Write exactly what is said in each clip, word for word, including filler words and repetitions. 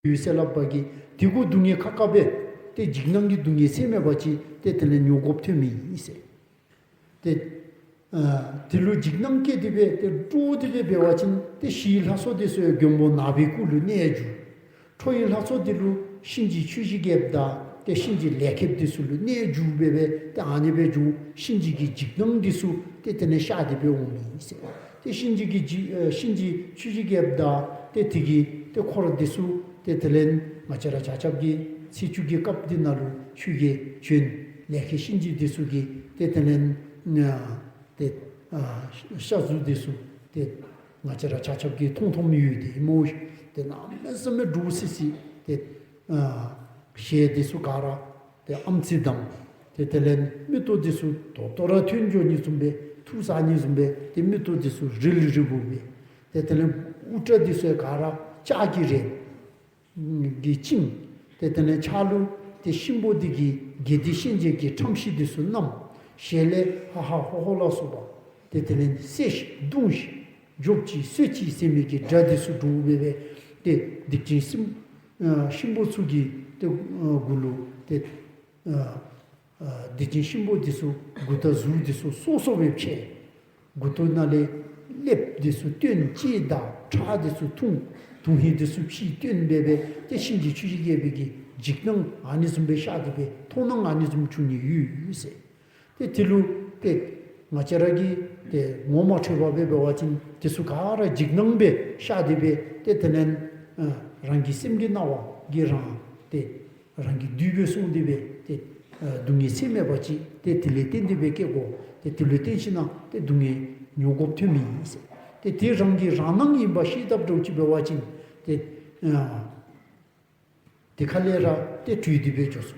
ཡོད་ཟེར་སླབ་པ་གིས་དེ་གུ་སྡུག་བསྔལ་ཁ་ཁ་སྦེ་ཏེ་འཇིགས་སྣང་གི་སྡུག་བསྔལ་ཚད་མེད་པ་ཅིག་ཏེ་དེ་ལས་མྱོང་དགོཔ་ཐོནམ་ཨིན་ཟེར། ཏེ་ཨ་དེ་ལུ་འཇིགས་སྣང་སྐྱེས་ཏེ་སྦེ་ཏེ་དཀྲུགས་ཏེ་སྦེ་འབད་བ་ཅིན་ཏེ་ཞི་བའི་ལྷ་ཚོགས་འདི་ཚུ་ཡང་མགོན་པོ་ནག་པོའི་སྐུ་ལུ་གནས་བཅུག། ཁྲོ་བོའི་ལྷ་ཚོགས་འདི་ལུ་གཤིན་རྗེ་ཆོས་ཀྱི་རྒྱལཔོ་དང་ཏེ་གཤིན་རྗེ་ལས་མཁན་འདི་ཚུ་ལུ་གནས་བཅུག་སྦེ་སྦེ་ཏེ་ཨ་ནི་སྦེ་བྱུང་གཤིན་རྗེ་གི་འཇིགས་སྣང་འདི་ཚུ་ཏེ་དེ་ལས་ཤར་ཏེ་སྦེ་འོངམ་ཨིན་ཟེར། ཏེ་གཤིན་རྗེ་གི་འཇིགས་ཨ་གཤིན་རྗེ་ཆོས་ཀྱི་རྒྱལཔོ་དང་ཏེ་དེ་གི་ཏེ་འཁོར་འདི་ཚུ་ཏེ་དེ་ལས་ང་བཅས་ར་ཆ་ཁྱབ་ཀྱིས་ཚེས་བཅུ་གི་སྐབས་འདི་ནང་ལུ་ཆོས་རྒྱལ་བྱོན་ལས་མཁན་གཤིན་རྗེ་འདི་ཚུ་གིས་ཏེ་དེ་ལས་ཨ་ཏེ་ཨ་ཤ་ཟུར་འདི་ཚུ་ཏེ་ང་བཅས་ར་ཆ་ཁྱབ་ཀྱིས་མཐོང་མཐོངམ་ཡོད་དེ་སྨོ། ཏེ་གནམ་མེད་ས་མེད་འདྲོག་སི་སི་ཏེ་ཨ་ཞལ་འདི་ཚུ་ག་ར་ཏེ་ཨམ་ཙི་བསྡམས། ཏེ་དེ་ལས་མིག་ཏོ་འདི་ཚུ་དོ་དོ་ར་ཐོན་འགྱོ་ནི་བཟུམ་སྦེ་ཐུགས་ཟ་ནི་བཟུམ་སྦེ་ཏེ་མིག་ཏོ་འདི་ཚུ་རིལ་རིལ་བུ་སྦེ། ཏེ་དེ་ལས་དབུ་སྐྲ་འདི་ཚུ་ག་ར་ལྕགས་ཀྱི་རས་ཀྱིས་བཅིངས། ཏེ་དེ་ལས་ཕྱག་ལུ་ཏེ་གཤིན་པོ་འདི་གི་དགེ་སྡིག་ཤན་འབྱེད་ཀྱི་ཁྲམ་ཤེས་འདི་ཚུ་བསྣམས། ཞལ་ལས་ཧ་ཧ་ཧོ་ཧོ་ལ་སོགས་པ་ཏེ་དེ་ལས་བསད་ཤིག་བརྡུང་ཤིག་འཇོབ་ཅིག་གསོད་ཅིག་ཟེར་མི་གི་སྒྲ་འདི་ཚུ་སྒྲོག་སྦེ་སྦེ་ཏེ་སྡིག་ཅན་གཤིན་ཨ་གཤིན་པོ་ཚུ་གི་ཏེ་ཨ་མགུ་ལུ་ཏེ་ཨ་ཨ་སྡིག་ཅན་གཤིན་པོ་འདི་ཚུ་མགུ་དང་གཟུགས་འདི་ཚུ་སོ་སོ་སྦེ་ཕྱེ། མགུ་ཏོ་ནང་ལས་ཀླདཔ་འདི་ཚུ་བཏོན། ལྕེ་དང་ཁྲག་འདི་ཚུ་འཐུང་། དོན་ཧིང་འདི་ཚུ་ཕྱིས་བཏོན་སྦེ་སྦེ་ཏེ་གཤིན་རྗེ་ཆོས་ཀྱི་རྒྱལ་པོའི་གི་འཇིགས་སྣང་ཨ་ནི་བཟུམ་སྦེ་ཤར་ཏེ་སྦེ་མཐོང་སྣང་ཨ་ནི་བཟུམ་བྱུང་ནི་ཡོད་ཟེར། ཏེ་དེ་ལུ་ཏེ་ང་བཅས་ར་གིས་ཏེ་ངོ་མ་འཕྲོད་པ་སྦེ་འབད་བ་ཅིན་དེ་ཚུ་ག་ར་འཇིགས་སྣང་སྦེ་ཤར་ཏེ་སྦེ་ཏེ་དེ་ལས་ཨ་རང་གི་སེམས་ཀྱི་སྣང་བ་གིས་རང་ཏེ་རང་གི་བདུད་སྦེ་སོང་སྟེ་སྦེ་ཏེ་ཨ་སྡུག་བསྔལ་ཚད་མེད་པ་ཅིག་ཏེ་དེ་ལས་བརྟེན་ཏེ་སྦེ་སྐྱེ་དགོ། ཏེ་དེ་ལུ་བརྟེན་ཞིན་ན་ཏེ་སྡུག་བསྔལ་མྱོང་དགོཔ་ཐོནམ་ཨིན་ཟེར། ཏེ་དེ་རང་གི་རང་སྣང་ཨིན་པ་ཤེས་དཔ་འདྲཝ་ཅིག་འབད་བ་ཅིན་ཏེ་ཨ་དེ་ཁ་ལས་ར་ཏེ་གྲོལ་ཏེ་སྦེ་འགྱོ་ཚུགས།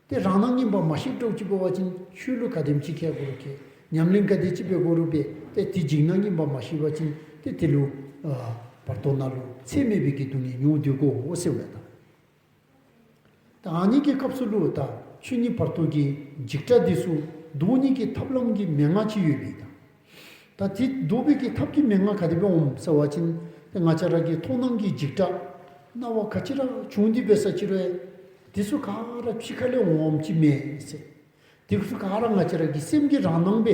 ཏེ་རང་སྣང་ཨིན་པ་མ་ཤེས་འདྲཝ་ཅིག་འབད་བ་ཅིན་ཆོས་ལུ་ག་དེམ་ཅིག་མཁས་དགོ་རུང་མཁས། ཉམས་ལེན་ག་དེ་ཅིག་འབད་དགོ་རུང་འབད། ཏེ་དེ་འཇིགས་སྣང་ཨིན་པ་མ་ཤེས་པ་ཅིན་ཏེ་དེ་ལུ་ཨ་བར་དོ་ནང་ལུ་ཚད་མེད་པའི་གི་སྡུག་བསྔལ་མྱོང་སྡོད་དགོ་ཟེར་བས་ད། ད་ཨ་ནི་གི་སྐབས་སུ་ལུ་ད་ཆོས་ཉིད་བར་དོ་གི་འཇིགས་སྐྲག་འདི་ཚུ་བཟློག་ནི་གི་ཐབས་ལམ་གྱི་མན་ངག་ཅིག་ཡོད་པས་ད། ད་དེ་བཟློག་པའི་གི་ཐབས་ཀྱི་མན་ངག་ག་དེ་སྦེ་འོངམ་ཟེར་བ་ཅིན་ཏེ་ང་བཅས་ར་གི་མཐོང་སྣང་གི་འཇིགས་སྐྲག་སྣང་བ་ག་ཅི་ར་བྱུང་སྟེ་འབད་ས་ཅིག་རུང་དེ་ཚུ་ག་ར་ཕྱི་ཁ་ལས་འོངམ་ཅིག་མེན་ཟེར། དེ་ཚུ་ག་ར་ང་བཅས་ར་གི་སེམས་ཀྱི་རང་སྣང་སྦེ་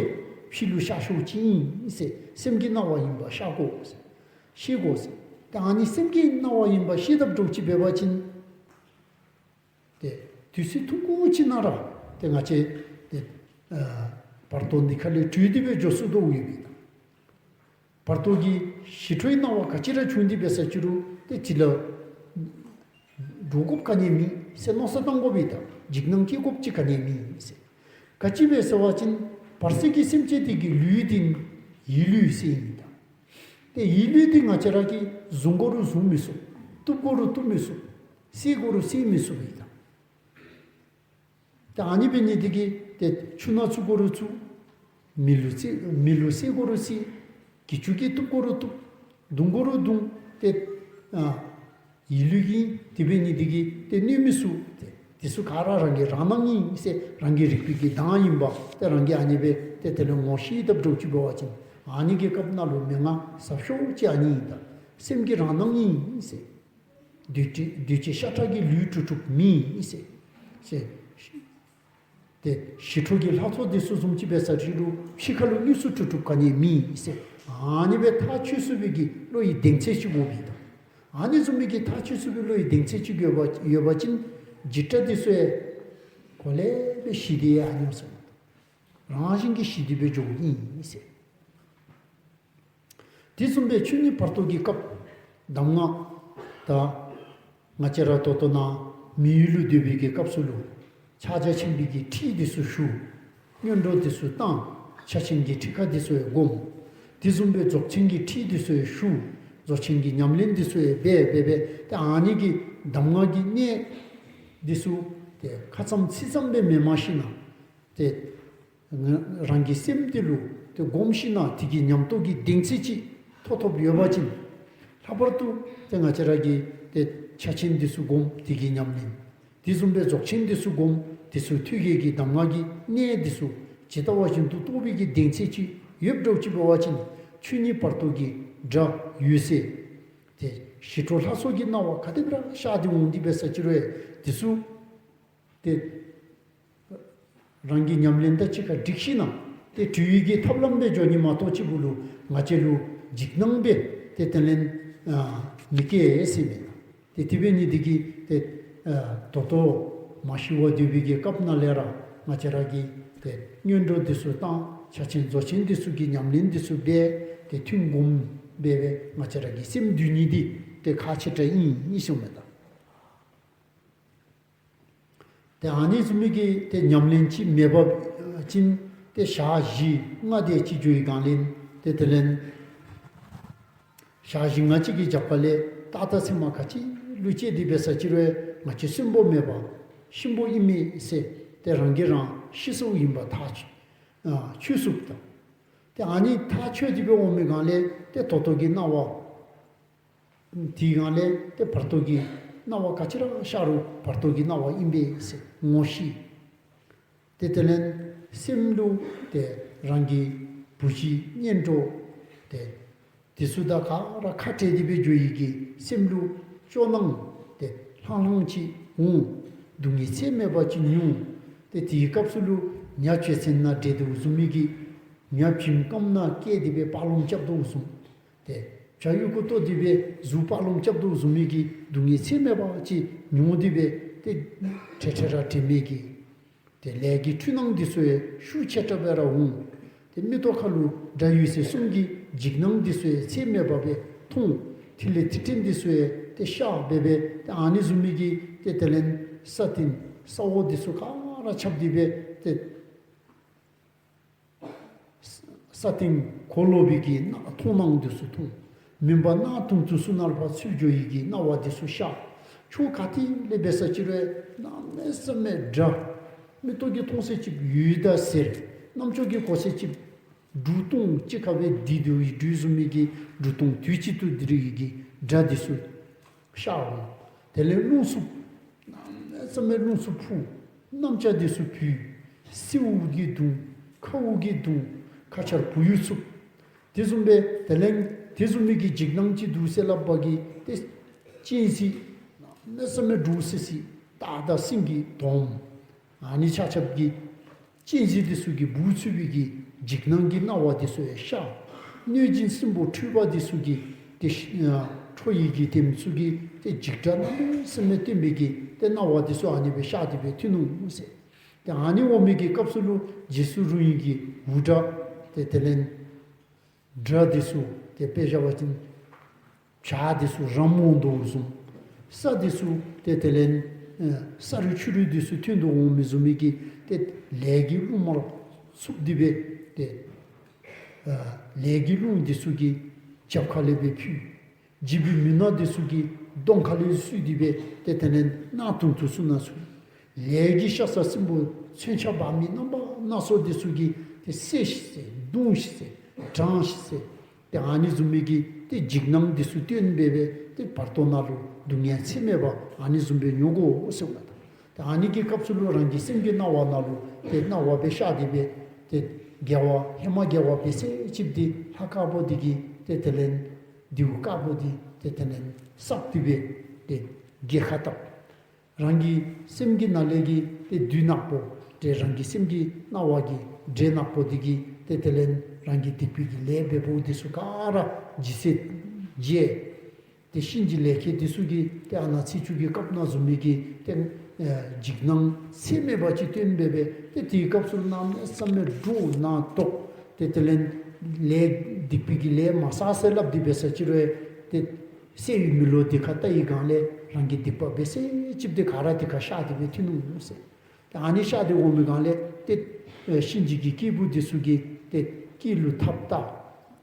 ཕྱི་ལུ་ཤར་ཤོརཝ་ཅིག་ཨིན་ཟེར། སེམས་ཀྱི་སྣང་བ་ཨིན་པ་ཤེས་དགོ་ཟེར། ཤེས་དགོ་ཟེར། ཏེ་ཨ་ནི་སེམས་ཀྱི་སྣང་བ་ཨིན་པ་ཤེས་དཔ་འདྲཝ་ཅིག་འབད་བ་ཅིན་ཏེ་དུས་ཚོད་ཐུང་ཀུ་ཅིག་ནང་ར་ཏེ་ང་བཅས་ཏེ་ཨ་བར་དོ་འདི་ཁ་ལས་གྲོལ་ཏེ་སྦེ་འགྱོ་ཚུགས་དོ་ཡོད་པས་ད། བར་དོ་གི་ཞི་ཁྲོའི་སྣང་བ་ག་ཅི་ར་བྱུང་སྟེ་འབད་ས་ཅིག་རུང་ཏེ་དེ་ལུ་འདྲོག་དགོཔ་ག་ནི་མེད་ཟེར་མནོ་བསམ་བཏང་དགོ་པས་ད། འཇིགས་སྣང་སྐྱེ་དགོཔ་ཅིག་ག་ནི་མེད་ཟེར། ག་ཅི་སྦེ་ཟེར་བ་ཅིན་བར་སྲིད་ཀྱི་སེམས་ཅན་དེ་གི་ལུས་འདི་ཡིད་ལུས་ཟེར་ཨིན་ད། ཏེ་ཡིད་ལུས་འདི་ང་བཅས་ར་གིས་བཟུང་དགོ་རུང་བཟུང་མི་ཚུགས། བཏུབ་དགོ་རུང་བཏུབ་མི་ཚུགས། བསད་དགོ་རུང་བསད་མི་ཚུགས་པས་ད། ཏེ་ཨ་ནི་འབད་ནི་དེ་གིས་ཏེ་ཆུ་ནང་བཙུགས་དགོ་རུང་བཙུགས། མེ་ལུ་བསད་མེ་ལུ་བསད་དགོ་རུང་བསད། གྱི་ཅུ་གིས་བཏུབ་དགོ་རུང་བཏུབ། བརྡུང་དགོ་རུང་བརྡུང་། ཏེ་ཨ་ཡིད་ལུས་ཀྱིས་དེ་འབད་ནི་དེ་གིས་ཏེ་གནོད་མི་ཚུགས། ཏེ་དེ་ཚུ་ག་ར་རང་གི་རང་སྣང་ཨིན་ཟེར་རང་གི་རིག་པའི་གི་གདངས་ཨིན་པ་ཏེ་རང་གིས་ཨ་ནི་སྦེ་ཏེ་དེ་ལུ་ངོ་ཤེས་དཔ་འདྲཝ་ཅིག་འབད་བ་ཅིན་ཨ་ནི་གི་སྐབས་ནང་ལུ་མན་ངག་ཟབ་ཤོས་ཅིག་ཨ་ནི་ཨིན་ད། སེམས་ཀྱི་རང་སྣང་ཨིན་ཟེར། འདུས་བྱས་འདུས་བྱས་ཤ་ཁྲག་གི་ལུས་གྲུབ་གྲུབ་མེད་ཟེར། ཟེར། ཏེ་ཞི་ཁྲོ་གི་ལྷ་ཚོགས་འདི་ཚུ་བཟུམ་ཅིག་འབད་ས་ཅིག་རུང་ཕྱི་ཁ་ལུ་དངོས་སུ་གྲུབ་གྲུབ་ག་ནི་མེད་ཟེར། ཨ་ནི་སྦེ་ཐག་ཆོད་ཚུགས་པའི་གི་བློ་ཡི་གདེང་ཚད་ཅིག་དགོ་པས་ད། ཨ་ནི་བཟུམ་མའི་གི་ཐག་ཆོད་ཚུགས་པའི་བློ་ཡི་གདེང་ཚད་ཅིག་ཡོད་པ་ཡོད་པ་ཅིན་འཇིགས་སྐྲག་འདི་ཚུ་ཡང་གོ་ལེ་སྦེ་ཞི་སྟེ་ཡང་ཨ་ནི་སོང་། རང་བཞིན་གྱིས་ཞི་སྟེ་སྦེ་འགྱོཝ་ཨིན་ཟེར། དེ་བཟུམ་སྦེ་ཆོས་ཉིད་བར་དོ་གི་སྐབས་གདམས་ངག་ད་ང་བཅས་ར་ད་ལྟོ་ནཱ་མི་ཡུལ་ལུ་སྡོད་པའི་གི་སྐབས་སུ་ལུ་ཕྱག་རྒྱ་ཆེན་པོའི་གི་ཁྲིད་འདི་ཚུ་ཞུ། སྔོན་འགྲོ་འདི་ཚུ་བཏང་། ཕྱག་ཆེན་གྱི་ཁྲིད་ཁ་འདི་ཚུ་ཡང་སྒོམ། དེ་བཟུམ་སྦེ་རྫོགས་ཆེན་གྱི་ཁྲིད་འདི་ཚུ་ཡང་ཞུ། རྫོགས་ཆེན་གྱི་ཉམས་ལེན་འདི་ཚུ་ཡང་འབད་འབད་འབད་ཏེ་ཨ་ནི་གི་གདམས་ངག་གི་གནད་འདི་ཚུ་ཏེ་ཁ་ཙམ་ཚིག་ཙམ་སྦེ་མི་སྨྲ་ཞིན་ན་ཏེ་རང་གི་སེམས་འདི་ལུ་ཏེ་སྒོམ་ཞིན་ན་དེ་གི་ཉམས་རྟོགས་ཀྱི་གདེང་ཚད་ཅིག་ཐོབ་ཐོབ་ཡོད་པ་ཅིན་ལྷག་པར་དུ་ཏེ་ང་བཅས་ར་གིས་ཏེ་ཕྱག་ཆེན་འདི་ཚུ་སྒོམ། དེ་གི་ཉམས་ལེན། དེ་བཟུམ་སྦེ་རྫོགས་ཆེན་འདི་ཚུ་སྒོམ། དེ་ཚུ་ཐོད་རྒལ་གྱི་གདམས་ངག་གི་གནད་འདི་ཚུ་ཇི་ལྟ་བ་བཞིན་དུ་རྟོགས་པའི་གི་གདེང་ཚད་ཅིག་ཡོདཔ་འདྲཝ་ཅིག་འབད་བ་ཅིན་ཆོས་ཉིད་བར་དོ་གི་སྒྲ་འོད་གསལ་ཏེ་ ཞི་ཁྲོ་ལྷ་ཚོགས་ཀྱི་སྣང་བ་ག་དེ་སྦེ་ར་ཤར་ཏེ་འོང་སྟེ་འབད་ས་ཅིག་རུང་དེ་ཚུ་ཏེ་རང་གི་ཉམས་ལེན་དང་གཅིག་ཁར་སྒྲིག་ཞིནམ་ཏེ་གྲོལ་བའི་གི་ཐབས་ལམ་སྦེ་འགྱོ་ནི་མ་གཏོགས་ཅིག་པུ་ལུ་ང་བཅས་ལུ་འཇིགས་སྣང་སྦེ་ཏེ་དེ་ལས་ཨ་མི་སྐྱེ་ཟེར་མས། ཏེ་དེ་འབད་ནི་འདི་གིས་ཏེ་ཨ་ད་ལྟོ་མ་ཤི་བར་སྡོད་པའི་གི་སྐབས་ནང་ལས་ར་ང་བཅས་ར་གིས་ཏེ་སྔོན་འགྲོ་འདི་ཚུ་དང་ཕྱག་ཆེན་རྫོགས་ཆེན་འདི་ཚུ་གི་ཉམས་ལེན་འདི་ཚུ་འབད་ཏེ་ཐུན་སྒོམ་འབད་སྦེ་ང་བཅས་ར་གི་སེམས་འདུལ་ནི་འདི་ཏེ་ཁག་ཆེ་དྲགས་ཨིན་ཨིན་ཟེར་མས་ད། ཏེ་ཨ་ནི་བཟུམ་མའི་གི་ཏེ་ཉམས་ལེན་ཅིག་མེད་པ་ཅིན་ཏེ་ཞག་བཞི་ལྔ་དེ་ཅིག་འགྱོ་བའི་སྒང་ལས་ཏེ་དེ་ལས་ཞག་བཞི་ལྔ་ཅིག་གི་རྒྱབ་ཁ་ལས་ཏག་ཏག་ཚེར་མ་ག་ཅི་ལུ་སྐྱེས་ཏེ་འབད་ས་ཅིག་རུང་ང་བཅས་གསོན་པོ་མེད་པ་གཤིན་པོ་ཨིན་མས་ཟེར་ཏེ་རང་གིས་རང་ཤི་སོཝ་ཨིན་པ་ཐག་ཆོད་ཨ་ཆོད་ཚུགསཔ་ད། ཏེ་ཨ་ནི་ཐག་ཆོད་དེ་སྦེ་འོང་མི་སྒང་ལས་ཏེ་ད་ལྟོ་གི་སྣང་བ་དེའི་སྒང་ལས་ཏེ་བར་དོ་གི་སྣང་བ་ག་ཅི་ར་ཤར་རུང་བར་དོ་གི་སྣང་བ་ཨིན་པས་ཟེར་ངོ་ཤེས། ཏེ་དེ་ལས་སེམས་ལུ་ཏེ་རང་གི་བུ་གཞི་གཉེན་གྲོགས་ཏེ་དེ་ཚུ་དང་ག་ར་ཁ་བྲལ་ཏེ་སྦེ་འགྱོ་ཡི་གི་སེམས་ལུ་སྐྱོ་སྣང་ཏེ་ལྷང་ལྷང་ཅིག་འོང་། སྡུག་བསྔལ་ཚད་མེད་པ་ཅིག་མྱོང་། ཏེ་དེའི་སྐབས་སུ་ལུ་ཉ་གཅོད་ཚན་ནང་འདྲེད་དོ་བཟུམ་མའི་གི་ཉ་བྱེམ་རྐངམ་ནང་བཀལ་ཏེ་སྦེ་སྤར་ལོང་རྐྱབ་དོ་བཟུམ། ཏེ་བྱ་ཡུ་གུ་གཏོར་ཏེ་སྦེ་གཟུགས་སྤར་ལོང་རྐྱབ་དོ་བཟུམ་མའི་གི་སྡུག་བསྔལ་ཚད་མེད་པ་ཅིག་མྱོང་སྟེ་སྦེ་ཏེ་འཕྲལ་འཕྲལ་ར་དྲན་མེད་ཀྱི་ཏེ་ལས་ཀྱི་འཁྲུལ་སྣང་འདི་ཚུ་ཡང་ཤུགས་ཆེ་དྲགས་སྦེ་ར་འོང་། ཏེ་མིག་ཏོ་ཁ་ལུ་སྒྲ་འོད་ཟེར་གསུམ་གྱི་འཇིགས་སྣང་འདི་ཚུ་ཡང་ཚད་མེད་པ་སྦེ་མཐོང་། ཐིག་ལེ་ཐིག་ཕྲན་འདི་ཚུ་ཡང་ཏེ་ཤར་སྦེ་སྦེ་ཏེ་ཨ་ནི་བཟུམ་མའི་གི་ཏེ་དེ་ལས་ས་སྟེང་ས་འོག་འདི་ཚུ་ག་ར་ཁྱབ་སྟེ་སྦེ་ཏེ་ས་སྟེང་གོ་ལོག་པའི་གི་སྣང་མཐོང་སྣང་འདི་ཚུ་མཐོང་། མུན་པ་གནག་དུང་དུ་ཚུ་ནང་ཕར་ཚུད་འགྱོ་ཡི་གི་སྣང་བ་འདི་ཚུ་ཤར། ཕྱོགས་ག་ཏེ་ལས་འབད་ས་ཅིག་རུང་གནམ་མེད་ས་མེད་སྒྲ། མིག་ཏོ་གིས་མཐོང་ས་ཅིག་འོད་དང་ཟེར། རྣམ་ཅོ་གིས་གོ་ས་ཅིག་འབྲུག་སྟོང་གཅིག་ཁར་སྦེ་ལྡིར་ཏེ་འོང་ཡི་འབྲུག་བཟུམ་མའི་གི་འབྲུག་སྟོང་དུས་གཅིག་ཏུ་ལྡིར་ཡི་གི་སྒྲ་འདི་ཚུ་ཤར་འོང་། དེ་ལས་རླུང་འཚུབ། གནམ་མེད་ས་མེད་རླུང་འཚུབ་འཕུ། གནམ་ལྕགས་འདི་ཚུ་བུད། སེརཝ་གིས་བརྡུང་། ཁཝ་གིས་བརྡུང་། ཁ་ཆར་བུ་ཡུག་འཚུབ། དེ་བཟུམ་སྦེ་དེ་ལས་དེ་བཟུམ་མའི་གི་འཇིགས་སྣང་ཅིག་འདུག་ཟེར་སླབ་པ་གིས་ཏེ་གཅན་གཟན་གནམ་མེད་ས་མེད་འདྲོག་སི་སི་སྟག་དང་སེང་གེ་དོམ། ཨ་ནི་ཆ་ཁྱབ་ཀྱི་གཅན་གཟན་འདི་ཚུ་གིས་འབུ་འཚུབ་པའི་གི་འཇིགས་སྣང་གི་སྣང་བ་འདི་ཚུ་ཡང་ཤར། གནོད་སྦྱིན་སྲིན་པོ་འཁྲུགས་པ་འདི་ཚུ་གིས་ཏེ་ཤི་ཨ་ཁྲོ་ཡི་གི་དེམ་ཚུ་གིས་ཏེ་འཇིགས་སྐྲག་གནམ་མེད་ས་མེད་སྟོན་པའི་གི་ཏེ་སྣང་བ་འདི་ཚུ་ཨ་ནི་སྦེ་ཤར་ཏེ་སྦེ་ཐོན་ནུག་ཟེར། ཏེ་ཨ་ནི་འོང་མི་གི་སྐབས་སུ་ལུ་རྗེས་སུ་རུང་བའི་གི་འུར་སྒྲ་ཏེ་དེ་ལས་སྒྲ་འདི་ཚུ་ཏེ་དཔེ་བཞག་པ་ཅིན་བྱ་འདི་ཚུ་རམ་འོང་དོ་བཟུམ། ས་འདི་ཚུ་ཏེ་དེ་ལས་ཨེ་ས་རུད་ཆུ་རུད་འདི་ཚུ་ཐོན་དོ་འོང་མི་བཟུམ་མའི་གི་ཏེ་ལས་ཀྱི་རླུང་དམར་འཚུབ་སྟེ་སྦེ་ཏེ་ཨ་ལས་ཀྱི་རླུང་འདི་ཚུ་གིས་རྒྱབ་ཁ་ལས་སྦེ་འཕུ། འཇིགས་པའི་མུན་ནག་འདི་ཚུ་གིས་གདོང་ཁ་ལས་བསུས་ཏེ་སྦེ་ཏེ་དེ་ལས་གནག་དུང་དུ་ཚུ་ནང་ཚུད། ལས་ཀྱི་ཤ་ཟ་སྲིན་པོ་མཚོན་ཆ་འབག་མི་རྣམ་པ་སྣ་ཚོགས་འདི་ཚུ་གིས་ཏེ་བསད་ཤིག་ཟེར་བརྡུང་ཤིག་ཟེར་དྲང་ཤིག་ཟེར། ཏེ་ཨ་ནི་བཟུམ་མའི་གི་ཏེ་འཇིགས་སྣང་འདི་ཚུ་སྟོན་སྦེ་སྦེ་ཏེ་བར་དོ་ནང་ལུ་སྡུག་བསྔལ་ཚད་མེད་པ་ཨ་ནི་བཟུམ་སྦེ་མྱོང་དགོ་ཟེར་བ་དང་། ཏེ་ཨ་ནི་གི་སྐབས་སུ་ལུ་རང་གི་སེམས་ཀྱི་སྣང་བ་ནང་ལུ་ཏེ་སྣང་བ་སྦེ་ཤར་ཏེ་སྦེ་ཏེ་དགེ་བ་ཧེ་མ་དགེ་བ་འབད་ས་ཅིག་འདི་ལྷ་དཀར་པོ་འདི་གིས་ཏེ་དེ་ལས་རྡེའུ་དཀར་པོ་འདི་ཏེ་དེ་ལས་བསགས་ཏེ་སྦེ་ཏེ་རྒྱལ་ཁ་བཏབ། རང་གི་སེམས་ཀྱི་ནང་ལས་ཀྱི་ཏེ་བདུད་ནག་པོ་ཏེ་རང་གི་སེམས་ཀྱི་སྣང་བ་གི་འདྲེ་ནག་པོ་འདི་གིས་ཏེ་དེ་ལས་རང་གི་སྡིག་པའི་གི་ལས་འབད་འབདཝ་འདི་ཚུ་ག་ར་ཇི་སྲིད་བརྗེད། ཏེ་གཤིན་རྗེ་ལས་མཁན་འདི་ཚུ་གིས་ཏེ་ཨ་ནཱ་ཚེས་བཅུ་གི་སྐབས་ནང་བཟུམ་མའི་གི་ཏེ་ཨེ་འཇིགས་སྣང་ཚད་མེད་པ་ཅིག་སྟོན་སྦེ་སྦེ་ཏེ་དེའི་སྐབས་སུ་གནམ་མེད་ས་མེད་འདྲོག་ནང་དོག། ཏེ་དེ་ལས་ལས་སྡིག་པའི་གི་ལས་མ་བསགས་ཟེར་སླབ་སྟེ་འབད་ས་ཅིག་རུང་ཏེ་གསལ་བའི་མེ་ལོང་འདི་ཁར་བལྟ་བའི་སྒང་ལས་རང་གི་སྡིག་པ་འབད་ས་ཅིག་འདི་ག་ར་འདི་ཁར་ཤར་ཏེ་སྦེ་ཐོན་ནུག་ཟེར། ཏེ་ཨ་ནི་ཤར་ཏེ་འོང་མི་སྒང་ལས་ཏེ་ཨེ་གཤིན་རྗེ་གི་སྐྱེས་བུ་འདི་ཚུ་གིས་ཏེ་སྐེ་ལུ་ཐགཔ་བཏགས།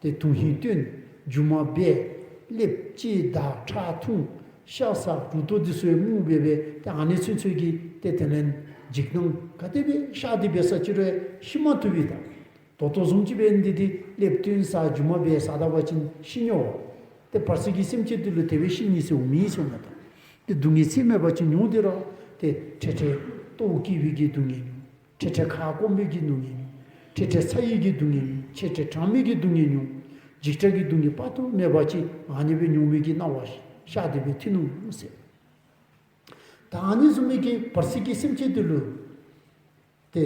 ཏེ་དོན་ཧིང་སྟོན། མཇུག་མ་སྦས། ཀླདཔ་ལྕེ་དར་ཁྲག་འཐུང་། ཤ་ཟ་རུ་ཏོ་འདི་ཚུ་ཡང་རྨུགས་སྦེ་སྦེ་ཏེ་ཨ་ནི་ཚུན་ཚོད་ཀྱི་ཏེ་དེ་ལས་འཇིགས་སྣང་ག་དེ་སྦེ་ཤར་ཏེ་འབད་ས་ཅིག་རུང་ཤི་མ་བཏུབ་པས་ད། ད་ལྟོ་བཟུམ་ཅིག་འབད་ནི་འདི་ཏེ་ཀླདཔ་བཏོན་ཟ་མཇུག་མ་སྦས་ཟ་ད་པ་ཅིན་ཤི་ནི་འོང་། ཏེ་བར་སྲིད་ཀྱི་སེམས་ཅན་འདི་ལུ་དེ་སྦེ་ཤི་ནི་ཟེར་འོང་མི་ཟེར་འོང་མས་ད། ཏེ་སྡུག་བསྔལ་ཚད་མེད་པ་ཅིག་མྱོང་སྟེ་ར་ཏེ་འཕྲལ་འཕྲལ་ལྟོཝ་བཀྱེས་པའི་གི་སྡུག་བསྔལ་མྱོང་། འཕྲལ་འཕྲལ་ཁ་སྐོམ་པའི་གི་སྡུག་བསྔལ་མྱོང་། འཕྲལ་འཕྲལ་ཚ་བའི་གི་སྡུག་བསྔལ་མྱོང་། འཕྲལ་འཕྲལ་གྲང་མོའི་གི་སྡུག་བསྔལ་མྱོང་། འཇིགས་སྐྲག་གི་སྡུག་བསྔལ་དཔག་ཏུ་མེད་པ་ཅིག་ཨ་ནི་སྦེ་མྱོང་མི་གི་སྣང་བ་ཞིག། ཤར་ཏེ་སྦེ་ཐོན་ནུག་ཟེར། ད་ཨ་ནི་བཟུམ་མའི་གི་བར་སྲིད་ཀྱི་སེམས་ཅན་འདི་ལུ་ཏེ་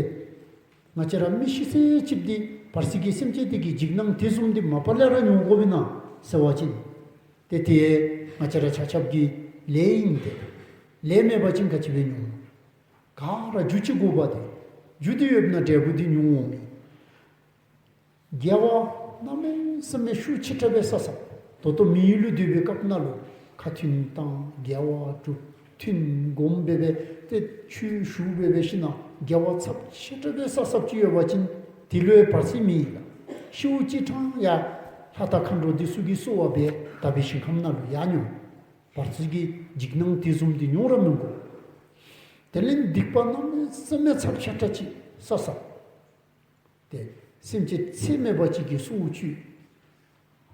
ང་བཅས་ར་མི་ཤི་ཚེ་ཅིག་འདི་བར་སྲིད་ཀྱི་སེམས་ཅན་འདི་གི་འཇིགས་སྣང་དེ་བཟུམ་འདི་མ་པ་ལས་ར་མྱོང་དགོཔ་ཨིན་ན་ཟེར་བ་ཅིན་ཏེ་དེ་ང་བཅས་ར་ཆ་ཁྱབ་ཀྱི་ལས་ཨིན། ཏེ་ལས་མེད་པ་ཅིན་ག་ཅི་སྦེ་མྱོང་། ག་ར་རྒྱུ་ཅིག་དགོ་པ་ཏེ། རྒྱུ་འདི་ཡོདཔ་ན་འབྲས་བུ་འདི་མྱོང་འོང་མི། དགེ་བ་གནམ་མེད་ས་མེད་ཤུགས་ཆེ་དྲགས་སྦེ་བསགས་བསགསཔ། ད་ལྟོ་མི་ཡུལ་ལུ་སྡོད་པའི་སྐབས་ནང་ལུ་ཁ་ཐུན་བཏང་དགེ་བ་སྒྲུབ་ཐུན་སྒོམ་འབད་སྦེ་ཏེ་ཆོས་ཞུ་འབད་སྦེ་ཞིནམ་ལས་དགེ་བ་ཚབས་ཆེ་དྲགས་སྦེ་བསགས་བསགསཔ་ཅིག་ཡོད་པ་ཅིན་དེ་ལུ་ཡང་བར་སྲིད་མེད་ལགས། ཤིཝ་ཅིག་ཕྲང་ཡང་ལྷ་དང་མཁའ་འགྲོ་འདི་ཚུ་གིས་གསོལ་བ་འབད་དག་པའི་ཞིང་ཁམས་ནང་ལུ་ཡར་འགྱོ། བར་སྲིད་ཀྱི་འཇིགས་སྣང་དེ་བཟུམ་འདི་མྱོང་ར་མི་དགོ། དེ་ལས་སྡིག་པ་གནམ་མེད་ས་མེད་ཚབས་ཆེ་དྲགས་ཅིག་བསགས་བསགསཔ། ཏེ་སེམས་ཅན་ཚད་མེད་པ་ཅིག་གི་སྲོག་གཅོད་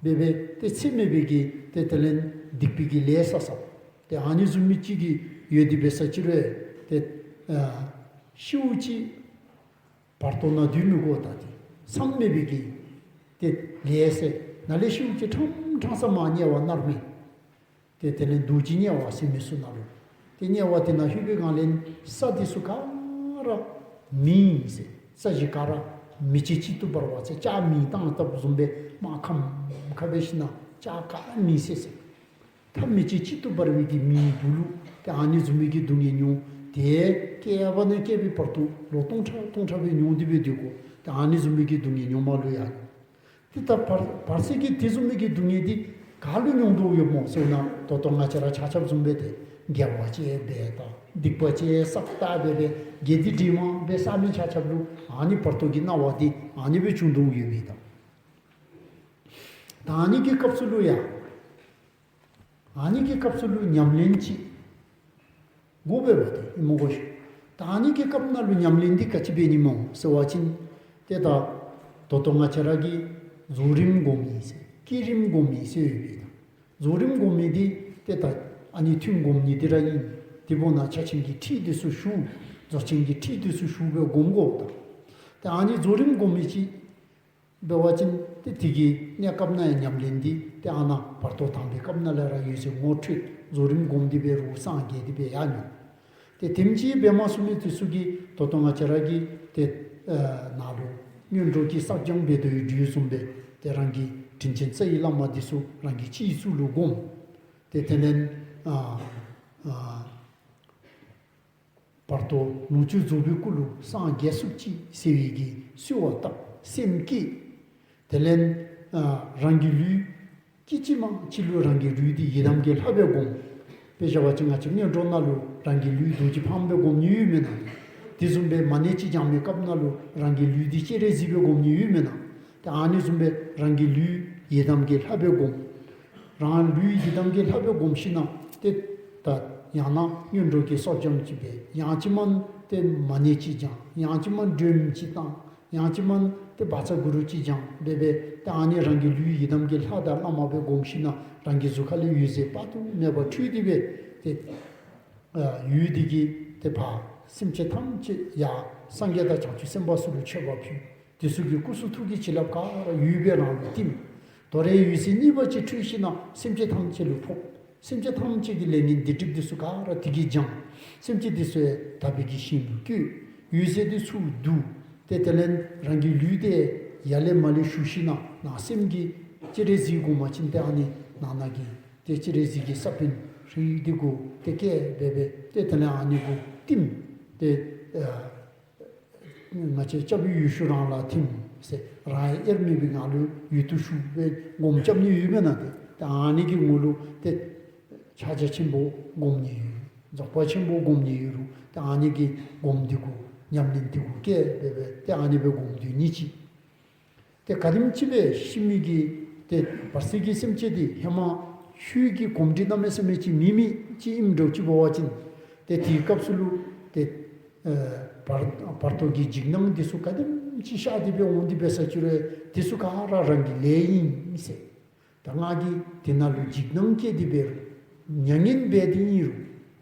འབད་སྦེ་ཏེ་ཚད་མེད་པའི་གི་ཏེ་དེ་ལས་སྡིག་པའི་གི་ལས་བསགས་བསགསཔ། ཏེ་ཨ་ནི་བཟུམ་མི་ཅིག་གི་ཡོད་དེ་འབད་ས་ཅིག་རུང་ཏེ་ཨ་ཤིཝ་ཅིག་བར་དོ་ནང་སྡོད་མི་དགོ། ད་ཏེ་མཚམས་མེད་པའི་གི་ཏེ་ལས་ཟེར་ནཱ་ལས་ཤིཝ་ཅིག་ཕྲང་ཕྲང་ས་མར་དམྱལ་བ་མནར་མེད། ཏེ་དེ་ལས་རྡོ་རྗེ་དམྱལ་བ་ཟེར་མི་ཚུ་ནང་ལུ། ཏེ་དམྱལ་བ་དེ་ནང་ལྷོད་པའི་སྒང་ལས་ས་འདི་ཚུ་ག་ར་མེད་ཟེར། ས་གཞི་ག་ར་མེ་ལྕེ་གཅིག་ཏུ་འབར་བ་ཟེར། ལྕགས་མེ་བཏང་བཏངམ་བཟུམ་སྦེ་དམག་ཁམས་ཁ་སྦེ་ཞིནམ་ལས་ལྕགས་ག་ར་མེད་ཟེར་ཟེར། ད་མེ་ལྕེ་གཅིག་ཏུ་འབར་བའི་གི་མེའི་རྡུལ་ལུ་ཏེ་ཨ་ནི་བཟུམ་མའི་གི་སྡུག་བསྔལ་མྱོང་། ཏེ་བསྐལ་པ་ནས་བསྐལ་པའི་བར་དུ་ལོ་སྟོང་ཕྲག་སྟོང་ཕྲག་སྦེ་མྱོང་སྟེ་སྦེ་སྡོད་དགོ། ཏེ་ཨ་ནི་བཟུམ་མའི་གི་སྡུག་བསྔལ་མྱོང་མ་ལུ་ཡ། ཏེ་ད་བར་བར་སྲིད་ཀྱི་དེ་བཟུམ་མའི་གི་སྡུག་བསྔལ་འདི་ག་ལུ་མྱོང་དོ་ཡོདཔ་སྨོ་ཟེར་ན། ད་ལྟོ་ང་བཅས་ར་ཆ་ཁྱབ་བཟུམ་སྦེ་ཏེ་དགེ་བ་ཅིག་འབད་དང་སྡིག་པ་ཅིག་བསགས་ད་འབད་སྦེ་དགེ་སྡིག་དྲི་མ་འབད་བསགས་མི་ཆ་ཁྱབ་ལུ་ཨ་ནི་བར་དོ་གི་སྣང་བ་འདི་ཨ་ནི་སྦེ་བྱུང་དོ་ཡོདཔ་ཨིན། ད་ད་ཨ་ནི་གི་སྐབས་སུ་ལུ་ཡ་ཨ་ནི་གི་སྐབས་སུ་ལུ་ཉམས་ལེན་ཅིག་དགོ་པས་པ་ཏེ་ཨིནམ་དགོ་ཤེས། ད་ཨ་ནི་གི་སྐབས་ནང་ལུ་ཉམས་ལེན་འདི་ག་ཅི་འབད་ནི་སྨོ་ཟེར་བ་ཅིན་ཏེ་ད་ད་ལྟོ་ང་བཅས་ར་གིས་རྫོགས་རིམ་སྒོམ་ནི་ཟེར་བསྐྱེད་རིམ་སྒོམ་ནི་ཟེར་ཡོདཔ་ཨིན། རྫོགས་རིམ་སྒོམ་ནི་འདི་ཏེ་ད་ཨ་ནི་ཐུན་སྒོམ་ནི་འདི་ར་ཨིན། དེ་འབདཝ་ད་ཕྱག་ཆེན་གྱི་ཁྲིད་འདི་ཚུ་ཞུ། རྫོགས་ཆེན་གྱི་ཁྲིད་འདི་ཚུ་ཞུ་སྦེ་སྒོམ་དགོཔ་ད། ཏེ་ཨ་ནི་རྫོགས་རིམ་སྒོམ་ནི་ཅིག་འབད་བ་ཅིན་ཏེ་དེ་གི་གནས་སྐབས་ནང་ཡང་ཉམས་ལེན་འདི་ཏེ་ཨ་ནཱ་བར་དོ་དང་པའི་སྐབས་ནང་ལས་ར་འོད་གསལ་ངོ་འཕྲོད་རྫོགས་རིམ་སྒོམ་སྟེ་སྦེ་རུང་སངས་རྒྱས་ཏེ་སྦེ་ཡར་འགྱོ། ཏེ་དེམ་ཅིག་འབད་མ་ཚུགས་མི་དེ་ཚུ་གིས་ད་ལྟོ་ང་བཅས་ར་གི་ཏེ་ཨ་ནཱ་ལུ་སྔོན་འགྲོ་གི་བསགས་སྦྱང་འབད་དོ་བའི་དུས་བཟུམ་སྦེ་ཏེ་རང་གི་དྲིན་ཅན་རྩ་བའི་བླ་མ་དེ་ཚུ་རང་གི་སྤྱི་གཙུག་ལུ་བསྒོམ། ཏེ་དེ་ལས་ཨ་ཨ་བར་དོ་ལོངས་སྤྱོད་རྫོགས་པའི་སྐུ་ལུ་སངས་རྒྱས་ཚུགསཔ་ཅིག་ཟེར་བའི་གི་གསོལ་བ་བཏབ། སེམས་བསྐྱེད། དེ་ལས་ཨ་རང་གི་ལུས་ཅིག་ཅིག་མ་ཅིག་ལུ་རང་གི་ལུས་འདི་ཡི་དམ་གྱི་ལྷ་སྦེ་བསྒོམ། དཔེ་བཞག་པ་ཅིན་ང་བཅས་སྔོན་འགྲོ་ནང་ལུ་རང་གི་ལུས་རྡོ་རྗེ་ཕག་མོ་སྦེ་བསྒོམ་ནི་ཡོད་མེན་ན། དེ་བཟུམ་སྦེ་མ་ཎི་ཅིག་བགྱང་མི་སྐབས་ནང་ལུ་རང་གི་ལུས་འདི་སྤྱན་རས་གཟིགས་སྦེ་བསྒོམ་ནི་ཡོད་མེན་ན། ཏེ་ཨ་ནི་བཟུམ་སྦེ་རང་གི་ལུས་ཡི་དམ་གྱི་ལྷ་སྦེ་བསྒོམ། རང་ལུས་ཡི་དམ་གྱི་ལྷ་སྦེ་བསྒོམ་ཞིནམ་ལས་ཏེ་ད་ཡང་ན་སྔོན་འགྲོ་གི་བསགས་སྦྱང་ཅིག་འབད། ཡང་ཅིན་མ་ཏེ་མ་ཎི་ཅིག་བགྱང་། ཡང་ཅིན་མ་སྒྲོལ་མ་ཅིག་བཏང་། ཡང་ཅིན་མ་ཏེ་བཛྲ་གུ་རུ་ཅིག་བགྱང་འབད་སྦེ་ཏེ་ཨ་ནི་རང་གི་ལུས་ཡི་དམ་གྱི་ལྷ་དང་བླ་མ་སྦེ་བསྒོམ་ཞིནམ་ལས་རང་གི་གཟུགས་ཁ་ལས་འོད་ཟེར་དཔག་ཏུ་མེད་པ་འཕྲོས་ཏེ་སྦེ་ཏེ་ཨ་འོད་འདི་གིས་ཏེ་ཕར་སེམས་ཅན་ཐམས་ཅད་ཡར་སངས་རྒྱས་དང་བྱང་ཆུབ་སེམས་དཔའ་ཚུ་ལུ་མཆོད་པ་ཕུལ། དེ་ཚུ་གི་སྐུ་གསུང་ཐུགས་ཀྱི་བྱིན་རླབས་ག་ར་འོད་སྦེ་རང་ལུ་བསྟིམ། དོ་རུང་འོད་ཟེར་གཉིས་པ་ཅིག་འཕྲོས་ཞིནམ་ལས་སེམས་ཅན་ཐམས་ཅད་ལུ་ཕོག། སེམས་ཅན་ཐམས་ཅད་ཀྱི་ལས་ངན་སྡིག་སྒྲིབ་དེ་ཚུ་ག་ར་དེ་གིས་སྦྱངས། སེམས་ཅན་དེ་ཚུ་ཡང་དག་པའི་གི་ཞིང་ལུ་བཀོད། འོད་ཟེར་དེ་ཚུ་བསྡུ། ཏེ་དེ་ལས་རང་གི་ལུས་དེ་ཡར་ལས་མར་ལས་ཞུ་ཞིནམ་ལས་ནང་སེམས་ཀྱི་སྤྱན་རས་གཟིགས་བསྒོམ་པ་ཅིན་ཏེ་ཨ་ནི་ནང་ན་གི་ཏེ་སྤྱན་རས་གཟིགས་ཀྱི་ས་བོན་ཧྲཱིཿདེ་གུ་ཏེ་བཀལ་འབད་སྦེ་ཏེ་དེ་ལས་ཨ་ནི་གུ་བསྟིམ། ཏེ་ཨ་ང་བཅས་སྐྱབས་ཡུལ་ཤུལ་རང་ལ་ཐིམ་ཟེར། རང་ཡང་དབྱེར་མེད་པའི་ངང་ལུ་ཡུལ་དུ་ཞུགས་སྦེ་སྒོམ་རྐྱབ་ནི་ཡོད་མེན་ན། ཏེ་ཏེ་ཨ་ནི་གི་ངོ་ལུ་ཏེ་ཕྱག་རྒྱ་ཆེན་པོ་སྒོམ་ནི་ཡོད། རྫོགས་པ་ཆེན་པོ་སྒོམ་ནི་ཡོད་རུང་ཏེ་ཨ་ནི་གི་སྒོམ་དེ་གུ་ཉམས་ལེན་དེ་གུ་བཀལ་འབད་སྦེ་ཏེ་ཨ་ནི་སྦེ་སྒོམ་སྡོད་ནི་ཅིག། ཏེ་ག་དེམ་ཅིག་སྦེ་ཤི་མི་གི་ཏེ་བར་སྲིད་ཀྱི་སེམས་ཅན་དེ་ཧེ་མ་ཆོས་ཀྱི་གོམས་འདྲིས་གནམ་མེད་ས་མེད་ཅིག་མེད་མི་ཅིག་ཨིནམ་འདྲཝ་ཅིག་འབད་བ་ཅིན་ཏེ་དེའི་སྐབས་སུ་ལུ་ཏེ་ཨ་བར་བར་དོ་གི་འཇིགས་སྣང་དེ་ཚུ་ག་དེམ་ཅིག་ཤར་ཏེ་སྦེ་འོང་སྟེ་འབད་ས་ཅི་རུང་དེ་ཚུ་ག་ར་རང་གི་ལས་ཨིན་ཟེར། ད་ང་གིས་དེ་ནང་ལུ་འཇིགས་སྣང་སྐྱེས་ཏེ་འབད་རུང་མྱ་ངན་འབད་དེ་ཨིན་རུང་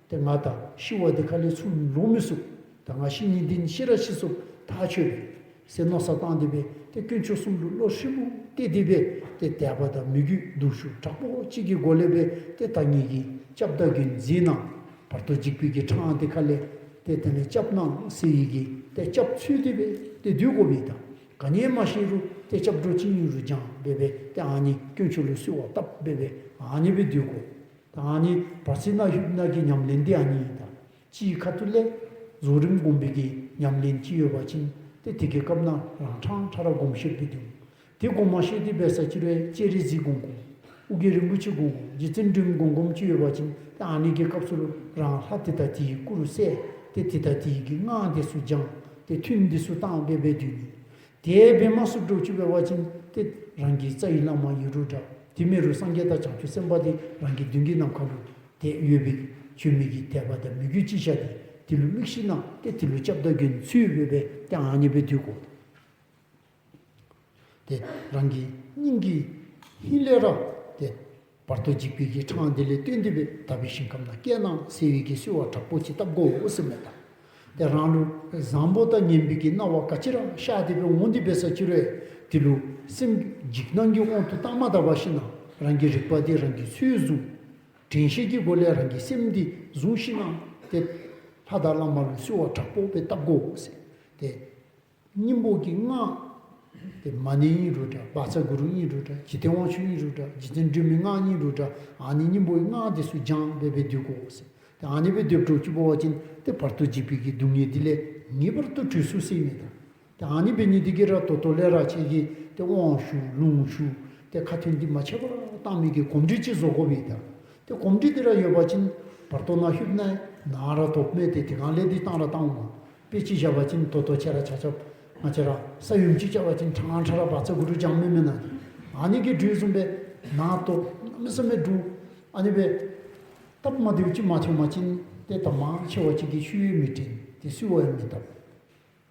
ཏེ་ང་ད་ཤི་བ་དེ་ཁ་ལས་ཚུར་ལོག་མི་ཚུགས། ད་ང་ཤི་ནི་འདི་ཤི་ར་ཤི་ཚུགསཔ་ཐག་ཆོད་པས་ཟེར་མནོ་བསམ་བཏང་སྟེ་སྦེ་ ཏེ་དཀོན་མཆོག་གསུམ་ལུ་བློ་ཧྲིལ་བུ་གཏད་དེ་སྦེ་ཏེ་དད་པ་དང་མོས་གུས་གདུང་ཤུགས་དྲག་པོ་ཅིག་གི་སྒོ་ལས་སྦེ་ཏེ་ད་ངེ་གི་སྐྱབས་དང་མགོན་གཟིགས་གནང་། བར་དོ་འཇིགས་པའི་གི་འཕྲང་འདི་ཁ་ལས་ཏེ་དེ་ལས་སྐྱབས་གནང་ཟེར་བའི་གི་ཏེ་སྐྱབས་འཚོལ་ཏེ་སྦེ་ཏེ་སྡོད་དགོ་པས་ད། ག་ནི་ཡང་མ་ཤེས་རུང་ཏེ་སྐྱབས་འགྲོ་ཅིག་ཨིན་རུང་སྦྱང་སྦེ་སྦེ་ཏེ་ཨ་ནི་དཀོན་མཆོག་ལུ་གསོལ་བ་བཏབ་སྦེ་སྦེ་ཨ་ནི་སྦེ་སྡོད་དགོ། ད་ཨ་ནི་བར་སྲིད་ནང་ལྷོདཔ་ད་གི་ཉམས་ལེན་འདི་ཨ་ནི་ཨིན་ད། སྤྱིའི་ཁ་ཐུག་ལས་རྫོགས་རིམ་སྒོམ་པའི་གི་ཉམས་ལེན་ཅིག་ཡོད་པ་ཅིན་ཏེ་དེ་གི་སྐབས་ནང་རང་ཕྲང་ཕྲང་ར་སྒོམ་ཤེས་པའི་དུས། དེ་སྒོམ་མ་ཤེས་ཏེ་འབད་ས་ཅིག་རུང་སྤྱན་རས་གཟིགས་སྒོམ་སྒོམ། ཨོ་རྒྱན་རིན་པོ་ཆེ་སྒོམ་སྒོམ། རྗེ་བཙུན་སྒྲོལ་མ་སྒོམ་སྒོམ་ཅིག་ཡོད་པ་ཅིན་ཏེ་ཨ་ནི་གི་སྐབས་སུ་ལུ་རང་ལྷ་དེ་དང་དེའི་སྐུ་རུ་གསལ། ཏེ་དེ་དང་དེའི་གི་སྔགས་དེ་ཚུ་སྦྱང་། ཏེ་ཐུན་དེ་ཚུ་བཏང་སྦེ་སྦེ་སྡོད་ནི། དེ་འབད་མ་ཚུགསཔ་འདྲཝ་ཅིག་འབད་བ་ཅིན་ཏེ་རང་གི་རྩ་བའི་བླ་མ་ཨིན་རུང་འདྲ། དེ་མེན་རུང་སངས་རྒྱས་དང་བྱང་ཆུབ་སེམས་དཔའ་དེ་རང་གི་མདུན་གྱི་ནམ་མཁའ་ལུ་ཏེ་ཡོད་པའི་བྱོན་མི་གི་དད་པ་དང་མོས་གུས་ཅིག་བཞག་སྟེ་དེ་ལུ་དམིགས་ཤིང་གནང་སྟེ་དེ་ལུ་སྐྱབས་དང་མགོན་འཚོལ་སྦེ་སྦེ་ཏེ་ཨ་ནི་སྦེ་སྡོད་དགོ། ཏེ་རང་གི་སྙིང་གི་ཧིང་ལས་ར་ཏེ་བར་དོ་འཇིགས་པའི་གི་འཕྲང་འདི་ལས་བཏོན་ཏེ་སྦེ་དག་པའི་ཞིང་ཁམས་ནང་སྐྱེ་གནང་ཟེར་བའི་གི་གསོལ་བ་དྲག་པོ་ཅིག་བཏབ་དགོ་ཟེར་མས་ད། ཏེ་རང་ལུ་བཟང་པོ་དང་ངན་པའི་གི་སྣང་བ་ག་ཅི་ར་ཤར་ཏེ་སྦེ་འོང་སྟེ་འབད་ས་ཅིག་རུང་དེ་ལུ་སེམས་འཇིགས་སྣང་གི་དབང་དུ་བཏང་མ་ད་པར་ཞིན་ན་རང་གི་རིག་པ་འདི་རང་གི་ཚུལ་བཟུང་། དྲན་ཤེས་ཀྱི་སྒོ་ལས་རང་གི་སེམས་འདི་བཟུང་ཞིན་ན་ཏེ་ལྷ་དང་བླ་མ་ལུ་གསོལ་བ་དྲག་པོ་སྦེ་བཏབ་དགོ་ཟེར། ཏེ་སྙིང་པོ་གི་སྔགས་ཏེ་མ་ཎི་ཨིན་རུང་འདྲ། བཛྲ་གུ་རུ་ཨིན་རུང་འདྲ། འཇིག་རྟེན་དབང་ཕྱུག་ཨིན་རུང་འདྲ། རྗེ་བཙུན་སྒྲོལ་མའི་སྔགས་ཨིན་རུང་འདྲ། ཨ་ནི་སྙིང་པོའི་སྔགས་དེ་ཚུ་སྦྱང་སྦེ་སྦེ་སྡོད་དགོ་ཟེར། ཏེ་ཨ་ནི་སྦེ་སྡོདཔ་འདྲཝ་ཅིག་འབད་བ་ཅིན་ཏེ་བར་དོ་འཇིགས་པའི་གི་སྡུག་བསྔལ་འདི་ལས་ངེས་པར་དུ་གྲོལ་ཚུགས་ཟེར་མས་ད། ཏེ་ཨ་ནི་འབད་ནི་འདི་གིས་ར་ད་ལྟོ་ལས་ར་ཁྱེད་ཀྱིས་ཏེ་དབང་ཞུ་ལུང་ཞུ་ཏེ་ཁ་ཐུན་འདི་མ་ཆད་པར་བཏང་མི་གི་གོམས་འདྲིས་ཅིག་བཟོ་དགོ་པས་ད། ཏེ་གོམས་འདྲིས་འདི་ར་ཡོད་པ་ཅིན་བར་དོ་ནང་ལྷོདཔ་ད་ན་ར་དོགས་མེད་དེ་དེ་སྒང་ལས་འདི་བཏང་ར་བཏང་འོང་། དཔེ་ཅིག་བཞག་པ་ཅིན་ད་ལྟོ་ཁྱེད་ར་ཆ་ཁྱབ་ང་བཅས་ར་ས་ཡོམ་ཅིག་རྐྱབ་པ་ཅིན་ཕྲང་ཕྲང་ར་བཛྲ་གུ་རུ་སྦྱང་མི་མེན་ན། ཨ་ནི་གི་འགྲོས་བཟུམ་སྦེ་ན་དོགས་གནམ་མེད་ས་མེད་འདུག། ཨ་ནི་སྦེ་སྟབས་མ་བདེཝ་ཅིག་མ་ཐོན་པ་ཅིན་ཏེ་ད་མང་ཆེ་བ་ཅིག་གིས་ཆོས་ཡང་མི་དྲན། ཏེ་གསོལ་བ་ཡང་མི་བཏབ།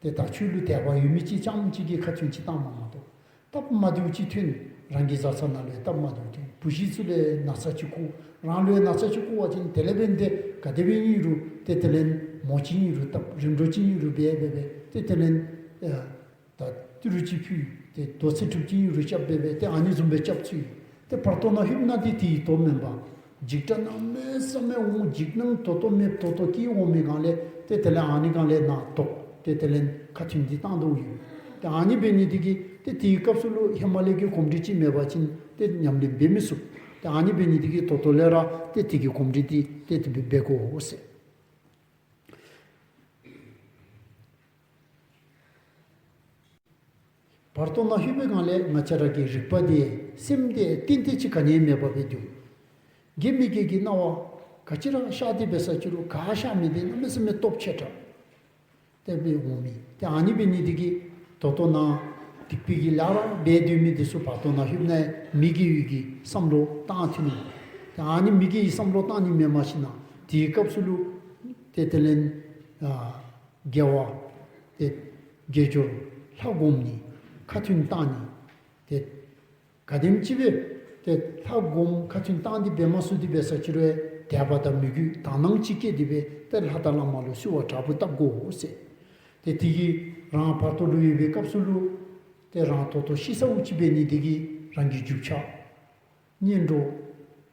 ཏེ་ད་ཆོས་ལུ་དད་པ་ཡོད་མི་ཅིག་རྐྱངམ་ཅིག་གིས་ཁ་ཐུན་ཅིག་བཏངམ་མ་གཏོགས། སྟབས་མ་བདེཝ་ཅིག་ཐོན། རང་གི་བཟའ་ཚང་ནང་ལུ་ཡང་སྟབས་མ་བདེཝ་ཐོན། བུ་གཞི་ཚུ་ལུ་ཡང་ན་ཚ་ཅིག་ཁུག། རང་ལུ་ཡང་ན་ཚ་ཅིག་ཁུག་པ་ཅིན་དེ་ལས་འབདན་ཏེ་ག་དེ་སྦེ་ཨིན་རུང་ཏེ་དེ་ལས་མོ་ཅིག་ཨིན་རུང་བཏབ། རིམ་གྲོ་ཅིག་ཨིན་རུང་འབད་འབད་འབད་ཏེ་དེ་ལས་ཨ་ད་ཏི་རུ་ཅིག་ཕུལ། ཏེ་དོ་ཚིགས་དྲུག་ཅིག་ཨིན་རུང་རྐྱབ་འབད་འབད་ཏེ་ཨ་ནི་བཟུམ་སྦེ་རྐྱབ་ཚུགས་ཡི། ཏེ་བར་དོ་ནང་ལྷོདཔ་ད་འདི་དེ་གི་དོན་མེན་པར་འཇིགས་སྐྲག་གནམ་མེད་ས་མེད་འོང་། འཇིགས་སྣང་ད་ལྟོ་མེདཔ་ད་ལྟོ་སྐྱེ་འོང་མི་སྒང་ལས་ཏེ་དེ་ལས་ཨ་ནི་སྒང་ལས་ན་དོགས་ཏེ་དེ་ལས་ཁ་ཐུན་འདི་བཏང་དོ་ཡོད། ཏེ་ཨ་ནི་འབད་ནི་འདི་གིས་ཏེ་དེའི་སྐབས་སུ་ལུ་ཧེ་མ་ལས་ཀྱི་གོམས་འདྲིས་ཅིག་མེད་པ་ཅིན་ཏེ་ཉམས་ལེན་འབད་མི་ཚུགས། ཏེ་ཨ་ནི་འབད་ནི་འདི་གིས་ད་ལྟོ་ལས་ར་ཏེ་དེ་གི་གོམས་འདྲིས་འདི་ཏེ་དེ་སྦེ་འབད་དགོ་ཟེར། བར་དོ་ནང་ལྷོད་པའི་སྒང་ལས་ང་བཅས་ར་གི་རིག་པ་འདི་སེམས་འདི་ཏན་ཏན་ཅིག་ག་ནི་ཡང་མེད་པར་སྦེ་འགྱོ། དགེ་མི་དགེ་གི་སྣང་བ་ག་ཅི་ར་ཤར་ཏེ་འབད་ས་ཅིག་རུང་ག་ཤར་མི་འདི་གནམ་མེད་ས་མེད་སྟོབས་ཆེ་དྲགས་ཏེ་སྦེ་འོང་མི། ཏེ་ཨ་ནི་འབད་ནི་འདི་གིས་ད་ལྟོ་ནང་སྡིག་པའི་གི་ལཱ་ར་འབད་སྡོད་མི་འདི་ཚུ་བར་དོ་ནང་ལྷོདཔ་ད་མི་དགེ་བའི་གི་བསམ་བློ་བཏང་ཐོན་ནུག། ཏེ་ཨ་ནི་མི་དགེ་བའི་བསམ་བློ་བཏང་ནི་མེནམ་ཞིན་ན་དེའི་སྐབས་སུ་ལུ་ཏེ་དེ་ལས་ཨ་དགེ་བ་ཏེ་དགེ་སྦྱོར་ལྷ་སྒོམ་ནི་ཁ་ཐུན་བཏང་ནི་ཏེ་ག་དེམ་ཅིག་སྦེ་ཏེ་ལྷ་སྒོམ་ཁ་ཐུན་བཏང་སྟེ་འབད་མ་ཚུགས་ཏེ་འབད་ས་ཅིག་རུང་དད་པ་དང་མོས་གུས་དག་སྣང་ཅིག་བསྐྱེད་དེ་སྦེ་ཏེ་ལྷ་དང་བླ་མ་ལུ་གསོལ་བ་དྲག་པོ་བཏབ་དགོ་ཟེར། ཏེ་དེ་གིས་རང་བར་དོ་ལུ་ཡོད་པའི་སྐབས་སུ་ལུ་ཏེ་རང་ད་ལྟོ་ཤི་སོཝ་ཅིག་འབད་ནི་དེ་གིས་རང་གི་རྒྱུ་ཆ་གཉེན་གྲོགས་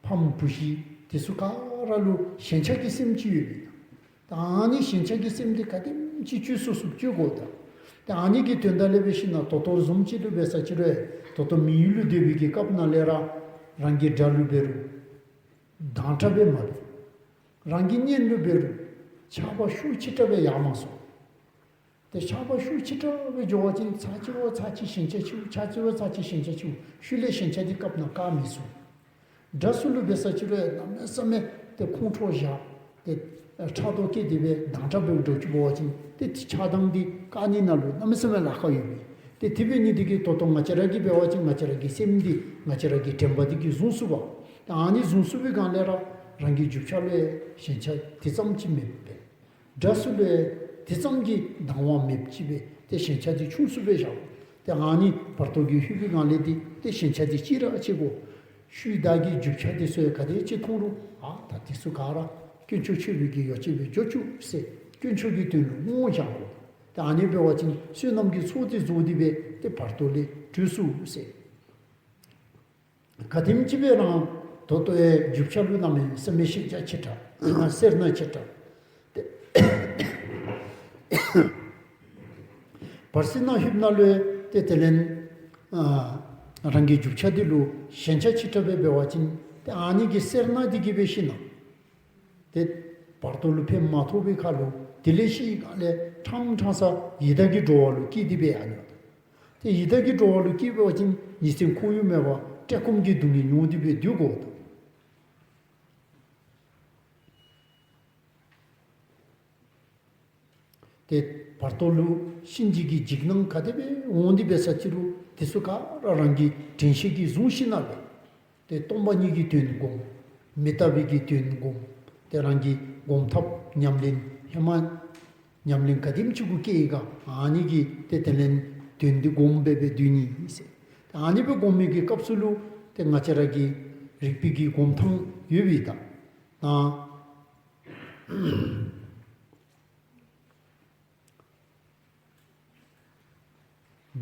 ཕམ་བུ་གཞི་དེ་ཚུ་ག་ར་ལུ་ཞེན་ཆགས་ཀྱི་སེམས་ཅིག་ཡོད་པས། ད་ཨ་ནི་ཞེན་ཆགས་ཀྱི་སེམས་འདི་ག་དེམ་ཅིག་བཅོས་ཚུགས་ཚུགསཔ་བཅོས་དགོ་ད། ད་ཨ་ནི་གི་དོན་དག་ལས་འབད་ཞིན་ན་ད་ལྟོ་བཟུམ་ཅིག་ལུ་འབད་ས་ཅིག་རུང་ད་ལྟོ་མི་ཡུལ་ལུ་སྡོད་པའི་གི་སྐབས་ནང་ལས་ར་རང་གི་དགྲ་ལུ་འབད་རུང་དང་ཁྲ་སྦེ་མ་འབད། རང་གི་གཉེན་ལུ་འབད་རུང་ཆགས་པ་ཤུགས་ཆེ་དྲགས་སྦེ་ཡར་མ་སོང་། ཏེ་ཆགས་པ་ཤུགས་ཆེ་དྲགས་སྦེ་འགྱོ་བ་ཅིན་ཚར་གཅིག་བ་ཚར་གཅིག་ཞེན་ཆགས་ཆེཝ། ཚར་གཅིག་བ་ཚར་གཅིག་ཞེན་ཆགས་ཆེཝ། ཤུལ་ལས་ཞེན་ཆགས་འདི་སྐབས་ནང་བཀག་མི་ཚུགས། དགྲ་ཚུ་ལུ་འབད་ས་ཅིག་རུང་གནམ་མེད་ས་མེད་ཏེ་ཁོང་ཁྲོ་བཞག་ཏེ་ཕྲག་དོག་སྐྱེས་ཏེ་སྦེ་དང་ཁྲ་འབདཝ་འདྲཝ་ཅིག་འབད་བ་ཅིན་ཏེ་ཆགས་སྡང་འདི་བཀག་ནི་ནང་ལུ་གནམ་མེད་ས་མེད་ལཱ་ཁག་ཡོད་པས། ཏེ་དེ་འབད་ནི་འདི་གིས་ད་ལྟོ་ང་བཅས་ར་གིས་འབད་བ་ཅིན་ང་བཅས་ར་གི་སེམས་འདི་ང་བཅས་ར་གི་དྲན་པ་འདི་གིས་བཟུང་ཚུགས་པས། ཏེ་ཨ་ནི་བཟུང་ཚུགས་པའི་སྒང་ལས་ར་རང་གི་རྒྱུ་ཆ་ལུ་ཡང་ཞེན་ཆགས་དེ་ཙམ་ཅིག་མེདཔ་སྦེ། དགྲ་ཚུ་ལུ་ཡང་དེ་ཙམ་གྱི་སྡང་བ་མེདཔ་ཅིག་སྦེ་ཏེ་ཞེན་ཆགས་འདི་ཆུང་སུ་སྦེ་བཞག། ཏེ་ཨ་ནི་བར་དོ་གི་ལྷོད་པའི་སྒང་ལས་འདི་ཏེ་ཞེན་ཆགས་འདི་ཅིག་ར་བཅད་དགོ། ཤུལ་བདག་གི་རྒྱུ་ཆ་འདི་ཚུ་ཡང་ག་དེ་ཅིག་མཐོང་རུང་ཨ་ད་འདི་ཚུ་ག་ར་དཀོན་མཆོག་མཆོད་པའི་གི་ཡོ་བྱད་སྦེ་འགྱོ་བཅུག་ཟེར་དཀོན་མཆོག་གི་དོན་ལུ་བསྔོ་བར་བྱ་དགོ། ཏེ་ཨ་ནི་འབད་བ་ཅིན་བསོད་ནམས་ཀྱི་ཚོགས་འདི་རྫོགས་ཏེ་སྦེ་ཏེ་བར་དོ་ལས་གྲོལ་ཚུགས་ཟེར། ག་དེམ་ཅིག་སྦེ་རང་ད་ལྟོ་ཡང་རྒྱུ་ཆ་ལུ་གནམ་མེད་ས་མེད་ཤེས་བྱ་ཆེ་དྲགས་སེར་སྣ་ཆེ་དྲགས་ཏེ་བར་སྲིད་ནང་ལྷོདཔ་ད་ལུ་ཏེ་དེ་ལས་ཨ་རང་གི་རྒྱུ་ཆ་འདི་ལུ་ཞེན་ཆགས་ཆེ་དྲགས་སྦེ་འབད་བ་ཅིན་ཏེ་ཨ་ནི་གི་སེར་སྣ་འདི་གིས་སྦེ་ཤི་ན་ཏེ་བར་དོ་ལུ་ཕན་མ་ཐོགས་པའི་ཁར་ལུ་དེ་ལས་ཤི་སྒང་ལས་ཕྲང་ཕྲང་ས་ཡི་དྭགས་ཀྱི་འགྲོ་བ་ལུ་སྐྱེས་ཏེ་སྦེ་ཨ་ནི་ཏེ་ཡི་དྭགས་ཀྱི་འགྲོ་བ་ལུ་སྐྱེས་པ་ཅིན་ཉིན་མཚན་ཁོར་ཡུག་མེད་པར་བཀྲེས་སྐོམ་གྱི་སྡུག་བསྔལ་མྱོང་སྟེ་སྦེ་སྡོད་དགོཔ་དང་། ཏེ་བར་དོ་ལུ་གཤིན་རྗེ་གི་འཇིགས་སྣང་ག་དེ་སྦེ་འོང་སྟེ་འབད་ས་ཅི་རུང་དེ་ཚུ་ག་ར་རང་གི་དྲན་ཤེས་ཀྱིས་བཟུང་ཞིནམ་ལས་ཏེ་སྟོང་པ་ཉིད་ཀྱི་དོན་བསྒོམ། མི་རྟག་པའི་གི་དོན་བསྒོམ། ཏེ་རང་གི་སྒོམ་ཐབས་ཉམས་ལེན་ཧེ་མ་ཉམས་ལེན་ག་དེམ་ཅིག་གུ་སྐྱེས་ཡི་ག་ཨ་ནི་གི་ཏེ་དེ་ལས་དོན་འདི་བསྒོམ་སྦེ་སྦེ་སྡོད་ནི་ཟེར། ཨ་ནི་སྦེ་བསྒོམ་མི་གི་སྐབས་སུ་ལུ་ཏེ་ང་བཅས་ར་གི་རིག་པའི་གི་སྒོམ་ཐངས་ཡོད་པའི་ད་ན་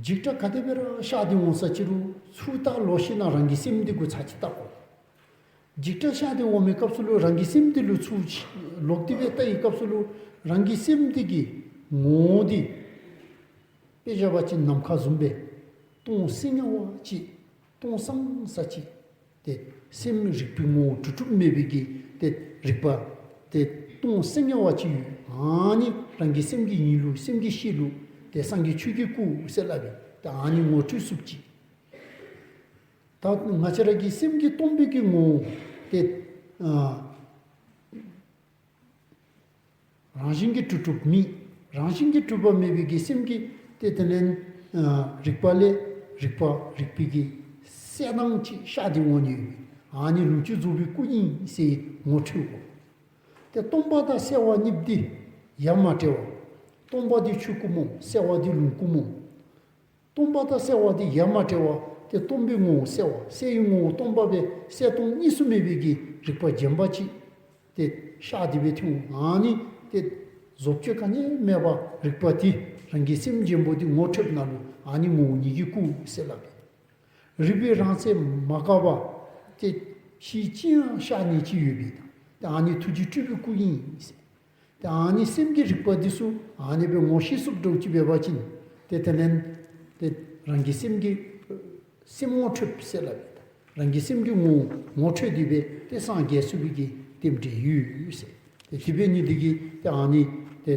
འཇིགས་སྐྲག་ག་དེ་སྦེ་ར་ཤར་ཏེ་འོང་ས་ཅི་རུང་ཚུར་ལྟ་ལོག་ཞིནམ་ལས་རང་གི་སེམས་འདི་གུ་ཚར་གཅིག་བལྟ་དགོ། འཇིགས་སྐྲག་ཤར་ཏེ་འོང་མི་སྐབས་སུ་ལུ་རང་གི་སེམས་འདི་ལུ་ཚུར་ལོག་སྟེ་སྦེ་བལྟ་བའི་སྐབས་སུ་ལུ་རང་གི་སེམས་འདི་གི་ངོ་བོ་འདི་དཔེ་བཞག་པ་ཅིན་ནམ་མཁའ་བཟུམ་སྦེ་སྟོང་སིང་ངེ་བ་ཅིག་སྟོང་སང་ས་ཅིག་ཏེ་སེམས་རིག་པའི་ངོ་བོ་གྲུབ་གྲུབ་མེད་པའི་གི་ཏེ་རིག་པ་ཏེ་སྟོང་སིང་ངེ་བ་ཅིག་ཡོད། ཨ་ནི་རང་གི་སེམས་ཀྱི་ཡིན་ལུགས་སེམས་ཀྱི་ཤེས་ལུགས་ཏེ་སངས་རྒྱས་ཆོས་ཀྱི་སྐུ་ཟེར་སླབ་པའི་ཏེ་ཨ་ནི་ངོ་འཕྲོད་ཚུགསཔ་ཅིག། ད་ང་བཅས་ར་གི་སེམས་ཀྱིས་སྟོང་པའི་གི་ངོ་བོ་ཏེ་ཨ་རང་བཞིན་གྱིས་གྲུབ་གྲུབ་མེད། རང་བཞིན་གྱིས་གྲུབ་པ་མེད་པའི་གི་སེམས་ཀྱི་ཏེ་དེ་ལས་ཨ་རིག་པ་ལས་རིག་པ་རིག་པའི་གི་གསལ་སྣང་ཅིག་ཤར་ཏེ་འོང་ནི་ཡོད། ཨ་ནི་ལུས་ཅན་རྫོགས་པའི་སྐུ་ཨིན་ཟེར་ངོ་འཕྲོད་དགོ། ཏེ་སྟོང་པ་དང་གསལ་བ་གཉིས་འདི་ཡ་མ་བྲལ་བ། སྟོང་པ་འདི་ཆོས་སྐུ་སྨོ། གསལ་བ་འདི་ལུང་སྐུ་སྨོ། སྟོང་པ་དང་གསལ་བ་འདི་ཡ་མ་བྲལ་བ། ཏེ་སྟོང་པའི་ངོ་བོ་གསལ་བ། གསལ་བའི་ངོ་བོ་སྟོང་པ་སྦེ་གསལ་སྟོང་གཉིས་སུ་མེད་པའི་གི་རིག་པ་རྗེན་པ་ཅིག་ཏེ་ཤར་ཏེ་སྦེ་ཐོན་འོང་། ཨ་ནི་ཏེ་བཟོ་བཅོས་ག་ནི་མེད་པར་རིག་པ་འདི་རང་གི་སེམས་རྗེན་པོ་འདི་ངོ་འཕྲོདཔ་ད་ལུ་ཨ་ནི་ངོ་བོ་ཉིད་ཀྱི་སྐུ་ཟེར་སླབ་པས། རིག་པའི་རང་རྩལ་མ་འགགས་པ་ཏེ་ཕྱིའི་ཅི་ཡང་ཤར་ནི་ཅིག་ཡོད་པའི་ད་ཨ་ནི་ཐུགས་རྗེ་སྤྲུལ་པའི་སྐུ་ཨིན་ཟེར། ཏེ་ཨ་ནི་སེམས་ཀྱི་རིག་པ་འདི་ཚུ་ཨ་ནི་སྦེ་ངོ་ཤེས་ཚུགསཔ་འདྲཝ་ཅིག་འབད་བ་ཅིན་ཏེ་དེ་ལས་ཏེ་རང་གི་སེམས་ཀྱི་སེམས་ངོ་འཕྲོད་ཟེར་སླབ་པས། རང་གི་སེམས་ཀྱི་ངོ་བོ་ངོ་འཕྲོད་དེ་སྦེ་ཏེ་སངས་རྒྱས་ཚུགས་པའི་གི་རྟེན་འབྲེལ་ཡོད་ཟེར། ཏེ་དེ་འབད་ནི་འདི་གིས་ཏེ་ཨ་ནི་ཏེ་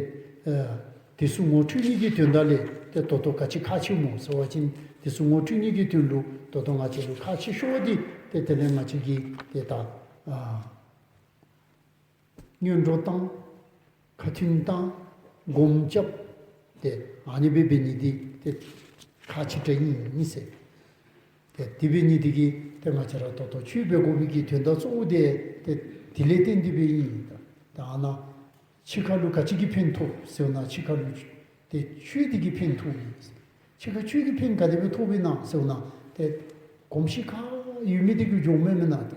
ཨ་དེ་ཚུ་ངོ་འཕྲོད་ནི་གི་དོན་དག་ལས་ཏེ་ད་ལྟོ་ག་ཅི་ཁག་ཆེ་སྨོ་ཟེར་བ་ཅིན་དེ་ཚུ་ངོ་འཕྲོད་ནི་གི་དོན་ལུ་ད་ལྟོ་ང་བཅས་ལུ་ཁག་ཆེ་ཤོས་འདི་ཏེ་དེ་ལས་ང་བཅས་ཀྱིས་ཏེ་ད་ཨ་སྔོན་འགྲོ་བཏང་། ཁ་ཐུན་བཏང་། སྒོམ་རྐྱབ། ཏེ་ཨ་ནི་སྦེ་འབད་ནི་འདི་ཏེ་ཁག་ཆེ་དྲགས་ཨིན་ཟེར། ཏེ་དེ་འབད་ནི་འདི་གིས་ཏེ་ང་བཅས་ར་ད་ལྟོ་ཆོས་འབད་དགོ་པའི་གི་དོན་དག་གཙོ་བོ་འདི་ཏེ་དེ་ལས་བརྟེན་ཏེ་སྦེ་ཨིན། ད་ཨ་ནཱ་འཆི་ཁ་ལུ་ག་ཅི་གིས་ཕན་ཐོགས་ཟེར་བ་ན་འཆི་ཁ་ལུ་ཏེ་ཆོས་འདི་གིས་ཕན་ཐོགས་ཨིན། འཆི་ཁ་ཆོས་ཀྱི་ཕན་ག་དེ་སྦེ་ཐོགས་པས་ན་ཟེར་བ་ན་ཏེ་གོམས་གཤིས་ཁ་ཡོད་མི་འདི་གིས་འགྱོཝ་མེན་མེན་ན། ཏེ་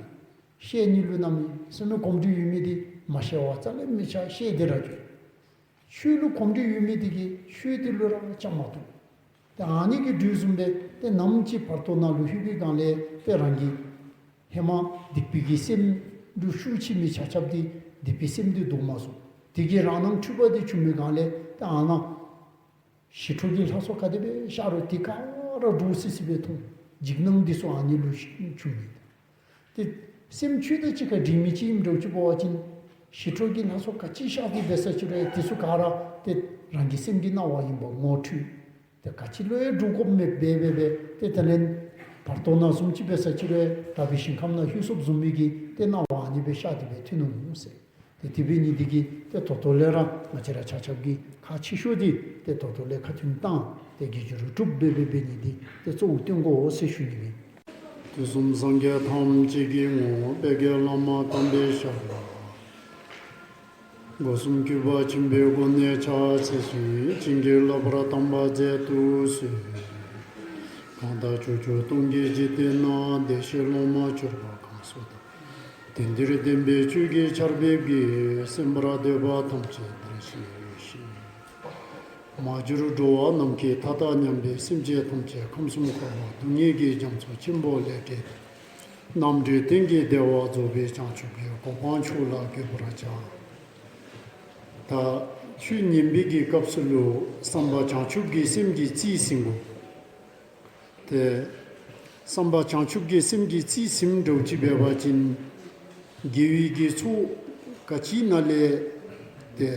བཤད་ནི་ལུ་གནམ་མེད་ས་མེད་གོམས་འདྲིས་ཡོད་མི་འདི་མ་བཤད་པར་རྩ་ལས་མི་ཆ་བཤད་དེ་ར་འགྱོ། ཆོས་ལུ་གོམས་འདྲིས་ཡོད་མི་འདི་གིས་ཆོས་འདི་ལུ་ར་བཅའ་མར་གཏོགས། ཏེ་ཨ་ནི་གི་དུས་བཟུམ་སྦེ་ཏེ་ནམ་ཅིག་བར་དོ་ནང་ལུ་ལྷོད་པའི་སྒང་ལས་ཏེ་རང་གི་ཧེ་མ་སྡིག་པའི་གི་སེམས་ལུ་ཤུགས་ཆེ་མི་ཆ་ཁྱབ་འདི་སྡིག་པའི་སེམས་འདི་ལྡོག་མ་ཚུགས། དེ་གིས་རང་སྣང་འཁྲུལ་པ་འདི་བྱུང་མི་སྒང་ལས་ཏེ་ཨ་ནཱ་ཞི་ཁྲོ་གི་ལྷ་ཚོགས་ག་དེ་སྦེ་ཤར་རུང་དེ་ག་ར་འདྲོག་སི་སི་སྦེ་མཐོང་། འཇིགས་སྣང་འདི་ཚུ་ཨ་ནི་ལུ་བྱུང་མི། ཏེ་སེམས་ཆོས་དང་གཅིག་ཁར་འདྲེས་མི་ཅིག་ཨིནམ་འདྲཝ་ཅིག་འབད་བ་ཅིན་ཞི་ཁྲོ་གི་ལྷ་ཚོགས་ག་ཅི་ཤར་ཏེ་འབད་ས་ཅི་རུང་དེ་ཚུ་ག་ར་ཏེ་རང་གི་སེམས་ཀྱི་སྣང་བ་ཨིནམ་ངོ་འཕྲོད། ཏེ་ག་ཅི་ལུ་ཡང་འདྲོག་དགོཔ་མེདཔ་སྦེ་སྦེ་སྦེ་ཏེ་དེ་ལས་བར་དོ་ནང་བཟུམ་ཅིག་འབད་ས་ཅི་རུང་དག་པའི་ཞིང་ཁམས་ནང་ལྷོད་སོཔ་བཟུམ་མའི་གི་ཏེ་སྣང་བ་ཨ་ནི་སྦེ་ཤར་ཏེ་སྦེ་ཐོན་འོང་ཟེར། ཏེ་དེ་འབད་ནི་འདི་གིས་ཏེ་ད་ལྟོ་ལས་ར་ང་བཅས་ར་ཆ་ཁྱབ་ཀྱིས་ཁག་ཆེ་ཤོས་འདི་ཏེ་ད་ལྟོ་ལས་ཁ་ཐུན་བཏང་སྟེ་དགེ་སྦྱོར་སྒྲུབ་འབད་འབད་འབད་ནི་འདི་ཏེ་གཙོ་བོ་བཏོན་དགོ་ཟེར་ཞུ་ནི་ཨིན། དུས་གསུམ་སངས་རྒྱས་ཐམས་ཅད་ཀྱི་ངོ་བོ། དཔལ་གྱི་བླ་མ་དམ་པའི་ཞབས་ལ། སྒོ་གསུམ་གུས་པས་མཆིམས་ཕུད་གུ་ནས་ཕྱག་འཚལ་ཞིང་། བྱིན་གྱིས་བརླབ་པར་དམ་པ་མཛད་དུ་གསོལ། གང་དག་ཕྱོགས་བཅུ་སྟོང་གི་འཇིག་རྟེན་ན། བདེ་གཤེགས་སློབ་མ་གྱུར་པ་གང་སུ་དག། དེང་འདིར་བསྟན་པའི་ཆོས་ཀྱི་ཆར་འབེབས་ཀྱིས། གསན་པར་འདོད་པ་ཐམས་ཅད་བདེར་གཤེགས་ཤིག། མ་གྱུར་འགྲོ་བ་ནམ་མཁའི་མཐའ་དང་མཉམ་པའི་སེམས་ཅན་ཐམས་ཅད་ཁམས་གསུམ་འཁོར་བ་སྡུག་བསྔལ་གྱི་རྒྱ་མཚོ་ཆེན་པོ་ལས་བསྒྲལ་ཏེ། རྣམ་གྲོལ་གཏན་གྱི་བདེ་བ་རྫོགས་པའི་བྱང་ཆུབ་ཀྱི་གོ་འཕང་མཆོག་ལ་འགོད་པར་བྱ། ད་ཆོས་ཉན་པའི་གི་སྐབས་སུ་ལུ་བསམ་པ་བྱང་ཆུབ་ཀྱི་སེམས་ཀྱིས་རྩིས་ཟིན་དགོ། ཏེ་བསམ་པ་བྱང་ཆུབ་ཀྱི་སེམས་ཀྱིས་རྩིས་ཟིན་འགྱོ་ཅི་འབད་བ་ཅིན་དགེ་བའི་གི་ཚོགས་ག་ཅི་ནང་ལས་ཏེ་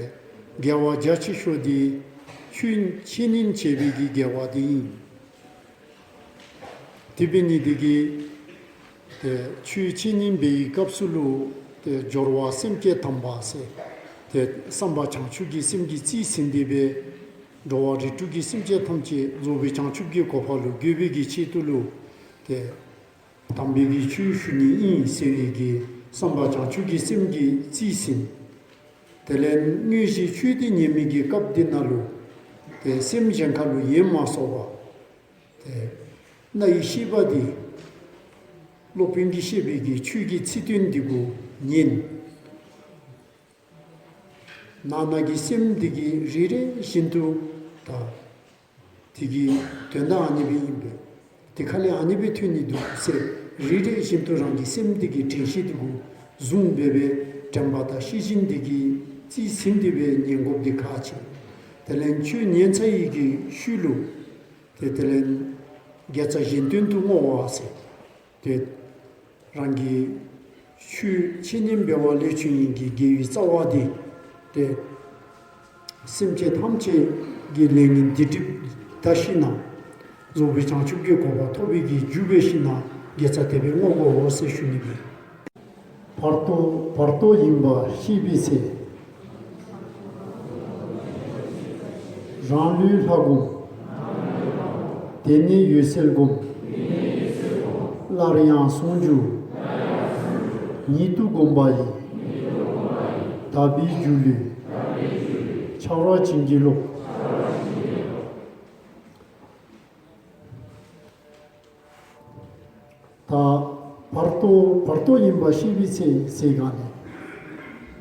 དགེ་བ་རྒྱ་ཆེ་ཤོས་འདི་ཆོས་འཆད་ཉན་བྱེད་པའི་གི་དགེ་བ་འདི་ཨིན། དེ་འབད་ནི་འདི་གིས་ཏེ་ཆོས་འཆད་ཉན་འབད་བའི་སྐབས་སུ་ལུ་ཏེ་སྦྱོར་བ་སེམས་བསྐྱེད་དམ་པ་ཟེར་ཏེ་བསམ་པ་བྱང་ཆུབ་ཀྱི་སེམས་ཀྱིས་རྩིས་ཟིན་ཏེ་སྦེ་འགྲོ་བ་རིགས་དྲུག་གི་སེམས་ཅན་ཐམས་ཅད་རྫོགས་པའི་བྱང་ཆུབ་ཀྱི་གོ་འཕང་ལུ་འགོད་པའི་གི་ཆེད་དུ་ལུ་ཏེ་དམ་པའི་གི་ཆོས་ཞུ་ནི་ཨིན་ཟེར་བའི་གི་བསམ་པ་བྱང་ཆུབ་ཀྱི་སེམས་ཀྱིས་རྩིས་ཟིན། དེ་ལས་དངོས་གཞི་ཆོས་འདི་ཉན་མི་གི་སྐབས་འདི་ནང་ལུ་ཏེ་སེམས་གཞན་ཁ་ལུ་ཡེངས་མ་སོང་བར་ཏེ་རྣ་ཡི་ཤེས་པ་འདི་སློབ་དཔོན་གྱིས་བཤད་པའི་གི་ཆོས་ཀྱི་ཚིག་དོན་འདི་གུ་ཉན། ནང་ན་གི་སེམས་འདི་གིས་རེ་རེ་བཞིན་དུ་ད་དེ་གི་དོན་དག་ཨ་ནི་སྦེ་ཨིན་པས། དེ་ཁ་ལས་ཨ་ནི་སྦེ་ཐོན་ནི་འདུག་ཟེར་རེ་རེ་བཞིན་དུ་རང་གི་སེམས་འདི་གི་དྲན་ཤེས་འདི་གུ་བཟུང་སྦེ་སྦེ་དྲན་པ་དང་ཤེས་བཞིན་འདི་གིས་རྩིས་ཟིན་ཏེ་སྦེ་ཉན་དགོཔ་འདི་ཁག་ཆེ། དེ་ལས་ཆོས་ཉན་ཚར་བའི་གི་ཤུལ་ལུ་ཏེ་དེ་ལས་དགེ་རྩ་གཞན་དོན་དུ་བསྔོ་བ་ཟེར། ཏེ་རང་གི་ཆོས་འཆད་ཉན་འབད་བ་ལས་བྱུང་ནི་གི་དགེ་བའི་རྩ་བ་འདི་ཏེ་སེམས་ཅན་ཐམས་ཅད་ཀྱི་ལས་ངན་སྡིག་སྒྲིབ་དག་ཞིནམ་ལས་རྫོགས་པའི་བྱང་ཆུབ་ཀྱི་གོ་འཕང་ཐོབ་པའི་གི་རྒྱུ་འབད་ཞིནམ་ལས་དགེ་རྩ་དེ་སྦེ་བསྔོ་དགོ་ཟེར་ཞུ་ནི་སྦེ། བར་དོ་བར་དོ་ཡིན་པ་ཤེས་པའི་ཚེ། རང་ལུས་ལྷ་བསྒོམ། དེ་ནས་འོད་གསལ་བསྒོམ། སླར་ཡང་ཟུང་འཇུག་ཉིད་དུ་བསྒོམ་པ་ཡིས། དག་པའི་སྒྱུ་ལུས་ཆར་པ་བྱིན་གྱིས་རློབས། ད་བར་དོ་བར་དོ་ཡིན་པ་ཤེས་པའི་ཚེ་ཟེར་ག་ནི།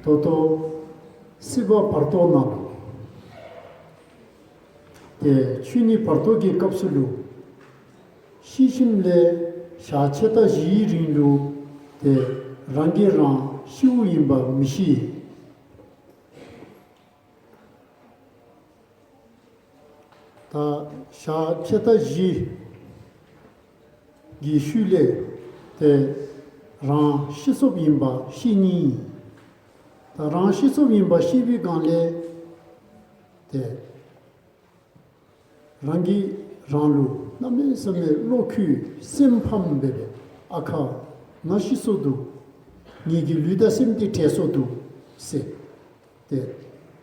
ད་ལྟོ་སྲིད་པ་བར་དོ་ནང་ལུ་ཏེ་ཆོས་ཉིད་བར་དོ་གི་སྐབས་སུ་ལུ་ཤི་ཞིནམ་ལས་ཞག་ཕྱེད་དང་བཞིའི་རིང་ལུ་ཏེ་རང་གིས་རང་ཤིཝ་ཨིན་པ་མི་ཤེས། ད་ཞག་ཕྱེད་དང་བཞི་གི་ཤུལ་ལས་ཏེ་རང་ཤི་སོཔ་ཨིན་པ་ཤེས་ནི། ད་རང་ཤི་སོཔ་ཨིན་པ་ཤེས་པའི་སྒང་ལས་ཏེ་རང་གིས་རང་ལུ་གནམ་མེད་ས་མེད་བློ་འཁྱུད་སེམས་ཕམ་སྦེ་སྦེ་ཨ་ཁ་ང་ཤི་སོ་འདུག། ངེ་གི་ལུས་དང་སེམས་འདི་བྲལ་སོ་འདུག་ཟེར། ཏེ་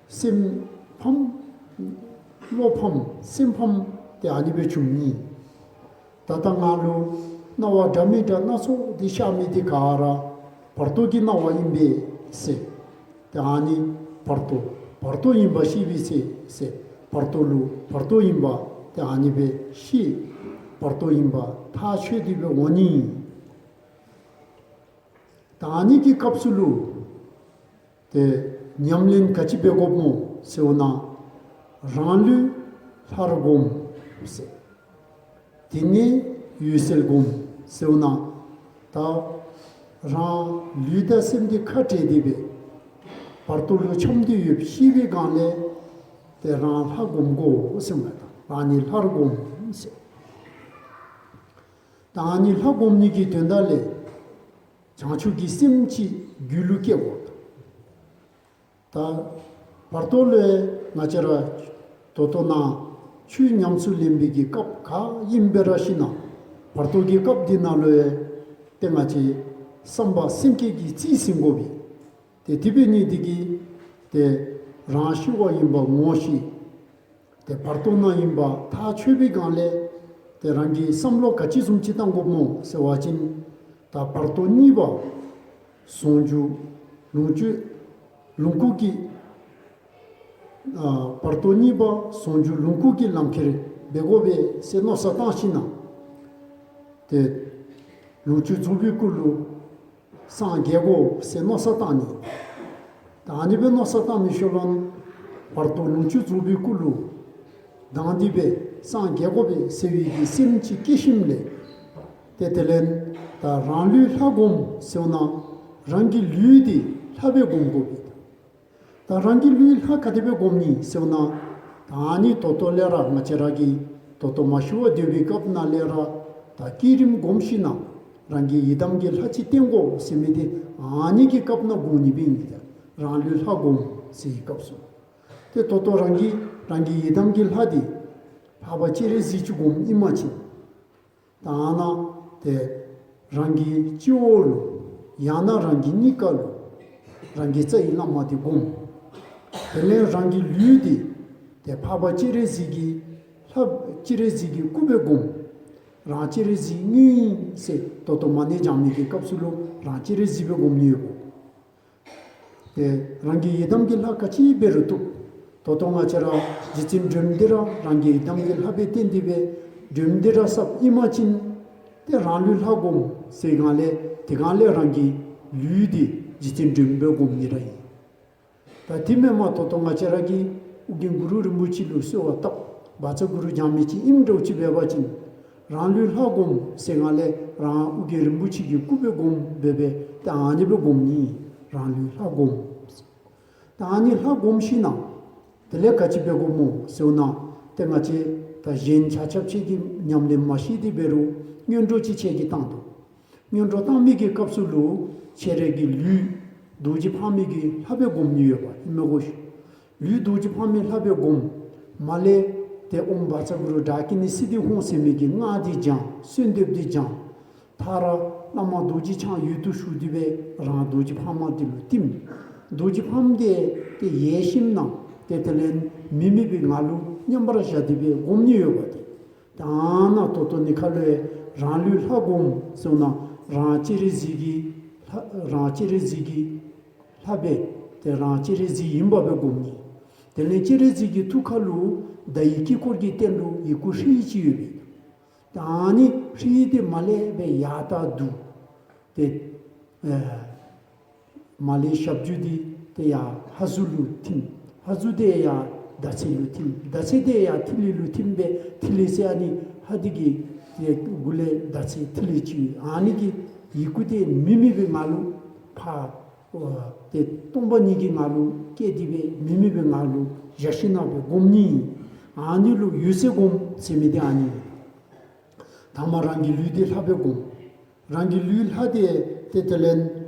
སེམས་ཕམ་བློ་ཕམ་སེམས་ཕམ་ཏེ་ཨ་ནི་སྦེ་བྱུང་ནི། ད་ལྟ་ང་ལུ་སྣང་བ་འདྲ་མི་འདྲ་སྣ་ཚོགས་འདི་ཤར་མི་འདི་ག་ར་བར་དོ་གི་སྣང་བ་ཨིན་པས་ཟེར། ཏེ་ཨ་ནི་བར་དོ་བར་དོ་ཡིན་པ་ཤེས་པའི་ཚེ་ཟེར། བར་དོ་ལུ་བར་དོ་ཡིན་པ་ཏེ་ཨ་ནི་སྦེ་ཤེས། བར་དོ་ཡིན་པ་ཐག་ཆོད་དེ་སྦེ་འོང་ནི། ད་ཨ་ནི་གི་སྐབས་སུ་ལུ་ཏེ་ཉམས་ལེན་ག་ཅི་འབད་དགོཔ་སྨོ་ཟེར་བ་ན། རང་ལུས་ལྷར་བསྒོམ་ཟེར། དེ་ནས་འོད་གསལ་བསྒོམ་ཟེར་བ་ན། ད་རང་ལུས་དང་སེམས་འདི་ཁ་བྲལ་ཏེ་སྦེ་བར་དོ་ལུ་འཁྱམས་ཏེ་ཡོདཔ་ཤེས་པའི་སྒང་ལས་ཏེ་རང་ལྷ་བསྒོམ་དགོ་ཟེར་མས། ད་རང་ཉིད་ལྷར་བསྒོམ་ཟེར། ད་ཨ་ནི་ལྷ་བསྒོམ་ནི་གི་དོན་དག་ལས་བྱང་ཆུབ་ཀྱི་སེམས་ཅིག་རྒྱུད་ལུ་སྐྱེ་དགོ། ད་བར་དོ་ལུ་ང་བཅས་ར་ད་ལྟོ་ནཱ་ཆོས་ཉམས་སུ་ལེན་པའི་གི་སྐབས་ག་ཨིན་པ་ར་ཤེས་ན། བར་དོ་གི་སྐབས་འདི་ནང་ལུ་ཡང་ཏེ་ང་བཅས་བསམ་པ་སེམས་བསྐྱེད་ཀྱིས་རྩིས་ཟིན་དགོ་པས། ཏེ་དེ་འབད་ནི་འདི་གིས་ཏེ་རང་ཤི་བ་ཨིན་པ་ངོ་ཤེས། ཏེ་བར་དོ་ནང་ཨིན་པ་ཐག་ཆོད་པའི་སྒང་ལས་ཏེ་རང་གིས་བསམ་བློ་ག་ཅི་བཟུམ་ཅིག་བཏང་དགོཔ་སྨོ་ཟེར་བ་ཅིན། ད་བར་དོ་གཉིས་པ་ཟུང་འཇུག་ལོངས་སྤྱོད་ལོངས་སྐུ་གི་ཨ་བར་དོ་གཉིས་པ་ཟུང་འཇུག་ལོངས་སྐུ་གི་ལམ་ཁྱེར་འབད་དགོ་པས་ཟེར་མནོ་བསམ་བཏང་ཞིནམ་ལས་ཏེ་ལོངས་སྤྱོད་རྫོགས་པའི་སྐུ་ལུ་སངས་རྒྱས་དགོ་ཟེར་མནོ་བསམ་བཏང་ནི། ད་ཨ་ནི་སྦེ་མནོ་བསམ་བཏང་མི་ཤུལ་ལུ་བར་དོ་ལོངས་སྤྱོད་རྫོགས་པའི་སྐུ་ལུ་ སྡང་སྟེ་སྦེ་སངས་རྒྱས་དགོ་པས་ཟེར་བའི་གི་སེམས་ཅིག་སྐྱེས་ཞིནམ་ལས། ཏེ་དེ་ལས་ད་རང་ལུས་ལྷ་བསྒོམ་ཟེར་ན་རང་གི་ལུས་འདི་ལྷ་སྦེ་བསྒོམ་དགོ་པས། ད་རང་གི་ལུས་ལྷ་ག་དེ་སྦེ་བསྒོམ་ནི་ཟེར་ན། ད་ཨ་ནི་ད་ལྟོ་ལས་ར་ང་བཅས་ར་གིས་ད་ལྟོ་མ་ཤི་བར་སྡོད་པའི་སྐབས་ནང་ལས་ར་ད་བསྐྱེད་རིམ་བསྒོམ་ཞིན་ན་རང་གི་ཡི་དམ་གྱི་ལྷ་ཅིག་བསྟེན་དགོ་ཟེར་མི་འདི་ཨ་ནི་གི་སྐབས་ནང་དགོ་ནི་འབད་ནི་ད། རང་ལུས་ལྷ་བསྒོམ་ཟེར་བའི་སྐབས་སུ། ཏེ་ད་ལྟོ་རང་གི་རང་གི་ཡི་དམ་གྱི་ལྷ་འདི་འཕགས་པ་སྤྱན་རས་གཟིགས་ཅིག་བསྒོམ་ཨིན་པ་ཅིན། ད་ཨ་ནཱ་ཏེ་རང་གི་སྤྱི་བོ་ལུ་ཡང་ན་རང་གི་སྙིང་ག་ལུ་རང་གི་རྩ་བའི་བླ་མ་འདི་བསྒོམ། དེ་ལས་རང་གི་ལུས་འདི་ཏེ་འཕགས་པ་སྤྱན་རས་གཟིགས་ཀྱི་ལྷ་སྤྱན་རས་གཟིགས་ཀྱི་སྐུ་སྦེ་བསྒོམ། རང་སྤྱན་རས་གཟིགས་དངོས་ཨིན་ཟེར་ད་ལྟོ་མ་ཎི་བགྱང་མི་གི་སྐབས་སུ་ལུ་རང་སྤྱན་རས་གཟིགས་སྦེ་བསྒོམ་ནི་ཡོདཔ་འོང་། ཏེ་རང་གི་ཡི་དམ་གྱི་ལྷ་ག་ཅི་འབད་རུང་བཏུབ། ད་ལྟོ་ང་བཅས་ར་རྗེ་བཙུན་སྒྲོལ་མ་འདི་ར་རང་གི་ཡི་དམ་གྱི་ལྷ་སྦེ་བསྟེན་ཏེ་སྦེ་སྒྲོལ་མ་འདི་ར་ཟབ་ཨིན་པ་ཅིན། ཏེ་རང་ལུས་ལྷ་བསྒོམ་ཟེར་སྒང་ལས་དེ་སྒང་ལས་རང་གི་ལུས་འདི་རྗེ་བཙུན་སྒྲོལ་མ་སྦེ་བསྒོམ་ནི་ར་ཨིན། ད་དེ་མེན་པར་ད་ལྟོ་ང་བཅས་ར་གིས་ཨོ་རྒྱན་གུ་རུ་རིན་པོ་ཆེ་ལུ་གསོལ་བ་བཏབ། བཛྲ་གུ་རུ་བགྱང་མི་ཅིག་ཨིནམ་འདྲཝ་ཅིག་འབད་བ་ཅིན། རང་ལུས་ལྷ་བསྒོམ་ཟེར་སྒང་ལས་རང་ཨོ་རྒྱན་རིན་པོ་ཆེ་གི་སྐུ་སྦེ་བསྒོམ་སྦེ་སྦེ་ཏེ་ཨ་ནི་སྦེ་བསྒོམ་ནི། རང་ལུས་ལྷ་བསྒོམ། ད་ཨ་ནི་ལྷ་བསྒོམ་ཞིན་ན་དེ་ལས་ག་ཅི་འབད་དགོཔ་སྨོ་ཟེར་ན། ཏེ་ང་བཅས་ད་གཞན་ཆ་ཁྱབ་ཅིག་གིས་ཉམས་ལེན་མ་ཤེས་ཏེ་འབད་རུང་སྔོན་འགྲོ་ཅིག་ཁྱེད་ཀྱིས་བཏང་དོ། སྔོན་འགྲོ་བཏང་མི་གི་སྐབས་སུ་ལུ་ཁྱེད་རའི་གི་ལུས་རྡོ་རྗེ་ཕག་མོའི་གི་ལྷ་སྦེ་བསྒོམ་ནི་ཡོདཔ་ཨིན་མས་གོ་ཤིག། ལུས་རྡོ་རྗེ་ཕག་མོའི་ལྷ་སྦེ་བསྒོམ། མ་ལས་ཏེ་ཨོཾ་བཛྲ་གུ་རུ་ཌཱ་ཀི་ཎི་སིདྡྷི་ཧཱུྃ་ཟེར་མི་གི་སྔགས་འདི་བགྱང་། གསོལ་འདེབས་འདི་བགྱང་། མཐར་བླ་མ་རྡོ་རྗེ་འཆང་འོད་དུ་ཞུ་སྟེ་སྦེ་རང་རྡོ་རྗེ་ཕག་མོ་འདི་ལུ་བསྟིམ། རྡོ་རྗེ་ཕག་མོ་འདི་ཏེ་ཡལ་ཞིནམ་ན་ཏེ་དེ་ལས་མི་མི་སྦེ་ངང་ལུ་མཉམ་པར་བཞག་སྟེ་སྦེ་བསྒོམ་ནི་ཡོདཔ་འདི། ད་ཨ་ནཱ་ད་ལྟོ་ནི་ཁ་ལུ་རང་ལུས་ལྷ་བསྒོམ་ཟེར་ན་རང་སྤྱན་རས་གཟིགས་ཀྱི་ལྷ་རང་སྤྱན་རས་གཟིགས་ཀྱི་ལྷ་སྦེ་ཏེ་རང་སྤྱན་རས་གཟིགས་ཨིནམ་སྦེ་བསྒོམ་ནི། དེ་ལས་སྤྱན་རས་གཟིགས་ཀྱི་ཐུགས་ཁ་ལུ་ཟླ་བའི་དཀྱིལ་འཁོར་གྱི་སྟེང་ལུ་ཡི་གུ་ཧྲཱིཿཅིག་ཡོད་པས། ད་ཨ་ནི་ཧྲཱིཿདེ་མར་ལས་སྦེ་ཡར་ལྟ་འདུག། ཏེ་ཨེ་མར་ལས་ཞབས་ཀྱུ་འདི་ཏེ་ཡར་ཕར་ཚུར་ལུ་ཐིམ། ཕར་ཚུར་འདི་ཡར་ཟླ་ཚེས་ལུ་ཐིམ། ཟླ་ཚེས་འདི་ཡར་ཐིག་ལེ་ལུ་ཐིམ་སྦེ་ཐིག་ལེ་ཟེར་ཨ་ནི་ཧ་འདི་གི་ཏེ་གུ་ལས་ཟླ་ཚེས་ཐིག་ལེ་ཅིག་ཨ་ནི་གི་ཡི་གུ་འདི་མི་མི་སྦེ་ངང་ལུ་ཕར་ཨོ་ཏེ་སྟོང་པ་ཉིད་ཀྱི་ངང་ལུ་བསྐྱེད་དེ་སྦེ་མི་མི་སྦེ་ངང་ལུ་བཞག་ཞིནམ་ན་སྦེ་བསྒོམ་ནི། ཨ་ནི་ལུ་འོད་གསལ་སྒོམ་ཟེར་མི་འདི་ཨ་ནི། དང་པ་རང་གི་ལུས་འདི་ལྷ་སྦེ་བསྒོམ། རང་གི་ལུས་ལྷ་འདི་ཏེ་དེ་ལས་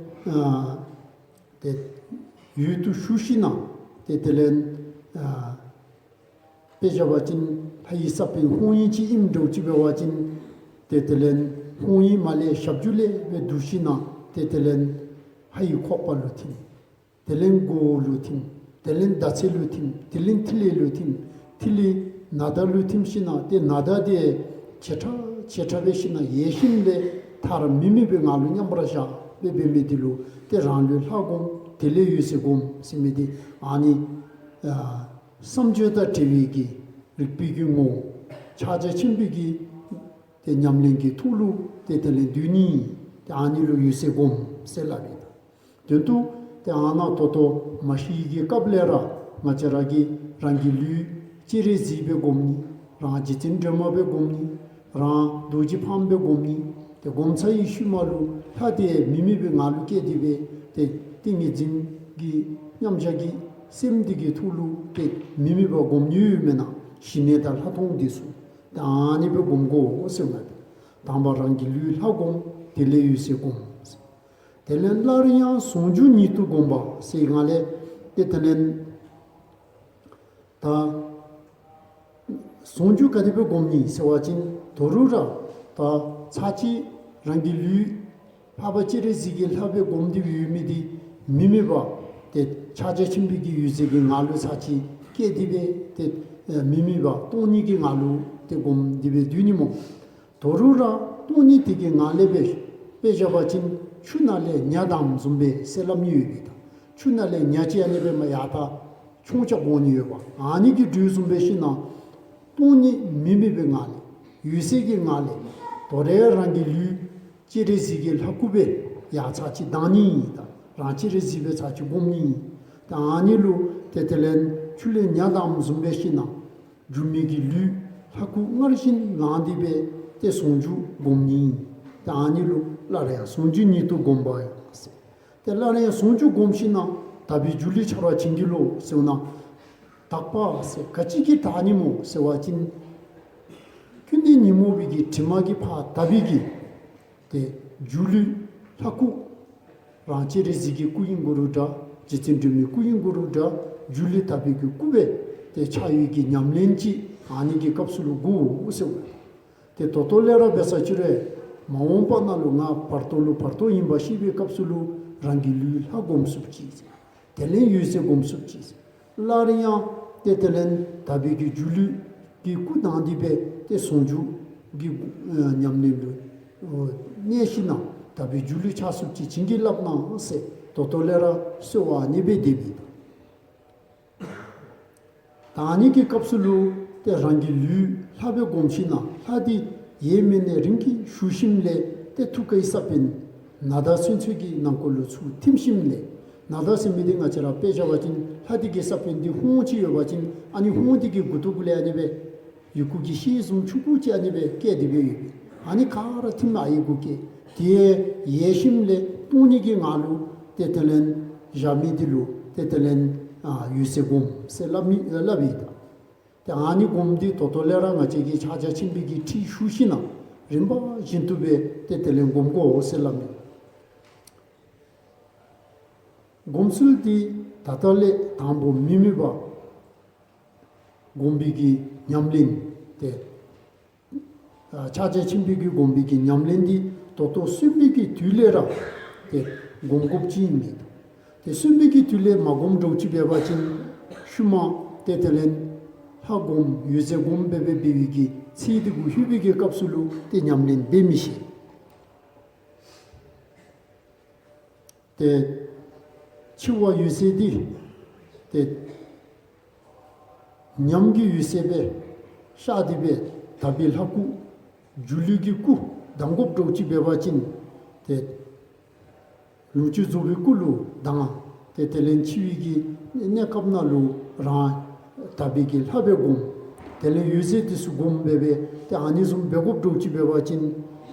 ཨ་ཏེ་འོད་དུ་ཞུ་ཞིནམ་ན་ཏེ་དེ་ལས་ཨ་དཔེ་བཞག་པ་ཅིན་ལྷ་ཡི་ས་བོན་ཧཱུྃ་ཡིག་ཅིག་ཨིནམ་འདྲཝ་ཅིག་འབད་བ་ཅིན་ཏེ་དེ་ལས་ཧཱུྃ་ཡིག་མར་ལས་ཞབས་ཀྱུ་ལས་སྦེ་བསྡུ་ཞིནམ་ན་ཏེ་དེ་ལས་ལྷ་ཡི་ཁོག་པ་ལུ་ཐིམ། དེ་ལས་མགུ་ལུ་ཐིམ། དེ་ལས་ཟླ་ཚེས་ལུ་ཐིམ། དེ་ལས་ཐིག་ལེ་ལུ་ཐིམ། ཐིག་ལེ་ནཱ་ད་ལུ་ཐིམ་ཞིནམ་ན་ཏེ་ནཱ་ད་འདི་ཇེ་ཕྲ་ཇེ་ཕྲ་འབད་ཞིནམ་ན་ཡལ་ཞིནམ་ལས་མཐར་མི་མི་སྦེ་ངང་ལུ་མཉམ་པར་བཞག་སྦེ་འབད་མི་འདི་ལུ་ཏེ་རང་ལུས་ལྷ་བསྒོམ། དེ་ལས་འོད་གསལ་སྒོམ་ཟེར་མི་འདི་ཨ་ནི་ཨ་བསམ་བརྗོད་དང་བྲལ་བའི་གི་རིག་པའི་གི་ངོ་བོ་ཕྱག་རྒྱ་ཆེན་པོའི་གི་ཏེ་ཉམས་ལེན་གྱི་ཐོག་ལུ་ཏེ་དེ་ལས་སྡོད་ནི། ཏེ་ཨ་ནི་ལུ་འོད་གསལ་སྒོམ་ཟེར་སླབ་ཨིན། དོན་དུ་ཏེ་ཨ་ནཱ་ད་ལྟོ་མ་ཤི་གི་སྐབས་ལས་ར་ང་བཅས་ར་གིས་རང་གི་ལུས་སྤྱན་རས་གཟིགས་སྦེ་སྒོམ་ནི། རང་རྗེ་བཙུན་སྒྲོལ་མ་སྦེ་སྒོམ་ནི། རང་རྡོ་རྗེ་ཕག་མོ་སྦེ་སྒོམ་ནི། ཏེ་སྒོམ་ཚར་བའི་ཤུལ་མ་ལུ་ལྷ་འདི་མི་མི་སྦེ་ངང་ལུ་བསྐྱེད་དེ་སྦེ་ཏེ་ཏིང་ངེ་འཛིན་གྱི་མཉམ་བཞག་གི་སེམས་འདི་གི་ཐོག་ལུ་ཏེ་མི་མི་སྦེ་སྒོམ་ནི་ཡོད་མེན་ན། ཞི་གནས་དང་ལྷག་མཐོང་འདི་ཚུ་ད་ཨ་ནི་སྦེ་སྒོམ་དགོ་ཟེར་ན། དང་པ་རང་གི་ལུས་ལྷ་བསྒོམ། དེ་ལས་འོད་གསལ་སྒོམ། དེ་ལས་སླར་ཡང་ཟུང་འཇུག་ཉིད་དུ་བསྒོམ་པ་ཟེར་སྒང་ལས་ཏེ་དེ་ལས་ད་ཟུང་འཇུག་ག་དེ་སྦེ་བསྒོམ་ནི་ཟེར་བ་ཅིན་ད་རུང་ར་ད་ཚར་གཅིག་རང་གི་ལུས་འཕགས་པ་སྤྱན་རས་གཟིགས་ཀྱི་ལྷ་སྦེ་བསྒོམ་སྟེ་ཡོད་མི་འདི་མི་མི་སྦེ་ཏེ་ཕྱག་རྒྱ་ཆེན་པོའི་གི་འོད་ཟེར་གྱིས་ངང་ལུ་ཚར་གཅིག་བསྐྱེད་དེ་སྦེ་ཏེ་མི་མི་སྦེ་སྟོང་ཉིད་ཀྱི་ངང་ལུ་ཏེ་བསྒོམ་སྟེ་སྦེ་སྡོད་ནི་སྨོ། ད་རུང་ར་སྟོང་ཉིད་དེ་གི་ངང་ལས་སྦེ་དཔེ་བཞག་པ་ཅིན་ཆུ་ནང་ལས་ཉ་བསྡམ་བཟུམ་སྦེ་ཟེར་སླབ་ནི་ཡོད་པས་ད། ཆུ་ནང་ལས་ཉ་ཅིག་ཨ་ནི་སྦེ་མར་ཡར་ད་མཆོང་རྐྱབ་འོང་ནི་ཡོདཔ། ཨ་ནི་གི་དོ་བཟུམ་སྦེ་ཞིནམ་ན་སྟོང་ཉིད་མི་མི་སྦེ་ངང་ལས་འོད་གསལ་གྱི་ངང་ལས་ད་རུང་རང་གི་ལུས་སྤྱན་རས་གཟིགས་ཀྱི་ལྷ་སྐུ་སྦེ་ཡར་ཚར་གཅིག་ལྡང་ནི་ཨིན་ད། རང་སྤྱན་རས་གཟིགས་སྦེ་ཚར་གཅིག་བསྒོམ་ནི་ཨིན་ད། ཨ་ནི་ལུ་ཏེ་དེ་ལས་ཆུ་ལས་ཉ་བསྡམ་བཟུམ་སྦེ་ཞིནམ་ན་ སྒྱུ་མའི་གི་ལུས་ལྷ་སྐུ་སྔར་བཞིན་ལང་སྟེ་སྦེ་ཏེ་ཟུང་འཇུག་སྒོམ་ནི། ཏེ་ཨ་ནི་ལུ་སླར་ཡང་ཟུང་འཇུག་ཉིད་དུ་བསྒོམ་པ་ཟེར། ཏེ་སླར་ཡང་ཟུང་འཇུག་སྒོམ་ཞིནམ་ལས་དག་པའི་སྒྱུ་ལུས་འཆར་བ་བྱིན་གྱིས་རློབས་ཟེར་ན། དག་པ་ཟེར་ག་ཅི་གིས་དག་ནི་སྨོ་ཟེར་བ་ཅིན། ཀུན་ནས་ཉོན་མོངས་པའི་གི་དྲི་མ་གིས་ཕར་དག་པའི་གི། ཏེ་སྒྱུ་ལུས་ལྷ་སྐུ། རང་སྤྱན་རས་གཟིགས་ཀྱི་སྐུ་ཨིན་དགོ་རུང་འདྲ། རྗེ་བཙུན་སྒྲོལ་མའི་སྐུ་ཨིན་དགོ་རུང་འདྲ། སྒྱུ་ལུས་དག་པའི་གི་སྐུ་སྦེ་ཏེ་འཆར་བའི་གི་ཉམས་ལེན་ཅིག་ཨ་ནི་གི་སྐབས་སུ་ལུ་དགོ་ཟེར་བ། ཏེ་ད་ལྟོ་ལས་ར་འབད་ས་ཅིག་རུང་མ་འོངས་པ་ནང་ལུ་ང་བར་དོ་ལུ་བར་དོ་ཨིན་པ་ཤེས་པའི་སྐབས་སུ་ལུ་རང་གི་ལུས་ལྷ་སྒོམ་ཚུགསཔ་ཅིག། དེ་ལས་འོད་གསལ་སྒོམ་ཚུགསཔ་ཅིག། སླར་ཡང་ཏེ་དེ་ལས་དག་པའི་གི་སྒྱུ་ལུས་ཀྱི་སྐུ་ལྡང་སྟེ་སྦེ་ཏེ་ཟུང་འཇུག་གི་ཨ་ཉམས་ལེན་ལུ་ཨོ་གནས་ཞིནམ་ལས་དག་པའི་སྒྱུ་ལུས་འཆར་ཚུགསཔ་ཅིག་བྱིན་གྱིས་བརླབས་གནང་ཟེར་ད་ལྟོ་ལས་ར་གསོལ་བ་ཨ་ནི་སྦེ་འདེབས་ཡི། ད་ཨ་ནི་གི་སྐབས་སུ་ལུ་ཏེ་རང་གི་ལུས་ལྷ་སྦེ་སྒོམ་ཞིནམ་ལས་ལྷ་འདི་ཡེངས་མེད་ནས་རིམ་གྱིས་ཞུ་ཞིནམ་ལས་ཏེ་ཐུགས་ཀའི་ས་བོན་ནཱ་ད་གསོན་ཚོད་ཀྱི་ནང་འཁོད་ལུ་ཚུར་ཐིམ་ཞིནམ་ལས། ནཱ་ད་ཟེར་མི་འདི་ང་བཅས་ར་དཔེ་བཞག་པ་ཅིན་ལྷ་འདི་གི་ས་བོན་འདི་ཧོང་ཅིག་ཡོད་པ་ཅིན་ཨ་ནི་ཧོང་འདི་གི་མགུ་ཏོ་གུ་ལས་ཨ་ནི་སྦེ་ཡི་གུ་གི་ཤེལ་བཟུམ་ཆུང་ཀུ་ཅིག་ཨ་ནི་སྦེ་བཀལ་ཏེ་སྦེ་ཡོད། ཨ་ནི་ག་ར་ཐིམ་ཨ་ཡི་གུ་བཀལ། དེ་ཡལ་ཞིནམ་ལས་སྟོང་ཉིད་ཀྱི་ངང་ལུ་ཏེ་དེ་ལས་བཞག་མི་འདི་ལུ་ཏེ་དེ་ལས་ཨ་འོད་གསལ་སྒོམ་ཟེར་སླབ་མི་ཨ་སླབ་ཨིན། ཏེ་ཨ་ནི་སྒོམ་འདི་ད་ལྟོ་ལས་ར་ང་བཅས་ཀྱིས་ཕྱག་རྒྱ་ཆེན་པོའི་གི་ཁྲིད་ཞུ་ཞིནམ་ལས་རིམ་པ་བཞིན་དུ་སྦེ་ཏེ་དེ་ལས་སྒོམ་དགོ་ཟེར་སླབ་མི། སྒོམ་ཚུལ་འདི་ད་ལྟ་ལས་དང་པོ་མི་དམིགས་པ་སྒོམ་པའི་གི་ཉམས་ལེན་ཏེ། ཨ་ཕྱག་རྒྱ་ཆེན་པོའི་གི་སྒོམ་པའི་གི་ཉམས་ལེན་འདི་ད་ལྟོ་གསོན་པོའི་གི་དུས་ལས་ར་ཏེ་སྒོམ་དགོཔ་ཅིག་ཨིན་མས། ཏེ་གསོན་པོའི་གི་དུས་ལས་མ་སྒོམ་འདྲཝ་ཅིག་འབད་བ་ཅིན་ཤུལ་མ་ཏེ་དེ་ལས་ལྷ་སྒོམ་འོད་གསལ་སྒོམ་འབད་འབད་འབད་བའི་གི་ཚེ་འདི་གུ་ལྷོད་པའི་གི་སྐབས་སུ་ལུ་ཏེ་ཉམས་ལེན་འབད་མི་ཤེས། ཏེ་འཆི་བ་འོད་གསལ་འདི་ཏེ་ཉམས་ཀྱི་འོད་གསལ་སྦེ་ཤར་ཏེ་སྦེ་དག་པའི་ལྷ་སྐུ་སྒྱུ་ལུས་ཀྱི་སྐུ་ལྡང་དགོཔ་འདྲཝ་ཅིག་འབད་བ་ཅིན་ཏེ་ལོངས་སྤྱོད་རྫོགས་པའི་སྐུ་ལུ་ལྡང་། ཏེ་དེ་ལས་འཆི་བའི་གི་གནས་སྐབས་ནང་ལུ་རང་དག་པའི་གི་ལྷ་སྦེ་སྒོམ། དེ་ལས་འོད་གསལ་འདི་ཚུ་སྒོམ་འབད་འབད་ཏེ་ཨ་ནི་བཟུམ་འབད་དགོཔ་འདྲཝ་ཅིག་འབད་བ་ཅིན་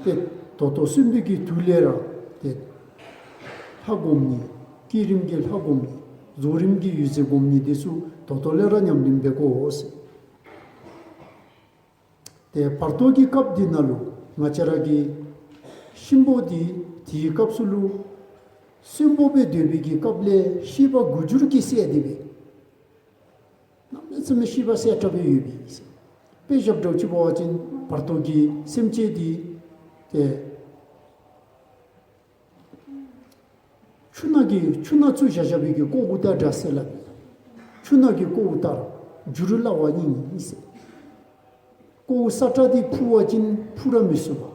ཏེ་ད་ལྟོ་གསོན་པོའི་གི་དུས་ལས་ར་ཏེ་ལྷ་སྒོམ་ནི་བསྐྱེད་རིམ་གྱི་ལྷ་སྒོམ་ནི་རྫོགས་རིམ་གྱི་འོད་གསལ་སྒོམ་ནི་འདི་ཚུ་ད་ལྟོ་ལས་ར་ཉམས་ལེན་འབད་དགོ་ཟེར། ཏེ་བར་དོ་གི་སྐབས་འདི་ནང་ལུ་ང་བཅས་ར་གི་གཤིན་པོ་འདི་དེའི་སྐབས་སུ་ལུ་གསོན་པོ་སྦེ་སྡོད་པའི་གི་སྐབས་ལས་ཤེས་པ་དགུ་འགྱུར་གྱིས་གསལ་ཏེ་སྦེ་གནམ་མེད་ས་མེད་ཤེས་པ་གསལ་དྲགས་སྦེ་ཡོད་པས། དཔེ་བཞག་འདྲཝ་ཅིག་འབད་བ་ཅིན་བར་དོ་གི་སེམས་ཅན་འདི་ཏེ་ཆུ་ནང་གི་ཆུ་ནང་བཙུགས་བཞག་བཞག་པའི་གི་ཀོ་བོ་དང་འདྲ་ཟེར་སླབ་ཨིན། ཆུ་ནང་གི་ཀོ་བོ་ལྟར་འགྱུར་སླ་བ་ཨིན་ཟེར། ཀོ་བོ་སྲ་ཀྲག་འདི་འཕུ་བ་ཅིན་འཕུ་ར་མི་ཚུགས་པས།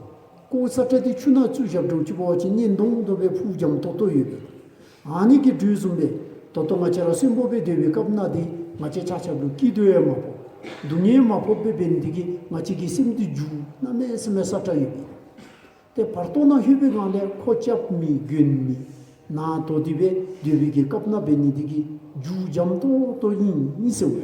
ཀོ་བོ་སྲ་ཀྲག་འདི་ཆུ་ནང་བཙུགས་བཞག་འདྲཝ་ཅིག་འབད་བ་ཅིན་ནན་ཏོག་ཏོ་སྦེ་འཕུ་འཇམ་ཏོག་ཏོ་ཡོད་པས། ཨ་ནི་གི་དོ་བཟུམ་སྦེ་ད་ལྟོ་ང་བཅས་ར་གསོན་པོ་སྦེ་སྡོད་པའི་སྐབས་ནང་འདི་ང་བཅས་ཆ་ཁྱབ་ལུ་སྐྱིད་སྡུག་ཡང་མ་ཕོག། སྡུག་བསྔལ་མ་ཕོགཔ་སྦེ་འབད་ནི་འདི་གིས་ང་བཅས་ཀྱི་སེམས་འདི་རྒྱུ་གནམ་མེད་ས་མེད་སྲ་ཀྲག་ཡོད་པས། ཏེ་བར་དོ་ནང་ལྷོད་པའི་སྒང་ལས་ཁོ་སྐྱབས་མེད་མགོན་མེད་ནང་དོག་སྟེ་སྦེ་སྡོད་པའི་གི་སྐབས་ནང་འབད་ནི་འདི་གིས་རྒྱུ་འཇམ་ཏོག་ཏོ་ཨིན་ཨིན་ཟེར་བས།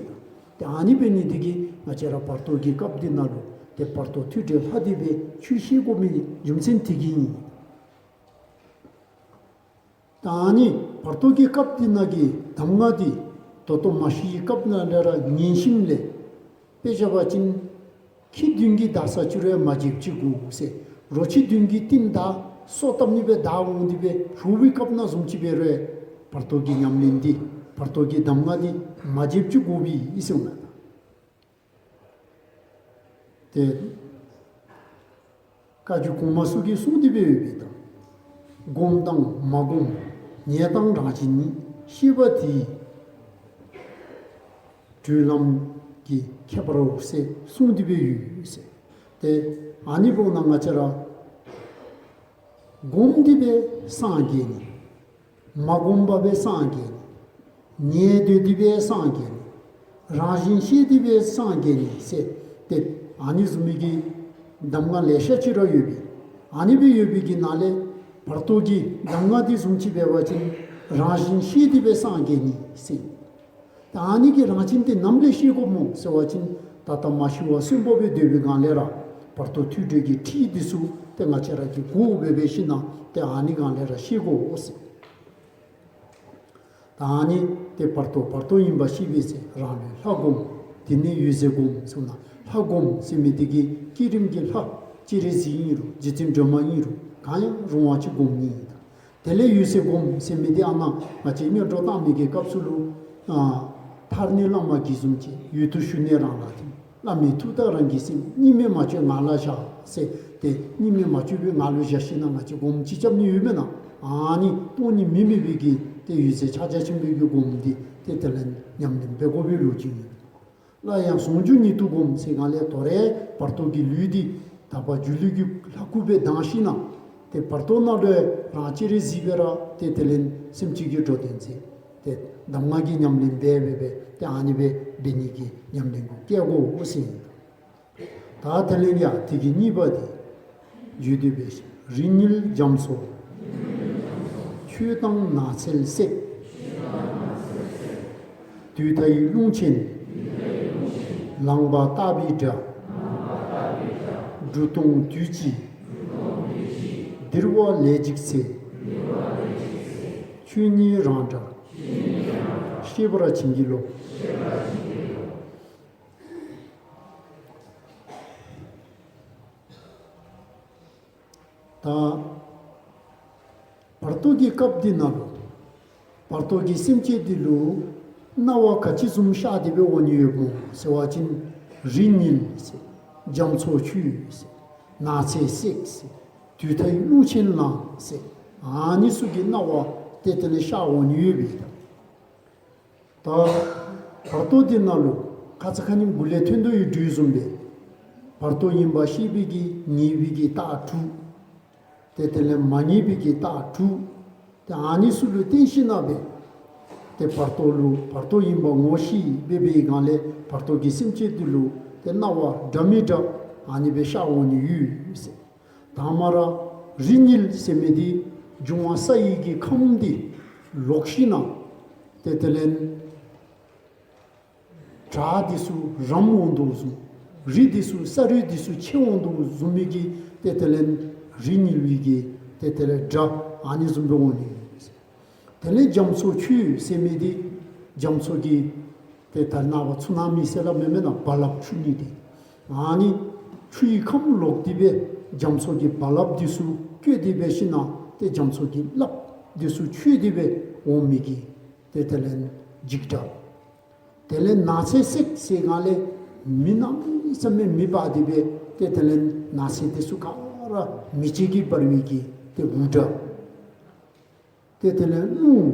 ཏེ་ཨ་ནི་འབད་ནི་འདི་གིས་ང་བཅས་ར་བར་དོ་གི་སྐབས་འདི་ནང་ལུ་ཏེ་བར་དོ་ཐོས་གྲོལ་ལྷ་འདི་སྦེ་ཆོས་ཤེས་དགོ་མི་རྒྱུ་མཚན་འདི་གིས་ཨིན། ད་ཨ་ནི་བར་དོ་གི་སྐབས་འདི་ནང་གི་གདམས་ངག་འདི་ད་ལྟོ་མ་ཤི་བའི་སྐབས་ནང་ལས་ར་ཉན་ཞིནམ་ལས་དཔེ་བཞག་པ་ཅིན་ཁྱི་བདུན་གྱིས་བདའ་ས་ཅིག་རུང་མ་བརྗེད་ཅིག་དགོ་ཟེར། རོ་ཁྱི་བདུན་གྱིས་རྟིང་བདའ་སོ་བཏབ་ནི་སྦེ་བདའ་འོང་སྟེ་སྦེ་ལྷོད་པའི་སྐབས་ནང་བཟུམ་ཅིག་འབད་རུང་བར་དོ་གི་ཉམས་ལེན་འདི་བར་དོ་གི་གདམས་ངག་འདི་མ་བརྗེད་ཅིག་དགོ་པས་ཟེར་འོང་། ཏེ་བཀའ་བརྒྱུད་གོང་མ་ཚུ་གིས་གསུངས་ཏེ་སྦེ་ཡོད་པའི་དང་། སྒོམ་དང་མ་སྒོམ་ཉལ་དང་རང་བཞིན་ཉིད། ཤེས་པ་དེས་གྲོལ་ལམ་གྱི་ཁྱད་པར་འོ་ཟེར་གསུངས་ཏེ་སྦེ་ཡོད་ཟེར། ཏེ་ཨ་ནི་འབདཝ་ད་ང་བཅས་ར་སྒོམ་སྟེ་སྦེ་སངས་རྒྱས་ནི། མ་སྒོམ་པར་སྦེ་སངས་རྒྱས་ནི། ཉལ་སྡོད་དེ་སྦེ་སངས་རྒྱས་ནི། རང་བཞིན་ཤེས་ཏེ་སྦེ་སངས་རྒྱས་ནི་ཟེར་ཏེ་ཨ་ནི་བཟུམ་མའི་གི་གདམས་ངག་ལེ་ཤ་ཅིག་ར་ཡོད་པས། ཨ་ནི་སྦེ་ཡོད་པའི་གི་ནང་ལས་བར་དོ་གི་གདམས་ངག་འདི་བཟུམ་ཅིག་འབད་བ་ཅིན་རང་བཞིན་ཤེས་ཏེ་སྦེ་སངས་རྒྱས་ནི་ཟེར། ད་ཨ་ནི་གི་རང་བཞིན་འདི་ནམ་ལས་ཤེས་དགོཔ་སྨོ་ཟེར་བ་ཅིན་ ད་ལྟ་མ་ཤི་བར་གསོན་པོ་སྦེ་སྡོད་པའི་སྒང་ལས་ར་བར་དོ་ཐོས་གྲོལ་གྱི་ཁྲིད་འདི་ཚུ་ཏེ་ང་བཅས་ར་གིས་གོ་སྦེ་འབད་ཞིན་ན་ཏེ་ཨ་ནི་སྒང་ལས་ར་ཤེས་དགོ་ཟེར། ད་ཨ་ནི་ཏེ་བར་དོ་བར་དོ་ཨིན་པ་ཤེས་པའི་ཚེ་རང་ལུས་ལྷ་བསྒོམ། དེ་ནས་འོད་གསལ་བསྒོམ་ཟེར་ན་ལྷ་བསྒོམ་ཟེར་མི་འདི་གིས་བསྐྱེད་རིམ་གྱི་ལྷ་སྤྱན་རས་གཟིགས་ཨིན་རུང་རྗེ་བཙུན་སྒྲོལ་མ་ཨིན་རུང་གང་ཡང་རུང་བ་ཅིག་བསྒོམ་ནི་ཨིན། དེ་ལས་འོད་གསལ་བསྒོམ་ཟེར་མི་འདི་ཨ་ནཱ་ང་བཅས་སྔོན་འགྲོ་བཏང་མི་གི་སྐབས་སུ་ལུ་ཨ་ཐར་ནི་བླ་མ་གིས་བཟུམ་ཅིག་འོད་དུ་ཞུ་ནི་རང་ལ་ཐིམ། བླ་མའི་ཐུགས་དང་རང་གི་སེམས། གཉིས་མེད་མ་བཅོས་ངང་ལ་བཞག་ཟེར་ཏེ་གཉིས་མེད་མ་བཅོས་པའི་ངང་ལུ་བཞག་ཞིན་ན་ང་བཅས་སྒོམ་ཅིག་རྐྱབ་ནི་ཡོད་མེན་ན། ཨ་ནི་སྟོང་ཉིད་མི་དམིགས་པའི་གི་ཏེ་འོད་གསལ་ཕྱག་རྒྱ་ཆེན་པོའི་གི་སྒོམ་འདི་ཏེ་དེ་ལས་ཉམས་ལེན་འབད་དགོ་པའི་ལོ་རྒྱུས་ཨིན། སླར་ཡང་ཟུང་འཇུག་ཉིད་དུ་བསྒོམ་ཟེར་གང་ལས་དོ་རུང་བར་དོ་གི་ལུས་འདི་དག་པ་སྒྱུ་ལུས་ཀྱི་ལྷ་སྐུ་སྦེ་བཏང་ཞིན་ན་ཏེ་བར་དོ་ནང་ལུ་རང་སྤྱན་རས་གཟིགས་སྦེ་ར་ཏེ་དེ་ལས་སེམས་ཅན་གྱི་འགྲོ་དོན་མཛད། ཏེ་གདམས་ངག་གི་ཉམས་ལེན་འབད་འབད་འབད་ཏེ་ཨ་ནི་སྦེ་འབད་ནི་གི་ཉམས་ལེན་གུ་བཀལ་དགོ་ཟེར་ཨིན། ད་དེ་ལས་ཡང་དེ་གི་གཉིས་པ་འདི་བརྗོད་དེ་འབད་ཞིན། རི་ཉིལ་རྒྱ་མཚོ་ཆོས་དང་ནགས་ཚལ་བསྲེགས། དུས་མཐའི་ཀླུང་ཆེན་ལངས་པ་ལྟ་བུའི་སྒྲ། འབྲུ་སྟོང་དུས་གཅིག་ལྡིར་བ་ལས་འཇིགས་ཚེ། ཆོས་ཉིད་རང་སྒྲ་ཤེས་པར་བྱིན་གྱིས་རློབས། ད་བར་དོ་གི་སྐབས་འདི་ནང་ལུ་བར་དོ་གི་སེམས་ཅན་འདི་ལུ་སྣང་བ་ག་ཅི་བཟུམ་ཤར་ཏེ་སྦེ་འོང་ནི་ཡོདཔ་སྨོ་ཟེར་བ་ཅིན་རི་ཉིལ་ཟེར། རྒྱ་མཚོ་ཆོས་ཟེར། ནགས་ཚལ་བསྲེགས་ཟེར། དུས་མཐའི་ཀླུང་ཆེན་ལངས་ཟེར། ཨ་ནི་ཚུ་གི་སྣང་བ་ཏེ་དེ་ལས་ཤར་འོང་ནི་ཡོདཔ་ཨིན། ད་བར་དོ་འདི་ནང་ལུ་ཁ་ཙ་ཁ་ཉིནམ་གུ་ལས་ཐོན་དོ་ཡོད་དོ་བཟུམ་སྦེ་བར་དོ་ཨིན་པ་ཤེས་པའི་གི་ངེས་པའི་གི་རྟགས་དྲུག། ཏེ་དེ་ལས་མ་ངེས་པའི་གི་རྟགས་དྲུག། ཏེ་ཨ་ནི་ཚུ་ལུ་བརྟེན་ཞིན་ན་སྦེ་ཏེ་བར་དོ་ལུ་བར་དོ་ཨིན་པ་ངོ་ཤེས་འབད་བའི་སྒང་ལས་བར་དོ་གི་སེམས་ཅན་འདི་ལུ་ཏེ་སྣང་བ་འདྲ་མི་འདྲ་ཨ་ནི་སྦེ་ཤར་འོང་ནི་ཡོད་ཟེར། དང་པ་ར་རི་ཉིལ་ཟེར་མི་འདི་འབྱུང་བ་སའི་གི་ཁམས་འདི་ལོག་ཞིན་ན་ཏེ་དེ་ལས་བྲག་འདི་ཚུ་རམ་འོང་དོ་བཟུམ། རི་འདི་ཚུ་ས་རུད་འདི་ཚུ་ཆད་འོང་དོ་བཟུམ་མའི་གི་ཏེ་དེ་ལས་རི་ཉིལ་བའི་གི་ཏེ་དེ་ལས་སྒྲ་ཨ་ནི་བཟུམ་སྦེ་འོང་ནི། དེ་ལས་རྒྱ་མཚོ་ཆུ་ཟེར་མི་འདི་རྒྱ་མཚོ་གི་ཏེ་ད་ནངས་པ་ཚུ་ན་མི་ཟེར་སླབ་མི་མེན་ན། རྦ་རླབས་འཁྲུག་ནི་འདི་ཨ་ནི་ཆུའི་ཁམས་ལོག་སྟེ་སྦེ་རྒྱ་མཚོ་གི་རྦ་རླབས་འདི་ཚུ་བསྐྱོད་དེ་འབད་ཞིན་ན་ཏེ་རྒྱ་མཚོ་གི་རླབས་འདི་ཚུ་ཆད་དེ་སྦེ་འོང་མི་གི་ཏེ་དེ་ལས་འཇིགས་སྒྲ། དེ་ལས་ནགས་ཚལ་བསྲེགས་ཟེར་གང་ལས་མེ་གནམ་མེད་ས་མེད་མེ་འབར་ཏེ་སྦེ་ཏེ་དེ་ལས་ནགས་ཚལ་འདི་ཚུ་ག་ར་མེ་ལྕེ་གིས་འབར་བའི་གི་ཏེ་འུར་སྒྲ། ཏེ་དེ་ལས་རླུང་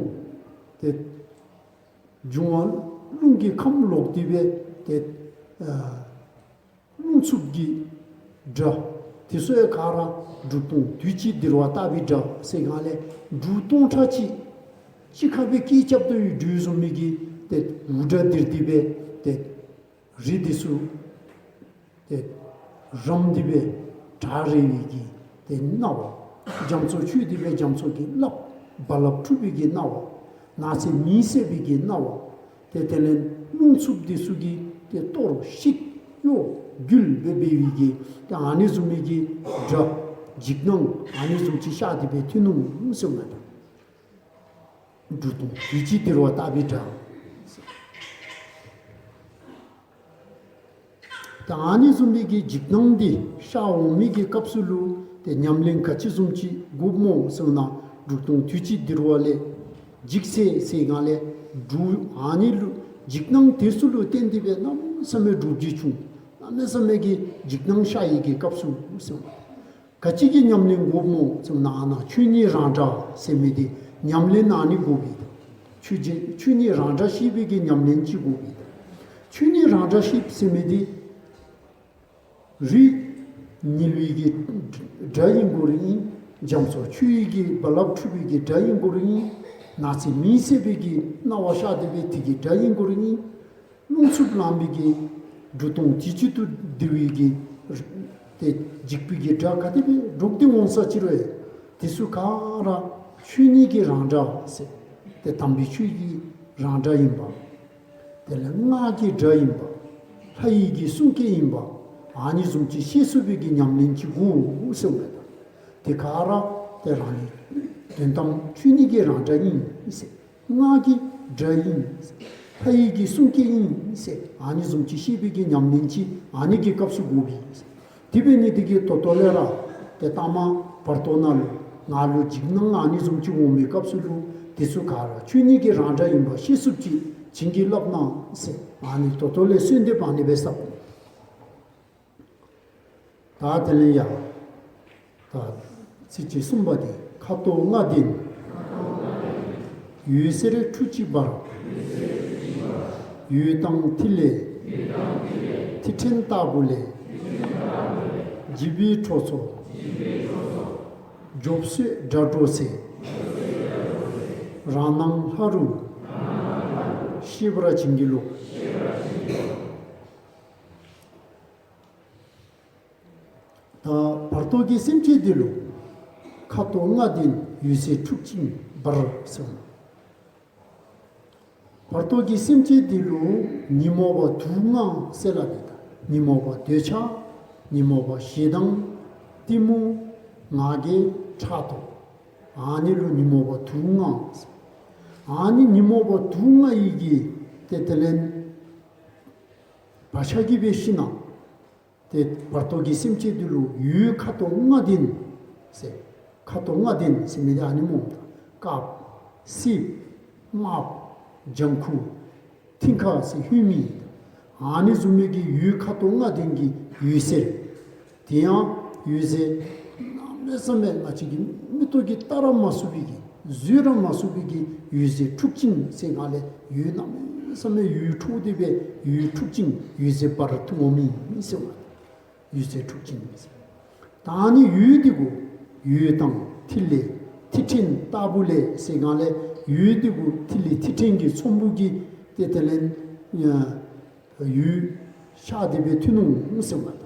ཏེ་འབྱུང་བ་རླུང་གི་ཁམས་ལོག་སྟེ་སྦེ་ཏེ་ཨ་རླུང་འཚུབ་ཀྱི་སྒྲ། དེ་ཚུ་ཡང་ག་ར་འབྲུ་སྟོང་དུས་གཅིག་ལྡིར་བ་ལྟ་བུའི་སྒྲ་ཟེར་གང་ལས་འབྲུ་སྟོང་ཕྲག་གཅིག་གཅིག་ཁར་སྦེ་སྐད་རྐྱབ་སྡོད་ཡོད་དོ་བཟུམ་མའི་གི་ཏེ་འུར་སྒྲ་ལྡིར་ཏེ་སྦེ་ཏེ་རི་འདི་ཚུ་ཏེ་རམ་སྟེ་སྦེ་བྲག་རལ་བའི་གི་ཏེ་སྣང་བ། རྒྱ་མཚོ་ཆད་དེ་སྦེ་རྒྱ་མཚོ་གི་རླབས་རྦ་རླབས་འཁྲུག་པའི་གི་སྣང་བ། ནགས་ཚལ་མེ་བསྲེགས་པའི་གི་སྣང་བ། ཏེ་དེ་ལས་རླུང་འཚུབ་འདི་ཚུ་གིས་ཏེ་གཏོར་བཤིག་གཡོ་འགུལ་སྦེ་འབད་བའི་གི་ཏེ་ཨ་ནི་བཟུམ་མའི་གི་སྒྲ་འཇིགས་སྣང་ཨ་ནི་བཟུམ་ཅིག་ཤར་ཏེ་སྦེ་ཐོན་ནུག་ཟེར་མས། འབྲུ་སྟོང་དུས་གཅིག་ལྡིར་བ་ལྟ་བུའི་སྒྲ། ཏེ་ཨ་ནི་བཟུམ་མའི་གི་འཇིགས་སྣང་འདི་ཤར་འོང་མི་གི་སྐབས་སུ་ལུ་ཏེ་ཉམས་ལེན་ག་ཅི་བཟུམ་ཅིག་དགོཔ་སྨོ་ཟེར་ན། འབྲུ་སྟོང་དུས་གཅིག་ལྡིར་བ་ལས་འཇིགས་ཚེ་ཟེར་གང་ལས་འབྲུ་ཨ་ནི་ལུ་འཇིགས་སྣང་དེ་ཚུ་ལུ་བརྟེན་ཏེ་སྦེ་གནམ་མེད་ས་མེད་འབྲུག་རྒྱས་བྱུང་། གནམ་མེད་ས་མེད་ཀྱི་འཇིགས་སྣང་ཤར་བའི་གི་སྐབས་སུ་ཟེར། ག་ཅི་གི་ཉམས་ལེན་དགོཔ་སྨོ་ཟེར་ན། ཨ་ནཱ་ཆོས་ཉིད་རང་སྒྲ་ཟེར་མི་འདི་ཉམས་ལེན་ཨ་ནི་དགོ་པས། ཆོས་ཅན་ཆོས་ཉིད་རང་སྒྲ་ཤེས་པའི་གི་ཉམས་ལེན་ཅིག་དགོ་པས། ཆོས་ཉིད་རང་སྒྲ་ཤེས་ཟེར་མི་འདི་རི་ཉིལ་བའི་གི་སྒྲ་ཨིན་དགོ་རུང་ཨིན། རྒྱ་མཚོ་ཆུ་ཡི་གི་རྦ་རླབས་འཁྲུག་པའི་གི་སྒྲ་ཨིན་དགོ་རུང་ཨིན། ནགས་ཚལ་མེ་བསྲེགས་པའི་གི་སྣང་བ་ཤར་ཏེ་སྦེ་དེ་གི་སྒྲ་ཨིན་དགོ་རུང་ཨིན། རླུང་འཚུབ་ལངས་པའི་གི་འབྲུ་སྟོང་དུས་གཅིག་ཏུ་ལྡིར་བའི་གི་ཏེ་འཇིགས་པའི་གི་སྒྲ་ག་དེ་སྦེ་སྒྲོག་སྟེ་འོང་ས་ཅི་རུང་ཡང་དེ་ཚུ་ག་ར་ཆོས་ཉིད་ཀྱི་རང་སྒྲ་ཟེར། ཏེ་དམ་པའི་ཆོས་ཀྱི་རང་སྒྲ་ཨིན་པ། དེ་ལས་སྔགས་ཀྱི་སྒྲ་ཨིན་པ། ལྷ་ཡི་གི་གསུང་སྐད་ཨིན་པ་ཨ་ནི་བཟུམ་ཅིག་ཤེས་ཚུགས་པའི་གི་ཉམས་ལེན་ཅིག་དགོ་ཟེརཝ་མས། ད་དེ་ག་ར་ཏེ་རང་ཉིད་དོན་དམ་ཆོས་ཉིད་ཀྱི་རང་སྒྲ་ཨིན་ཟེར། སྔགས་ཀྱི་སྒྲ་ཨིན་ཟེར། ལྷ་ཡི་གི་གསུང་སྐད་ཨིན་ཟེར། ཨ་ནི་བཟུམ་ཅིག་ཤེས་པའི་གི་ཉམས་ལེན་ཅིག་ཨ་ནི་གི་སྐབས་སུ་དགོ་པས་ཟེར། དེ་འབད་ནི་དེ་གིས་ད་ལྟོ་ལས་ར་ཏེ་ལྟ་མ་བར་དོ་ནང་ལུ་ང་ལུ་འཇིགས་སྣང་ཨ་ནི་བཟུམ་ཅིག་འོང་བའི་སྐབས་སུ་ལུ་དེ་ཚུ་ག་ར་ཆོས་ཉིད་ཀྱི་རང་སྒྲ་ཨིན་པ་ཤེས་ཚུགསཔ་ཅིག་བྱིན་གྱིས་བརླབས་གནང་ཟེར། ཨ་ནི་ད་ལྟོ་ལས་གསོལ་འདེབས་ཨ་ནི་སྦེ་ཟེར། ད་དེ་ལས་ཡང་ད་ཚིགས་བཅད་གསུམ་པ་འདི། ཁ་དོག་ལྔ་ལྡན་འོད་ཟེར་ཁྲུ་གཅིག་འབར། འོད་དང་ཐིག་ལེ་ཐིག་ཕྲན་ལྟ་བུ་ལས། འཇིགས་པའི་ཁྲོ་ཚོགས་རྒྱོབ་སོད་སྒྲ་སྒྲོགས་ཚེ། རང་སྣང་ལྷ་རུ་ཤེས་པར་བྱིན་གྱིས་རློབས། ད་བར་དོ་གི་སེམས་ཅན་འདི་ལུ་ཁ་དོག་ལྔ་ལྡན་འོད་ཟེར་ཁྲུ་གཅིག་འབར་ཟེར། བར་དོ་གི་སེམས་ཅན་འདི་ལུ་ཉོན་མོངས་པ་དུག་ལྔ་ཟེར་སླབ་ཨིན། ད་ཉོན་མོངས་པ་འདོད་ཆགས། ཉོན་མོངས་པ་ཞེ་སྡང་། གཏི་མུག། ང་རྒྱལ། ཕྲག་དོག། ཨ་ནི་ལུ་ཉོན་མོངས་པ་དུག་ལྔ་ཟེར། ཨ་ནི་ཉོན་མོངས་པ་དུག་ལྔ་ཡི་གི་ཏེ་དེ་ལས་བག་ཆགས་ཀྱིས་འབད་ཞིན་ན་ཏེ་བར་དོ་གི་སེམས་ཅན་འདི་ལུ་འོད་ཁ་དོག་ལྔ་ལྡན་ཟེར། ཁ་དོག་ལྔ་ལྡན་ཟེར་མི་འདི་ཨ་ནི་སྨོ། དཀརཔོ། སེརཔོ། དམརཔོ། ལྗང་ཁུ། མཐིང་ཁ་ཟེར་ཧུད་མེད། ཨ་ནི་བཟུམ་མའི་གི་འོད་ཁ་དོག་ལྔ་ལྡན་གྱི་འོད་ཟེར། དེ་ཡང་འོད་ཟེར་གནམ་མེད་ས་མེད་ང་བཅས་ཀྱི་མིག་ཏོ་གིས་བལྟ་ར་མ་ཚུགས་པའི་གི་བཟོད་ར་མ་ཚུགས་པའི་གི་འོད་ཟེར་འཁྲུག་ཅིང་ཟེར་གང་ལས་འོད་གནམ་མེད་ས་མེད་འོད་འཁྲུགས་ཏེ་སྦེ་འོད་འཁྲུག་ཅིང་འོད་ཟེར་འབར་འོང་མི་ཨིན་ཟེར་བ། འོད་ཟེར་འཁྲུག་ཅིང་ཟེར། ད་ཨ་ནི་འོད་འདི་གུ་འོད་དང་ཐིག་ལེ་ཐིག་ཕྲན་ལྟ་བུ་ལས་ཟེར་གང་ལས་འོད་འདི་གུ་ཐིག་ལེ་ཐིག་ཕྲན་གྱི་ཚོམ་བུ་གིས་ཏེ་དེ་ལས་འོད་ཤར་ཏེ་སྦེ་ཐོན་འོང་ཟེར་བ་དང་།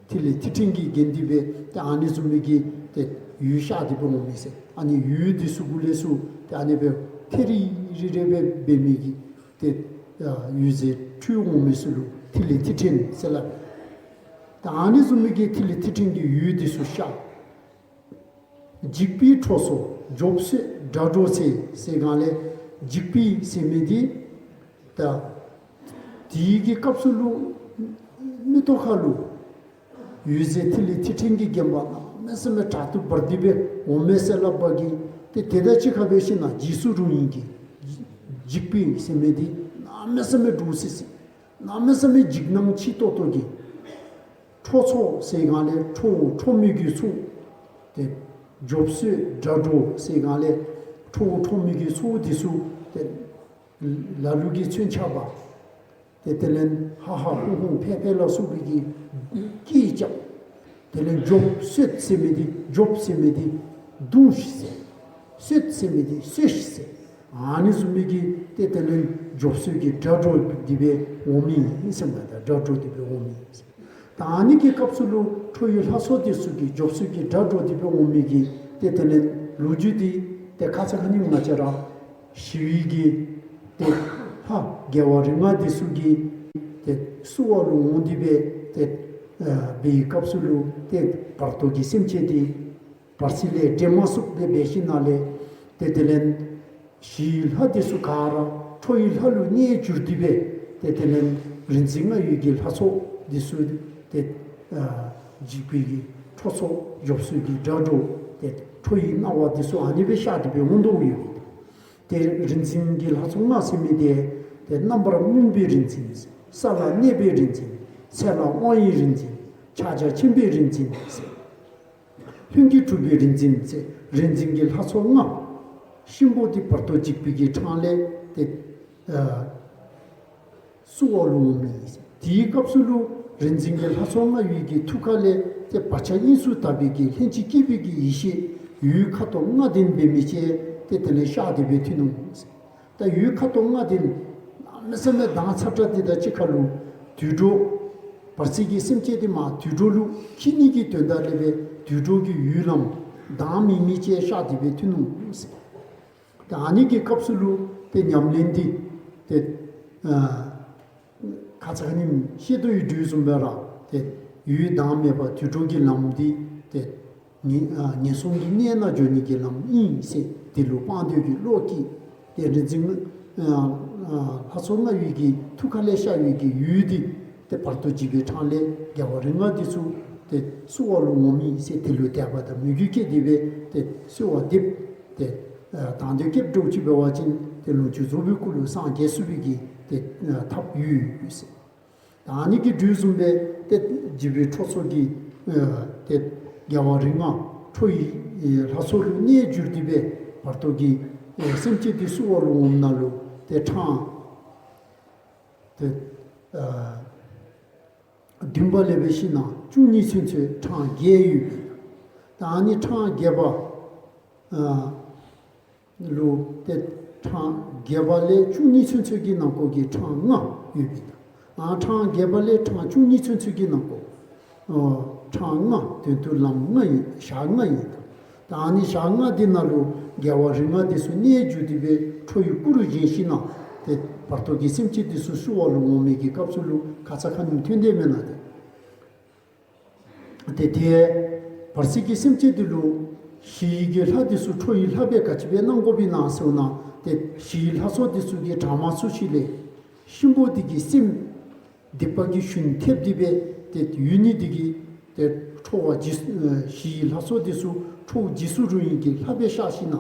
ཐིག་ལེ་ཐིག་ཕྲན་གྱིས་བརྒྱན་ཏེ་སྦེ་ཏེ་ཨ་ནི་བཟུམ་མའི་གི་ཏེ་འོད་ཤར་ཏེ་སྦེ་འོང་མི་ཟེར། ཨ་ནི་འོད་འདི་ཚུ་གུ་ལས་ཚུར་ཏེ་ཨ་ནི་སྦེ་ཐད་རི་རི་རི་སྦེ་འབད་མི་གི་ཏེ་འོད་ཟེར་འཕྲོས་འོང་མི་ཚུ་ལུ་ཐིག་ལེ་ཐིག་ཕྲན་ཟེར་སླབ། ཏེ་ཨ་ནི་བཟུམ་མའི་གི་ཐིག་ལེ་ཐིག་ཕྲན་གྱི་འོད་འདི་ཚུ་ཤར། འཇིགས་པའི་ཁྲོ་ཚོགས་རྒྱོབ་སོད་སྒྲ་སྒྲོགས་ཚེ་ཟེར་གང་ལས་འཇིགས་པའི་ཟེར་མི་འདི་ད་དེའི་གི་སྐབས་སུ་ལུ་མིག་ཏོ་ཁ་ལུ་འོད་ཟེར་ཐིག་ལེ་ཐིག་ཕྲན་གྱིས་བརྒྱན་པ་གནམ་མེད་ས་མེད་དྲག་ཏུ་འབར་ཏེ་སྦེ་འོང་མས་ཟེར་སླབ་པ་གིས་ཏེ་དེ་དང་གཅིག་ཁར་འབད་ཞིན་ན་འཇིགས་སུ་རུང་ཡི་གི་འཇིགས་པའི་ཟེར་མི་འདི་གནམ་མེད་ས་མེད་འདྲོག་སི་སི་གནམ་མེད་ས་མེད་འཇིགས་སྣང་ཆེ་ཏོག་ཏོ་གི། ཁྲོ་ཚོགས་ཟེར་གང་ལས་ཁྲོ་བོ་ཁྲོ་མོའི་གི་ཚོགས། ཏེ་རྒྱོབ་སོད་སྒྲ་སྒྲོགས་ཟེར་གང་ལས་ཁྲོ་བོ་ཁྲོ་མོའི་གི་ཚོགས་འདི་ཚུ་ཏེ་ལ་ལུ་གིས་མཚོན་ཆ་འབག། ཏེ་དེ་ལས་ཧ་ཧ་ཧུ་ཧུ་ཕེ་ཕེ་ལ་སོགས་པའི་གི་སྐད་རྐྱབ། དེ་ལས་རྒྱོབ་སོད་ཟེར་མི་འདི་རྒྱོབ་ཟེར་མི་འདི་རྡུང་ཤིག་ཟེར། སོད་ཟེར་མི་འདི་སོད་ཤིག་ཟེར། ཨ་ནི་བཟུམ་མའི་གི་ཏེ་དེ་ལས་རྒྱོབ་སོད་ཀྱི་སྒྲ་སྒྲོགས་ཏེ་སྦེ་འོང་མི་ཨིན་ཟེར་མས། ད་སྒྲ་སྒྲོགས་ཏེ་སྦེ་འོང་མི་ཨིན་ཟེར། ད་ཨ་ནི་གི་སྐབས་སུ་ལུ་ཁྲོ་བོའི་ལྷ་ཚོགས་འདི་ཚུ་གིས་རྒྱོབ་སོད་ཀྱི་སྒྲ་སྒྲོགས་ཏེ་སྦེ་འོང་མི་གི་ཏེ་དེ་ལས་ལོ་རྒྱུས་འདི་ཏེ་ཁ་ཙ་ཁ་ཉིནམ་ང་བཅས་ར་ཞི་བའི་གི་ཏེ་ལྷ་རྒྱལ་བ་རིགས་ལྔ་འདི་ཚུ་གིས་ཏེ་བསུ་བ་ལུ་འོང་སྟེ་སྦེ་ཏེ་ཨ་འབད་བའི་སྐབས་སུ་ལུ་ཏེ་བར་དོ་གི་སེམས་ཅན་འདི་བར་སྲིད་ལས་འདྲེན་མ་ཚུགསཔ་སྦེ་འབད་ཞིནམ་ལས་ཏེ་དེ་ལས་ཞི་བའི་ལྷ་འདི་ཚུ་ག་ར་ཁྲོ་བོའི་ལྷ་ལུ་གནས་གྱུར་ཏེ་སྦེ་ཏེ་དེ་ལས་རིག་འཛིན་ལྔ་ཡོད་ཀྱི་ལྷ་ཚོགས་འདི་ཚུ་ཏེ་ཨ་འཇིགས་པའི་གི་ཁྲོ་ཚོགས་རྒྱོབ་སོད་ཀྱི་སྒྲ་སྒྲོགས་ཏེ་ཁྲོ་བོའི་སྣང་བ་འདི་ཚུ་ཨ་ནི་སྦེ་ཤར་ཏེ་སྦེ་འོང་དོ་ཡོད། ཏེ་རིག་འཛིན་གྱི་ལྷ་ཚོགས་ལྔ་ཟེར་མི་འདི་ཏེ་རྣམ་པར་སྨིན་པའི་རིག་འཛིན། ས་ལ་གནས་པའི་རིག་འཛིན། ཚལ་ལ་དབང་བའི་རིག་འཛིན། ཕྱག་རྒྱ་ཆེན་པོའི་རིག་འཛིན་ཟེར། ལྷུན་གྱིས་གྲུབ་པའི་རིག་འཛིན་ཟེར། རིག་འཛིན་གྱི་ལྷ་ཚོགས་ལྔ། གཤིན་པོ་འདི་བར་དོ་འཇིགས་པའི་གི་འཕྲང་ལས་ཏེ་ཨ་བསུ་བ་ལུ་འོང་མི་ཨིན་ཟེར། དེའི་སྐབས་སུ་ལུ་རིག་འཛིན་གྱི་ལྷ་ཚོགས་ལྔ་ཡོད་ཀྱི་ཐུགས་ཀ་ལས་ཏེ་བག་ཆགས་དབྱིངས་སུ་དག་པའི་གི་ལྷན་ཅིག་སྐྱེས་པའི་གི་ཡེ་ཤེས་འོད་ཁ་དོག་ལྔ་ལྡན་འབད་མི་ཅིག་ཏེ་དེ་ལས་ཤར་ཏེ་སྦེ་ཐོན་འོང་ཟེར། ད་འོད་ཁ་དོག་ལྔ་འདི་གནམ་མེད་ས་མེད་མདངས་ཚ་དྲགས་འདི་དང་གཅིག་ཁར་ལུ་དུད་འགྲོ་བར་སྲིད་ཀྱི་སེམས་ཅན་འདི་མར་དུད་འགྲོ་ལུ་འཁྱིད་ནི་གི་དོན་དག་ལས་སྦེ་དུད་འགྲོ་གི་འོད་ལམ་མདངས་མེད་མི་ཅིག་ཤར་ཏེ་སྦེ་ཐོན་འོང་ཟེར། ད་ཨ་ནི་གི་སྐབས་སུ་ལུ་ཏེ་ཉམས་ལེན་འདི་ཏེ་ཨ་ ཁ་ཙ་ཁ་ཉིནམ་བཤད་དོ་ཡོད་དོ་བཟུམ་སྦེ་ར་ཏེ་ཡུལ་བདག་མེད་པ་དུད་འགྲོ་གི་ལམ་འདི་ཏེ་ངན་ཨ་ངན་སོང་གི་གནས་ནང་འགྱོ་ནི་གི་ལམ་ཨིན་ཟེར་དེ་ལུ་དཔང་དོད་ཀྱི་བློ་གིས་ཏེ་རིག་འཛིན་ཨ་ཨ་ལྷ་ཚོགས་ལྔ་ཡི་གི་ཐུགས་ཁ་ལས་ཤར་བའི་གི་ཡུལ་འདི་ཏེ་བར་དོ་འཇིགས་པའི་འཕྲང་ལས་རྒྱལ་བ་རིགས་ལྔ་འདི་ཚུ་ཏེ་བསུ་བ་ལུ་འོང་མི་ཟེར་དེ་ལུ་དད་པ་དང་མོས་གུས་བསྐྱེད་དེ་སྦེ་ཏེ་གསོལ་བ་འདེབས་ཏེ་ཨ་དང་འདོད་བསྐྱེད་འགྲོ་ཅི་འབད་བ་ཅིན་ཏེ་ལོངས་སྤྱོད་རྫོགས་པའི་སྐུ་ལུ་སངས་རྒྱས་ཚུགས་པའི་གི་ཏེ་ཨ་ཐབས་ཡོད་ཟེར། ད་ཨ་ནི་གི་དོ་བཟུམ་སྦེ་ཏེ་འཇིགས་པའི་ཁྲོ་ཚོགས་ཀྱི་ཨ་ཏེ་རྒྱལ་བ་རིགས་ལྔ་ཁྲོ་བོའི་ཨེ་ལྷ་ཚོགས་ལུ་གནས་གྱུར་ཏེ་སྦེ་བར་དོ་གི་ཨེ་སེམས་ཅན་འདི་བསུ་བ་ལུ་འོངམ་ད་ལུ་ཏེ་འཕྲང་ཏེ་ཨ་བདུན་པ་ལས་འབད་ཞིན་ན་བཅུ་གཉིས་ཚུན་ཚོད་འཕྲང་བརྒྱད་ཡོད་པས། ད་ཨ་ནི་འཕྲང་བརྒྱད་པ་ཨ་ལུ་ཏེ་འཕྲང་བརྒྱད་པ་ལས་བཅུ་གཉིས་ཚུན་ཚོད་ཀྱི་ནང་འཁོད་ཀྱི་འཕྲང་ལྔ་ཡོད་པས། ཨ་འཕྲང་བརྒྱད་པ་ལས་འཕྲང་བཅུ་གཉིས་ཚུན་ཚོད་ཀྱི་ནང་འཁོད་ཨ་འཕྲང་ལྔ་དོན་དུ་ལམ་ལྔ་ཡོད། ཞག་ལྔ་ཡོད། ད་ཨ་ནི་ཞག་ལྔ་འདི་ནང་ལུ་རྒྱལ་བ་རིགས་ལྔ་འདི་ཚུ་གནས་གྱུར་ཏེ་སྦེ་ཁྲོ་བོའི་སྐུ་རུ་བཞེངས་ཞིན་ན་ཏེ་བར་དོ་གི་སེམས་ཅན་འདི་ཚུ་བསུ་བ་ལུ་འོང་མི་གི་སྐབས་སུ་ལུ་ཁ་ཙ་ཁ་ཉིནམ་ཐོན་ཏེ་མེན་ན་ཏེ། ཏེ་ཏེ་བར་སྲིད་ཀྱི་སེམས་ཅན་འདི་ལུ་ཞི་བའི་གི་ལྷ་འདི་ཚུ་ཁྲོ་བོའི་ལྷ་སྦེ་ག་ཅི་སྦེ་གནང་དགོ་པས་ན་ཟེར་བ་ཅིན་ཏེ་ཞི་བའི་ལྷ་ཚོགས་འདི་ཚུ་གི་དྲག་དམག་ཚུ་ཅིག་ལས་གཤིན་པོ་འདི་གི་སེམས་སྡིག་པ་གི་ཞུན་ཐེབས་ཏེ་སྦེ་ཏེ་ཡོད་ནི་འདི་གིས་ཏེ་ཁྲོ་བོ་འཇིགས་ཞི་བའི་ལྷ་ཚོགས་འདི་ཚུ་ཁྲོ་བོ་འཇིགས་སུ་རུང་བའི་གི་ལྷ་སྦེ་ཤར་ཞིན་ན་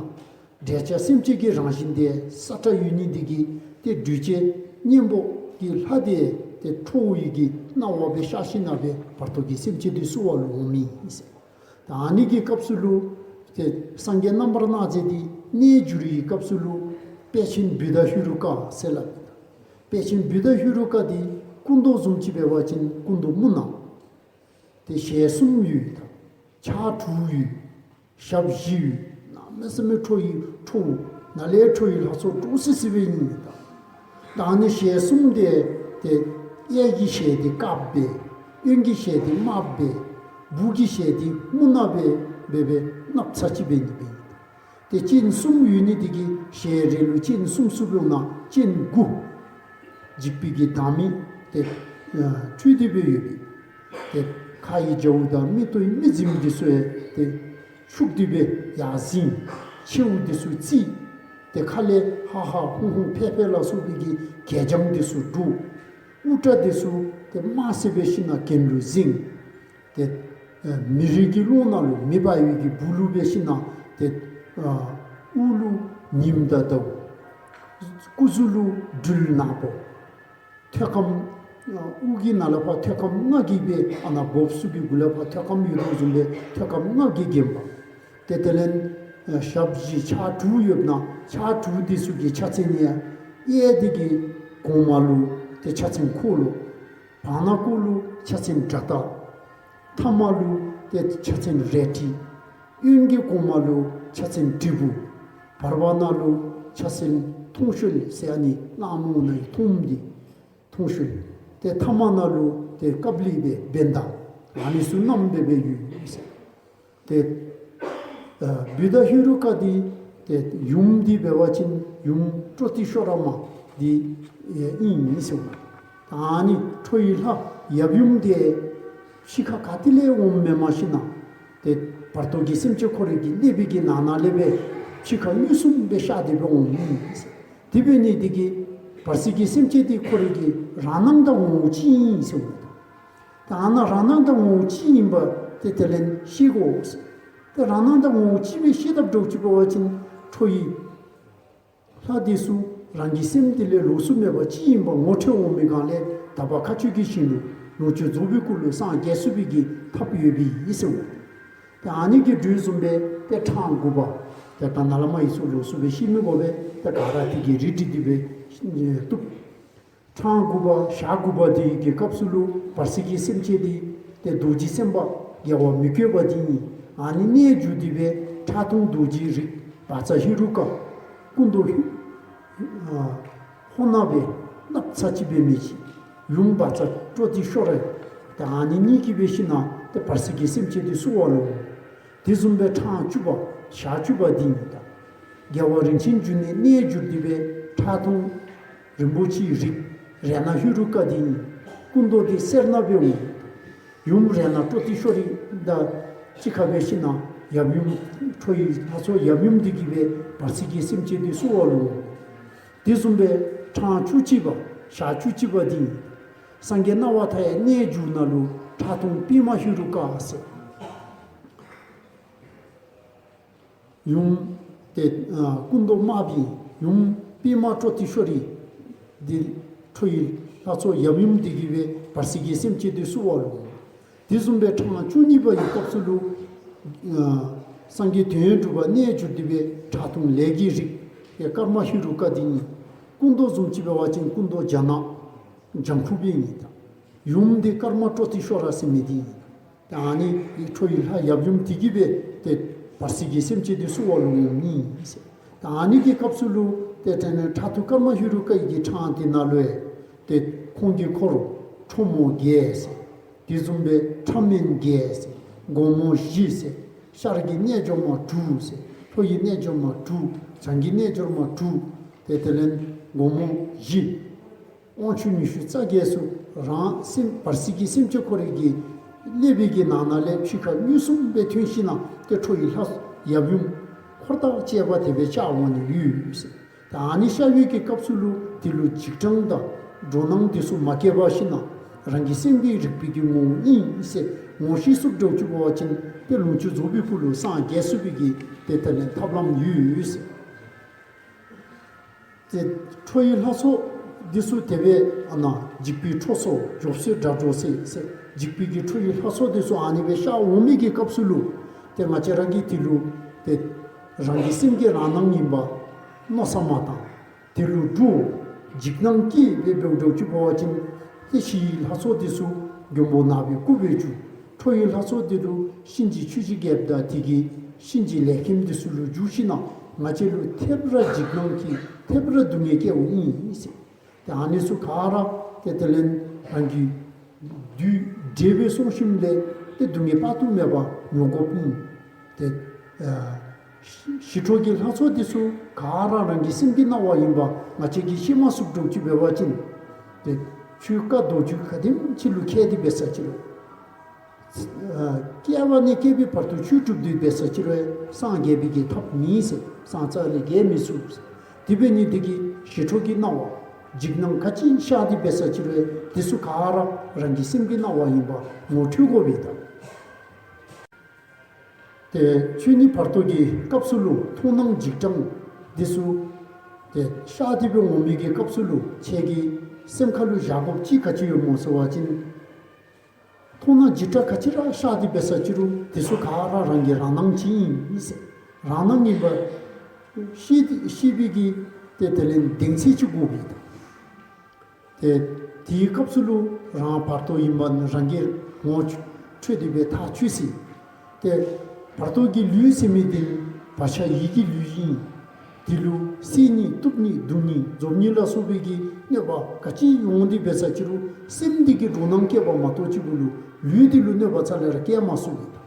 འདྲེ་ལྕགས་སེམས་ཅན་གྱི་རང་བཞིན་འདི་སྲ་ཀྲག་ཡོད་ནི་འདི་གིས་ཏེ་གདུལ་བྱ་གཉན་པོ་གི་ལྷ་འདི་ཏེ་ཁྲོ་བོའི་གི་སྣང་བ་སྦེ་ཤར་ཞིན་ན་སྦེ་བར་དོ་གི་སེམས་ཅན་འདི་བསུ་བ་ལུ་འོང་མི་ཨིན་ཟེར། ད་ཨ་ནི་གི་སྐབས་སུ་ལུ་ཏེ་སངས་རྒྱས་རྣམ་པར་སྣང་མཛད་འདི་གནས་གྱུར་བའི་སྐབས་སུ་ལུ་དཔལ་ཆེན་བུདྡྷ་ཧེ་རུ་ཀ་ཟེར་སླབ། དཔལ་ཆེན་བུདྡྷ་ཧེ་རུ་ཀ་འདི་སྐུ་མདོག་བཟུམ་ཅིག་འབད་བ་ཅིན་སྐུ་མདོག་སྨུག་ནག། ཏེ་ཞལ་གསུམ་ཡོད། ཕྱག་དྲུག་ཡོད། ཞབས་བཞི་ཡོད། གནམ་མེད་ས་མེད་ཁྲོ་བོའི་ཁྲོ་བོ་ནཱ་ལས་ཁྲོ་བོའི་ལྷ་ཚོགས་འདྲོག་སི་སི་སྦེ་ཨིན་མས། ད་ཨ་ནི་ཞལ་གསུམ་འདི་ཏེ་གཡས་ཀྱི་ཞལ་འདི་དཀརཔོ་སྦེ་གཡོན་གྱི་ཞལ་འདི་དམརཔོ་སྦེ་སྦུག་གི་ཞལ་འདི་སྨུག་ནགཔོ་སྦེ་སྦེ་གནགཔོ་ཚ་ཅིག་སྦེ་ཨིན་པས། ཏེ་སྤྱན་གསུམ་ཡོད་ནི་འདི་གིས་ཞལ་རེ་ལུ་སྤྱན་གསུམ་གསུམ་འབདཝ་ད་སྤྱན་དགུ། འཇིགས་པའི་གི་སྡང་མིག་ཏེ་ཨ་འཕྲུལ་ཏེ་སྦེ་ཡོད་པས། ཏེ་ཁ་ཡི་རྒྱ་བོ་དང་མིག་ཏོ་ཡི་མིག་རྫིམ་འདི་ཚུ་ཡང་ཏེ་འཁྱུག་སྟེ་སྦེ་ཡར་ཟིང་། མཆེཝ་འདི་ཚུ་བརྩིགས། ཏེ་ཁ་ལས་ཧ་ཧ་ཧུ་ཧུ་ཕེ་ཕེ་ལ་སོགས་པའི་གི་གད་རྒྱངས་འདི་ཚུ་སྒྲོག། དབུ་སྐྲ་འདི་ཚུ་ཏེ་དམར་སེར་སྦེ་ཞིན་ན་གྱེན་ལུ་གཟེངས། ཏེ་ཨ་མི་རིགས་ཀྱི་ཀློང་ནང་ལུ་མེ་འབར་བའི་གི་སྦུག་ལུ་སྦེ་ཞིན་ན་ཏེ་ཨ་དབུ་ལུ་ཉིམ་དང་ཟླཝ། སྐུ་གཟུགས་ལུ་སྦྲུལ་ནག་པོ། ཐོད་སྐམ་ཨ་དབུ་གི་ནང་ལས་ཕར་ཐོད་སྐམ་ལྔ་གིས་སྦེ་ཨ་ནཱ་སྦུབས་སུ་གི་གུ་ལས་ཕར་ཐོད་སྐམ་ཡོད་དོ་བཟུམ་སྦེ་ཐོད་སྐམ་ལྔ་གིས་བརྒྱན་པ། ཏེ་དེ་ལས་ཨ་ཞབས་བཞི་ཕྱག་དྲུག་ཡོདཔ་ད་ཕྱག་དྲུག་འདི་ཚུ་གི་ཕྱག་མཚན་ཡང་གཡས་འདི་གི་གོང་མ་ལུ་ཏེ་ཕྱག་མཚན་འཁོར་ལོ། བར་ན་ཀོ་ལུ་ཕྱག་མཚན་དགྲ་སྟ། ཐ་མ་ལུ་ཏེ་ཕྱག་མཚན་རལ་གྲི། གཡོན་གྱི་གོང་མ་ལུ་ཕྱག་མཚན་དྲིལ་བུ། བར་པ་ནང་ལུ་ཕྱག་མཚན་ཐོང་གཤོལ་ཟེར་ཨ་ནི་གླང་མོ་ནང་གི་ཐོང་འདི་ཐོང་གཤོལ། ཏེ་ཐ་མ་ནང་ལུ་ཏེ་ཀབ་ལི་སྦེ་བེན་ད། ཨ་ནི་ཚུ་བསྣམས་སྦེ་སྦེ་ཡོད་ཟེར། ཏེ་ཨ་བུདྡྷ་ཧེ་རུ་ཀ་འདི་ཏེ་ཡུམ་འདི་འབད་བ་ཅིན་ཡུམ་ཀྲོ་ཏི་ཤྭ་ར་མ་འདི་ཨིན་ཟེར། ད་ཨ་ནི་ཁྲོ་བོའི་ལྷ་ཡབ་ཡུམ་འདི་ཕྱི་ཁ་ག་ཏེ་ལས་འོངམ་མེནམ་ཞིན་ན་ཏེ་བར་དོ་གི་སེམས་ཅན་ཁོ་རའི་གི་ཀླད་པའི་གི་ནང་ན་ལས་སྦེ་ཕྱི་ཁ་མངོན་སུམ་སྦེ་ཤར་ཏེ་སྦེ་འོངམ་ཨིན་ཟེར། དེ་འབད་ནི་འདི་གིས་བར་སྲིད་ཀྱི་སེམས་ཅན་འདི་ཁོ་རའི་གི་རང་སྣང་དང་ངོ་བོ་གཅིག་ཨིན་ཟེར། ད་ཨ་ནཱ་རང་སྣང་དང་ངོ་བོ་གཅིག་ཨིནམ་འདི་དེ་ལས་ཤེས་དགོ་ཟེར། ཏེ་རང་སྣང་དང་ངོ་བོ་གཅིག་སྦེ་ཤེས་ཐབས་འདྲཝ་ཅིག་འབད་བ་ཅིན་ཁྲོ་བོའི་ལྷ་འདི་ཚུ་རང་གི་སེམས་འདི་ལས་ལོགས་སུ་མེད་པ་གཅིག་ཨིནམ་ངོ་འཕྲོད་འོང་མི་སྒང་ལས་དག་པ་མཁའ་སྤྱོད་ཀྱི་ཞིང་ལུ་ལོངས་སྤྱོད་རྫོགས་པའི་སྐུ་ལུ་སངས་རྒྱས་ཚུགས་པའི་གི་ཐབས་ཡོདཔ་ཨིན་ཟེར། ཏེ་ཨ་ནི་གི་དོ་བཟུམ་སྦེ་ཏེ་འཕྲང་དགུ་པ་ཏེ་ད་ནཱ་ལས་མར་ཡི་ཚུ་ལོགས་སུ་སྦེ་ཤེས་མི་དགོ་པས། ཏེ་ག་ར་དེ་གིས་རིག་རིག་སྟེ་སྦེ་བཏུབ། འཕྲང་དགུ་པ་ཞག་དགུ་པ་འདི་གི་སྐབས་སུ་ལུ་བར་སྲིད་ཀྱི་སེམས་ཅན་འདི་ཏེ་རྡོ་རྗེ་སེམས་དཔའ་རྒྱལ་བ་མི་བསྐྱོད་པ་འདི་ཨ་ནི་གནས་གྱུར་ཏེ་སྦེ་ཁྲག་འཐུང་རྡོ་རྗེའི་རིགས་བཛྲ་ཧེ་རུ་ཀ་སྐུ་མདོག་ཧོ་ནག་སྦེ་གནགཔོ་ཚ་ཅིག་སྦེ་མི་ཅིག་ཡུམ་བཛྲ་ཀྲོ་ཏི་ཤྭ་ར་ཏེ་ཨ་ནི་གཉིས་ཀྱིས་འབད་ཞིན་ན་ཏེ་བར་སྲིད་ཀྱི་སེམས་ཅན་འདི་བསུ་བ་ལུ། དེ་བཟུམ་སྦེ་འཕྲང་བཅུ་པ་ཞག་བཅུ་པ་འདི་ཨིན། ད་རྒྱལ་བ་རིན་ཆེན་འབྱུང་གནས་གནས་གྱུར་ཏེ་སྦེ་ཁྲག་འཐུང་རིན་པོ་ཆེའི་རིགས་ རེ་ན་ཧེ་རུ་ཀ་འདི་ཨིན། སྐུ་མདོག་འདི་སེར་ནག་སྦེ་འོང་། ཡུམ་རེ་ན་ཀྲོ་ཏི་ཤྭ་རི་དང་གཅིག་ཁར་སྦེ་ཞིནམ་ལས་ཡབ་ཡུམ་ཁྲོ་བོའི་ལྷ་ཚོགས་ཡབ་ཡུམ་འདི་གིས་སྦེ་བར་སྲིད་ཀྱི་སེམས་ཅན་འདི་བསུ་བ་ལུ་འོང་། དེ་བཟུམ་སྦེ་གྲངས་བཅུ་གཅིག་པ་ཞག་བཅུ་གཅིག་པ་འདི་ཨིན། སངས་རྒྱས་སྣང་བ་མཐའ་ཡས་རྣལ་འབྱོར་ནང་ལུ་ཁྲག་འཐུང་པདྨ་ཧེ་རུ་ཀ་ཟེར། ཡུམ་དེ་ཨ་སྐུ་མདོག་དམར་པོའི་ཡུམ་པདྨ་ཀྲོ་ཏི་ཤྭ་རི་འདི་ཁྲོ་བོའི་ལྷ་ཚོགས་ཡབ་ཡུམ་འདི་གིས་སྦེ་བར་སྲིད་ཀྱི་སེམས་ཅན་འདི་བསུ་བ་ལུ་འོང་། དེ་བཟུམ་སྦེ་གྲངས་བཅུ་གཉིས་པའི་སྐབས་སུ་ལུ་ཨ་སངས་རྒྱས་དོན་ཡོད་གྲུབ་པ་རྣལ་འབྱོར་འདི་སྦེ་ཁྲག་འཐུང་ལས་ཀྱི་རིགས་ཀརྨ་ཧེ་རུ་ཀ་འདི་ཨིན། སྐུ་མདོག་བཟུམ་ཅིག་འབད་བ་ཅིན་སྐུ་མདོག་རྒྱ་ནག་ལྗང་ཁུ་སྦེ་ཨིན། ད་ཡུམ་འདི་ཀརྨ་ཀྲོ་ཏི་ཤྭ་ར་ཟེར་མི་འདི་ཨིན། ད་ཨ་ནི་ཁྲོ་བོའི་ལྷ་ཡབ་ཡུམ་འདི་གིས་སྦེ་ཏེ་བར་སྲིད་ཀྱི་སེམས་ཅན་འདི་བསུ་བ་ལུ་འོང་ནི་ཨིན་ཟེར། ད་ཨ་ནི་གི་སྐབས་སུ་ལུ་ཏེ་དེ་ལས་ཁྲག་འཐུང་ཀརྨ་ཧེ་རུ་ཀ་གི་གྲངས་འདི་ནང་ལུ་ཏེ་ཁོང་གི་འཁོར་ཁྲོ་མོ་བརྒྱད་ཟེར། དེ་བཟུམ་སྦེ་ཕྲ་མེན་བརྒྱད་ཟེར། སྒོ་མོ་བཞི་ཟེར། ཤར་གྱི་རྣལ་འབྱོར་མ་དྲུག་ཟེར། ལྷོ་ཡི་རྣལ་འབྱོར་མ་དྲུག། བྱང་གི་རྣལ་འབྱོར་མ་དྲུག། ཏེ་དེ་ལས་སྒོ་མོ་བཞི། དབང་ཕྱུག་ཉི་ཤུ་རྩ་བརྒྱད་ཚུ་རང་སེམས་བར་སྲིད་ཀྱི་སེམས་ཅན་ཁོ་རའི་གི་ཀླད་པའི་གི་ནང་ན་ལས་ཕྱི་ཁ་མངོན་སུམ་སྦེ་ཐོན་ཞིནམ་ལས་ཏེ་ཁྲོ་བོའི་ལྷ་ཡབ་ཡུམ་འཁོར་དང་བཅས་པ་དེ་སྦེ་ཤར་འོང་ནི་ཡོད་ཟེར། ད་ཨ་ནི་ཤར་བའི་གི་སྐབས་སུ་ལུ་དེ་ལུ་འཇིགས་སྐྲག་དང་འདྲོག་སྣང་དེ་ཚུ་མ་སྐྱེ་བར་ཞིནམ་ལས་རང་གི་སེམས་ཀྱི་རིག་པའི་གི་ངོ་བོ་ཨིན་ཟེར་ངོ་ཤེས་ཚུགསཔ་འདྲཝ་ཅིག་འབད་བ་ཅིན་ཏེ་ལོངས་སྤྱོད་རྫོགས་པའི་སྐུ་ལུ་སངས་རྒྱས་ཚུགས་པའི་གི་ཏེ་དེ་ལས་ཐབས་ལམ་ཡོད་ཟེར། ཏེ་ཁྲོ་བོའི་ལྷ་ཚོགས་འདི་ཚུ་དེ་སྦེ་ཨ་ནཱ་འཇིགས་པའི་ཁྲོ་ཚོགས་འཇོབ་སོད་སྒྲ་སྒྲོགས་སེ་ཟེར། འཇིགས་པའི་གི་ཁྲོ་བོའི་ལྷ་ཚོགས་འདི་ཚུ་ཨ་ནི་སྦེ་ཤར་འོང་མི་གི་སྐབས་སུ་ལུ་ཏེ་ང་བཅས་ར་གིས་དེ་ལུ་ཏེ་རང་གི་སེམས་ཀྱི་རང་སྣང་ཡིན་པ་མནོ་བསམ་མ་བཏང་། དེ་ལུ་འདྲོག་འཇིགས་སྣང་སྐྱེ་སྦེ་འབདཝ་འདྲཝ་ཅིག་འབད་བ་ཅིན་ཏེ་ཞི་བའི་ལྷ་ཚོགས་འདི་ཚུ་མགོན་པོ་ནག་པོའི་སྐུ་སྦེ་འགྱུར། ཁྲོ་བོའི་ལྷ་ཚོགས་འདི་ལུ་གཤིན་རྗེ་ཆོས་ཀྱི་རྒྱལཔོ་དང་དེ་གི་གཤིན་རྗེ་ལས་མཁན་འདི་ཚུ་ལུ་འགྱུར་ཞིནམ་ལས་ང་བཅས་ལུ་ཐེབས་ར་འཇིགས་སྣང་སྐྱེ་ཐེབས་ར་སྡུག་བསྔལ་སྐྱེཝ་ཨིན་ཟེར། ཏེ་ཨ་ནི་ཚུ་ག་ར་ཏེ་དེ་ལས་རང་གི་བདུད་བསྒྲལ་སྦེ་སོང་ཞིནམ་ལས་ཏེ་སྡུག་བསྔལ་དཔག་ཏུ་མེད་པ་མྱོང་དགོཔ་ཨིན། ཏེ་ཨ་ཞི་ཞི་ཁྲོ་གི་ལྷ་ཚོགས་འདི་ཚུ་ག་ར་རང་གི་སེམས་ཀྱི་སྣང་བ་ཡིན་པ་ང་བཅས་ཀྱིས་ཤེས་མ་ཚུགསཔ་འདྲཝ་ཅིག་འབད་བ་ཅིན་ཏེ་ཆོས་བཀའ་མདོ་རྒྱུད་ག་དེམ་ཅིག་ལུ་མཁས་ཏེ་འབད་ས་ཅིག་རུང་ཨ་སྐྱེ་བ་ནས་སྐྱེ་བའི་བར་དུ་ཆོས་སྒྲུབ་སྟེ་འབད་ས་ཅིག་རུང་སངས་རྒྱས་པའི་གི་ཐབས་མེད་ཟེར། སངས་རྒྱས་ལས་རྒྱས་མི་ཚུགས་ཟེར། དེ་འབད་ནི་དེ་གིས་ཞི་ཁྲོ་གི་སྣང་བ་འཇིགས་སྣང་ག་ཅི་ཤར་ཏེ་འབད་ས་ཅིག་རུང་དེ་ཚུ་ག་ར་རང་གི་སེམས་ཀྱི་སྣང་བ་ཡིན་པ་ངོ་འཕྲོད་དགོ་པས་ད། ཏེ་ཆོས་ཉིད་བར་དོ་གི་སྐབས་སུ་ལུ་མཐོང་སྣང་འཇིགས་སྐྲག་འདི་ཚུ་ཏེ་ཤར་ཏེ་འབད་འོང་མི་གི་སྐབས་སུ་ལུ་ཁྱེད་ཀྱི་སེམས་ཁ་ལུ་བཞག་དགོཔ་ཅིག་ག་ཅི་ཡོད་སྨོ་ཟེར་བ་ཅིན་མཐོང་སྣང་འཇིགས་སྐྲག་ག་ཅི་ར་ཤར་ཏེ་འབད་ས་ཅིག་རུང་དེ་ཚུ་ག་ར་རང་གི་རང་སྣང་ཅིག་ཨིན་ཟེར། རང་སྣང་ཨིན་པ་ཤེས་ཤེས་པའི་གི་ཏེ་དེ་ལས་གདེང་ཚད་ཅིག་དགོ་པས་ད། ཏེ་དེའི་སྐབས་སུ་ལུ་རང་བར་དོ་ཨིན་པ་རང་གིས་ངོ་འཕྲོད་དེ་སྦེ་ཐག་ཆོད་ཅི། ཏེ་བར་དོ་གི་ལུས་ཟེར་མི་འདི་བག་ཆགས་ཡིད་ཀྱི་ལུས་ཨིན། དེ་ལུ་བསད་ནི་གཏུབ་ནི་རྡུང་ནི་རྫོབ་ནི་ལ་སོགས་པའི་གི་གནོད་པ་ག་ཅི་ཡོང་སྟེ་འབད་ས་ཅིག་རུང་སེམས་འདི་གིས་འདྲོག་སྣང་སྐྱེ་བ་མ་གཏོགས་ཅིག་གུ་ལུ་ལུས་འདི་ལུ་གནོད་པ་རྩ་ལས་ར་བཀལ་མ་ཚུགས་པས།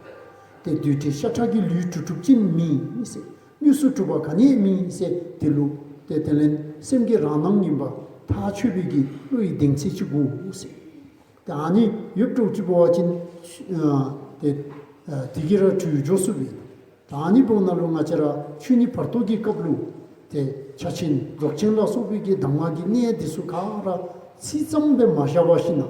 ཏེ་རྡུལ་ཕྲན་ཤ་ཁྲག་གི་ལུས་གྲུབ་གྲུབ་ཅིག་མེན་ཟེར། དངོས་སུ་གྲུབ་པ་ག་ནི་ཡང་མེན་ཟེར། དེ་ལུ་ཏེ་དེ་ལས་སེམས་ཀྱི་རང་སྣང་ཨིན་པ་ཐག་ཆོད་པའི་གི་བློ་ཡི་གདེང་ཚད་ཅིག་དགོ་ཟེར། ཏེ་ཨ་ནི་ཡོདཔ་འདྲཝ་ཅིག་འབད་བ་ཅིན་ཨ་ཏེ་ཨ་དེ་གིས་ར་འཁྲུལ་འགྱོ་ཚུགས་པས། ད་ཨ་ནི་འབདཝ་ད་ལུ་ང་བཅས་ར་ཆོས་ཉིད་བར་དོ་གི་སྐབས་ལུ་ཏེ་ཕྱག་ཆེན་རྫོགས་ཆེན་ལ་སོགས་པའི་གི་གདམས་ངག་གི་གནད་འདི་ཚུ་ག་ར་ཚིག་ཙམ་སྦེ་མ་བཞག་པར་ཞིནམ་ལས་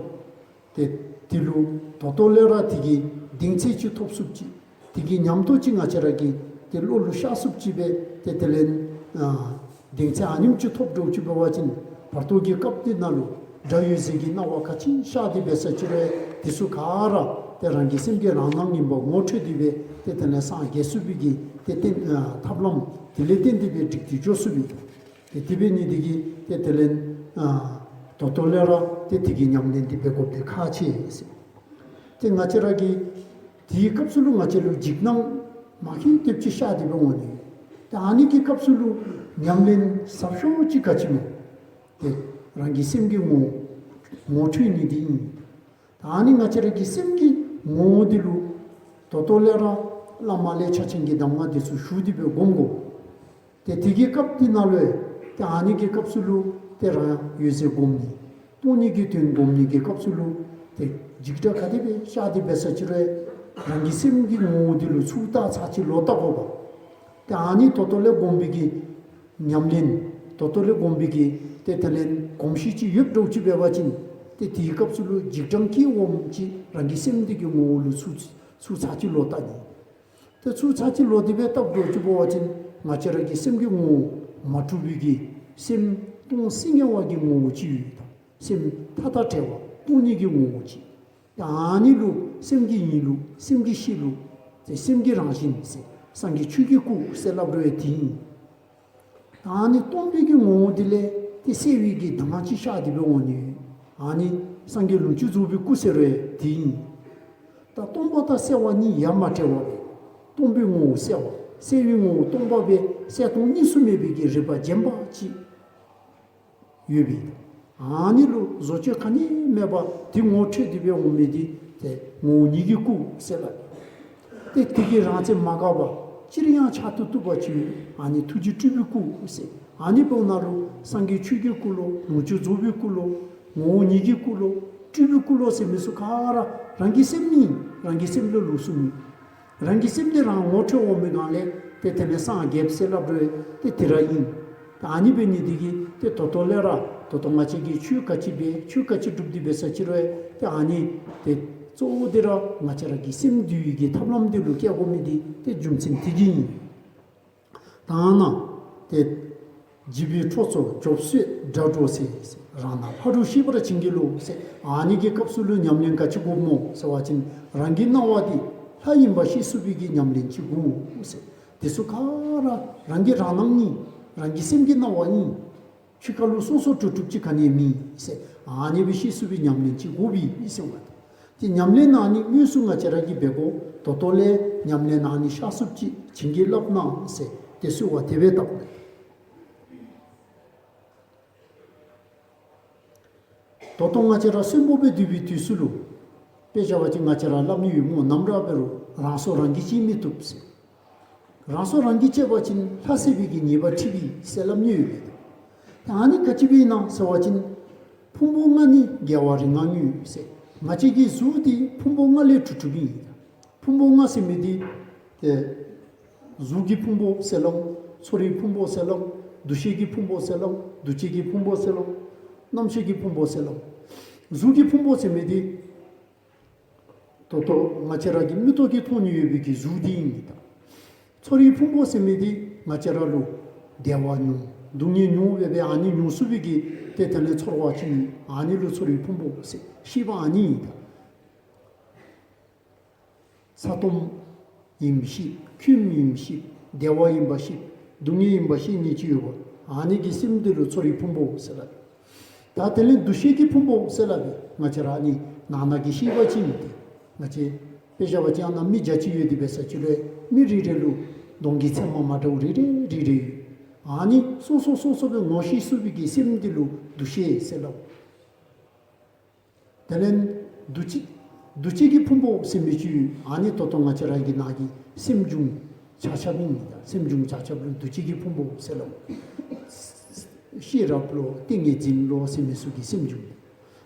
ཏེ་དེ་ལུ་ད་ལྟོ་ལས་ར་དེ་གི་གདེང་ཚད་ཅིག་ཐོབ་ཚུགསཔ་ཅིག་དེ་གི་ཉམས་རྟོགས་ཅིག་ང་བཅས་ར་གི་ཏེ་བློ་ལུ་ཤར་ཚུགསཔ་ཅིག་སྦེ་ཏེ་དེ་ལས་ཨ་གདེང་ཚད་ཨ་ནེམ་ཅིག་ཐོབ་འདྲཝ་ཅིག་འབད་བ་ཅིན་བར་དོ་གི་སྐབས་འདི་ནང་ལུ་སྒྲ་འོད་ཟེར་གྱི་སྣང་བ་ག་ཅི་ཤར་ཏེ་འབད་ས་ཅིག་རུང་དེ་ཚུ་ག་ར་ཏེ་རང་གི་སེམས་ཀྱི་རང་སྣང་ཨིན་པ་ངོ་འཕྲོད་དེ་སྦེ་ཏེ་དེ་ལས་སངས་རྒྱས་ཚུགས་པའི་གི་ཏེ་ཏེ་ཨ་ཐབས་ལམ་དེ་ལས་བརྟེན་ཏེ་སྦེ་འགྲིག་སྟེ་འགྱོ་ཚུགས་པས། ཏེ་དེ་འབད་ནི་དེ་གིས་ཏེ་དེ་ལས་ཨ་ད་ལྟོ་ལས་ར་ཏེ་དེ་གི་ཉམས་ལེན་འདི་འབད་དགོཔ་འདི་ཁག་ཆེ་ཟེར། ཏེ་ང་བཅས་ར་གི་དེའི་སྐབས་སུ་ལུ་ང་བཅས་ལུ་འཇིགས་སྣང་མ་མཁྱེན་ཏེ་ཅིག་ཤར་ཏེ་འབད་འོང་ནི། ཏེ་ཨ་ནི་གི་སྐབས་སུ་ལུ་ཉམས་ལེན་ཟབ་ཤོས་ཅིག་ག་ཅི་སྨོ། ཏེ་རང་གི་སེམས་ཀྱི་ངོ་བོ་ངོ་འཕྲོད་ནི་འདི་ཨིན། ད་ཨ་ནི་ང་བཅས་ར་གི་སེམས་ཀྱི་ངོ་བོ་འདི་ལུ་ད་ལྟོ་ལས་ར་བླ་མ་ལས་ཕྱག་ཆེན་གྱི་གདམས་ངག་འདི་ཚུ་ཞུ་སྟེ་སྦེ་སྒོམ་དགོ། ཏེ་དེ་གི་སྐབས་འདི་ནང་ལུ་ཏེ་ཨ་ནི་གི་སྐབས་སུ་ལུ་ཏེ་རང་འོད་གསལ་སྒོམ་ནི། སྟོང་ཉིད་ཀྱི་དོན་སྒོམ་ནི་གི་སྐབས་སུ་ལུ་ཏེ་འཇིགས་སྐྲག་ག་དེ་སྦེ་ཤར་ཏེ་འབད་ས་ཅིག་རུང་རང་གི་སེམས་ཀྱི་ངོ་བོ་འདི་ལུ་ཚུར་ལྟ་ཚར་གཅིག་ལོག་ལྟ་དགོ་པས། ཏེ་ཨ་ནི་ད་ལྟོ་ལས་སྒོམ་པའི་གི་ཉམས་ལེན་ད་ལྟོ་ལས་སྒོམ་པའི་གི་ཏེ་དེ་ལས་གོམས་གཤིས་ཅིག་ཡོདཔ་འདྲཝ་ཅིག་འབད་བ་ཅིན་ཏེ་དེའི་སྐབས་སུ་ལུ་འཇིགས་སྐྲག་གི་འོངམ་ཅིག་རང་གི་སེམས་འདི་གི་ངོ་བོ་ལུ་ཚུར་ཚུར་ཚར་གཅིག་ལོག་ལྟ་ནི། ཏེ་ཚུར་ཚར་གཅིག་ལོག་སྟེ་སྦེ་ལྟཝ་འདྲཝ་ཅིག་འབད་བ་ཅིན་ང་བཅས་ར་གི་སེམས་ཀྱི་ངོ་བོ་མ་གྲུབ་པའི་གི་སེམས་སྟོང་སིང་ངེ་བ་གི་ངོ་བོ་ཅིག་ཡོད་ད། སེམས་ཐག་ཐག་བྲལ་བ་སྟོང་ཉིད་ཀྱི་ངོ་བོ་ཅིག། ཨ་ནི་ལུ་སེམས་ཀྱི་ཡིན་ལུགས་སེམས་ཀྱི་གཤིས་ལུགས་ཏེ་སེམས་ཀྱི་རང་བཞིན་ཟེར་སངས་རྒྱས་ཆོས་ཀྱི་སྐུ་ཟེར་སླབ་རུང་ཡང་དེ་ཨིན། ཨ་ནི་སྟོང་པའི་གི་ངོ་བོ་འདི་ལས་ཏེ་གསལ་བའི་གི་གདངས་ཅིག་ཤར་ཏེ་སྦེ་འོང་ནི། ཨ་ནི་སངས་རྒྱས་ལོངས་སྤྱོད་རྫོགས་པའི་སྐུ་ཟེར་རུང་ཡང་དེ་ཨིན། ད་སྟོང་པ་དང་གསལ་བ་གཉིས་ཡ་མ་བྲལ་བ་སྦེ་སྟོང་པའི་ངོ་བོ་གསལ་བ་གསལ་བའི་ངོ་བོ་སྟོང་པ་སྦེ་གསལ་སྟོང་གཉིས་སུ་མེད་པའི་གི་རིག་པ་རྗེན་པ་ཅིག་ཡོད་པས། ཨ་ནི་ལུ་བཟོ་བཅོས་ག་ནི་མེད་པར་དེ་ངོ་འཕྲོད་དེ་སྦེ་འོང་མི་འདི་ཏེ་ངོ་བོ་ཉིད་ཀྱི་སྐུ་ཟེར་སླབ། ཏེ་དེ་གི་རང་རྩལ་མ་འགགས་པར་ཅིར་ཡང་འཆར་དུ་བཏུབ་པ་ཅིག་ཨ་ནི་ཐུགས་རྗེ་སྤྲུལ་པའི་སྐུ་ཟེར། ཨ་ནི་འབདཝ་ད་ལུ་སངས་རྒྱས་ཆོས་ཀྱི་སྐུ་ལོ་ལོངས་སྤྱོད་རྫོགས་པའི་སྐུ་ལོ་ངོ་བོ་ཉིད་ཀྱི་སྐུ་ལོ་སྤྲུལ་པའི་སྐུ་ལོ་ཟེར་མི་ཚུ་ག་ར་རང་གི་སེམས་ཨིན། རང་གི་སེམས་ལུ་ལུགས་གསུམ་ཨིན། རང་གི་སེམས་འདི་རང་ངོ་འཕྲོད་འོང་མི་སྒང་ལས་ཏེ་དེ་ལས་སངས་རྒྱས་ཟེར་སླབ་རུང་ཏེ་དེ་ར་ཨིན། ཨ་ནི་འབད་ནི་འདི་གིས་ཏེ་ད་ལྟོ་ལས་ར་ད་ལྟོ་ང་བཅས་ཀྱིས་ཆོས་ག་ཅི་འབད་ཆོས་ག་ཅི་སྒྲུབ་སྟེ་འབད་ས་ཅིག་རུང་ཏེ་ཨ་ནི་ཏེ་གཙོ་བོ་འདི་ར་ང་བཅས་ར་གི་སེམས་འདུལ་བའི་གི་ཐབས་ལམ་འདི་ལུ་བཀལ་དགོ་མི་འདི་ཏེ་རྒྱུ་མཚན་དེ་གིས་ཨིན། ད་ནཱ་ཏེ་བྱིས་པའི་ཁྲོ་ཚོགས་རྒྱོབ་སོད་སྒྲ་སྒྲོགས་ཟེར། རང་སྣང་ལྷ་སྒྲུབ་ཤེས་པར་བྱིན་གྱིས་རློབས་ཟེར། ཨ་ནི་གི་སྐབས་སུ་ལུ་ཉམས་ལེན་ག་ཅི་དགོཔ་སྨོ་ཟེར་བ་ཅིན་རང་གི་སྣང་བ་འདི་ལྷ་ཨིན་པ་ཤེས་ཚུགས་པའི་གི་ཉམས་ལེན་ཅིག་དགོ་ཟེར། དེ་ཚུ་ག་ར་རང་གི་རང་སྣང་ཨིན། རང་གི་སེམས་ཀྱི་སྣང་བ་ཨིན། ཕྱི་ཁ་ལུ་སོ་སོ་གྲུབ་གྲུབ་ཅིག་ག་ནི་མེད་ཟེར། ཨ་ནི་སྦེ་ཤེས་ཚུགས་པའི་ཉམས་ལེན་ཅིག་དགོ་པས་ཟེར་བ། ཏེ་ཉམས་ལེན་ཨ་ནི་དངོས་སུ་ང་བཅས་ར་གིས་འབད་དགོ། ད་ལྟོ་ལས་ཉམས་ལེན་ཨ་ནི་ཤར་ཚུགསཔ་ཅིག་བྱིན་གྱིས་བརླབ་གནང་ཟེར་ཏེ་གསོལ་བ་དེ་སྦེ་བཏབ་ནི། ད་ལྟོ་ང་བཅས་ར་གསོན་པོ་སྦེ་སྡོད་པའི་དུས་སུ་ལུ་དཔེ་བཞག་པ་ཅིན་ང་བཅས་ར་སླབ་ནི་ཡོད་སྨོ། ནམ་ར་འབད་རུང་རང་སྲོག་རང་གིས་བཅད་མི་བཏུབ་ཟེར། རང་སྲོག་རང་གིས་བཅད་པ་ཅིན་ལྷ་བསད་པའི་གི་ཉེས་པ་འཁྲི་བས་ཟེར་སླབ་ནི་ཡོད་པས། ད་ཨ་ནི་ག་ཅི་སྦེ་ཨིན་ན་ཟེར་བ་ཅིན་ཕུང་པོ་ལྔ་ནི་རྒྱལ་བ་རིགས་ལྔ་ཉིད་ཟེར། ང་བཅས་ཀྱི་གཟུགས་འདི་ཕུང་པོ་ལྔ་ལས་གྲུབ་གྲུབ་ཨིན། ཕུང་པོ་ལྔ་ཟེར་མི་འདི་ཏེ་གཟུགས་ཀྱི་ཕུང་པོ་ཟེར་སླབ་འོང་། ཚོར་བའི་ཕུང་པོ་ཟེར་སླབ་འོང་། འདུ་ཤེས་ཀྱི་ཕུང་པོ་ཟེར་སླབ་འོང་། འདུ་བྱེད་ཀྱི་ཕུང་པོ་ཟེར་སླབ་འོང་། རྣམ་ཤེས་ཀྱི་ཕུང་པོ་ཟེར་སླབ་འོང་། གཟུགས་ཀྱི་ཕུང་པོ་ཟེར་མི་འདི་ད་ལྟོ་ང་བཅས་ར་གིས་མིག་ཏོ་གིས་མཐོང་ནི་ཡོད་པའི་གི་གཟུགས་འདི་ཨིན་ད། ཚོར་བའི་ཕུང་པོ་ཟེར་མི་འདི་ང་བཅས་ར་ལུ་བདེ་བ་མྱོང་སྡུག་བསྔལ་མྱོང་སྦེ་སྦེ་ཨ་ནི་མྱོང་ཚུགས་པའི་གི་ཏེ་དེ་ལས་ཚོར་བ་ཅིག་ཨིན། ཨ་ནི་ལུ་ཚོར་བའི་ཕུང་པོ་ཟེར། ཤེས་པ་ཨ་ནི་ཨིན་ད། ས་སྟོངམ་ཨིནམ་ཤེས། ཁོནམ་ཨིནམ་ཤེས། བདེ་བ་ཨིན་པ་ཤེས། སྡུག་བསྔལ་ཨིན་པ་ཤེས་ནི་ཅིག་ཡོདཔ། ཨ་ནི་གི་སེམས་འདི་ལུ་ཚོར་བའི་ཕུང་པོ་ཟེར་སླབ། ད་དེ་ལས་འདུ་ཤེས་ཀྱི་ཕུང་པོ་ཟེར་སླབ་པས། ང་བཅས་ར་ཨ་ནི་ནང་ན་གི་ཤེས་པ་ཅིག་ཨིན་ཏེ། ང་བཅས་དཔེ་བཞག་པ་ཅིན་ཨ་ནཱ་མི་བརྒྱ་ཅིག་ཡོད་དེ་འབད་ས་ཅིག་རུང་མི་རེ་རེ་ལུ་གདོང་གི་མཚན་མ་མ་འདྲཝ་རེ་རེ་རེ་རེ་ཡོད། ཨ་ནི་སོ་སོ་སོ་སོ་སྦེ་ངོ་ཤེས་ཚུགས་པའི་གི་སེམས་འདི་ལུ་འདུ་ཤེས་ཟེར་སླབ། དེ་ལས་འདུ་བྱེད་འདུ་བྱེད་ཀྱི་ཕུང་པོ་ཟེར་མི་ཅིག་ཡོད། ཨ་ནི་ད་ལྟོ་ང་བཅས་ར་གི་ནང་གི་སེམས་བྱུང་ཆ་ཁྱབ་ཨིན། སེམས་བྱུང་ཆ་ཁྱབ་ལུ་འདུ་བྱེད་ཀྱི་ཕུང་པོ་ཟེར་སླབ། ཤེས་རབ་ལོ་ཏིང་ངེ་འཛིན་ལོ་ཟེར་མི་ཚུ་གི་སེམས་བྱུང་།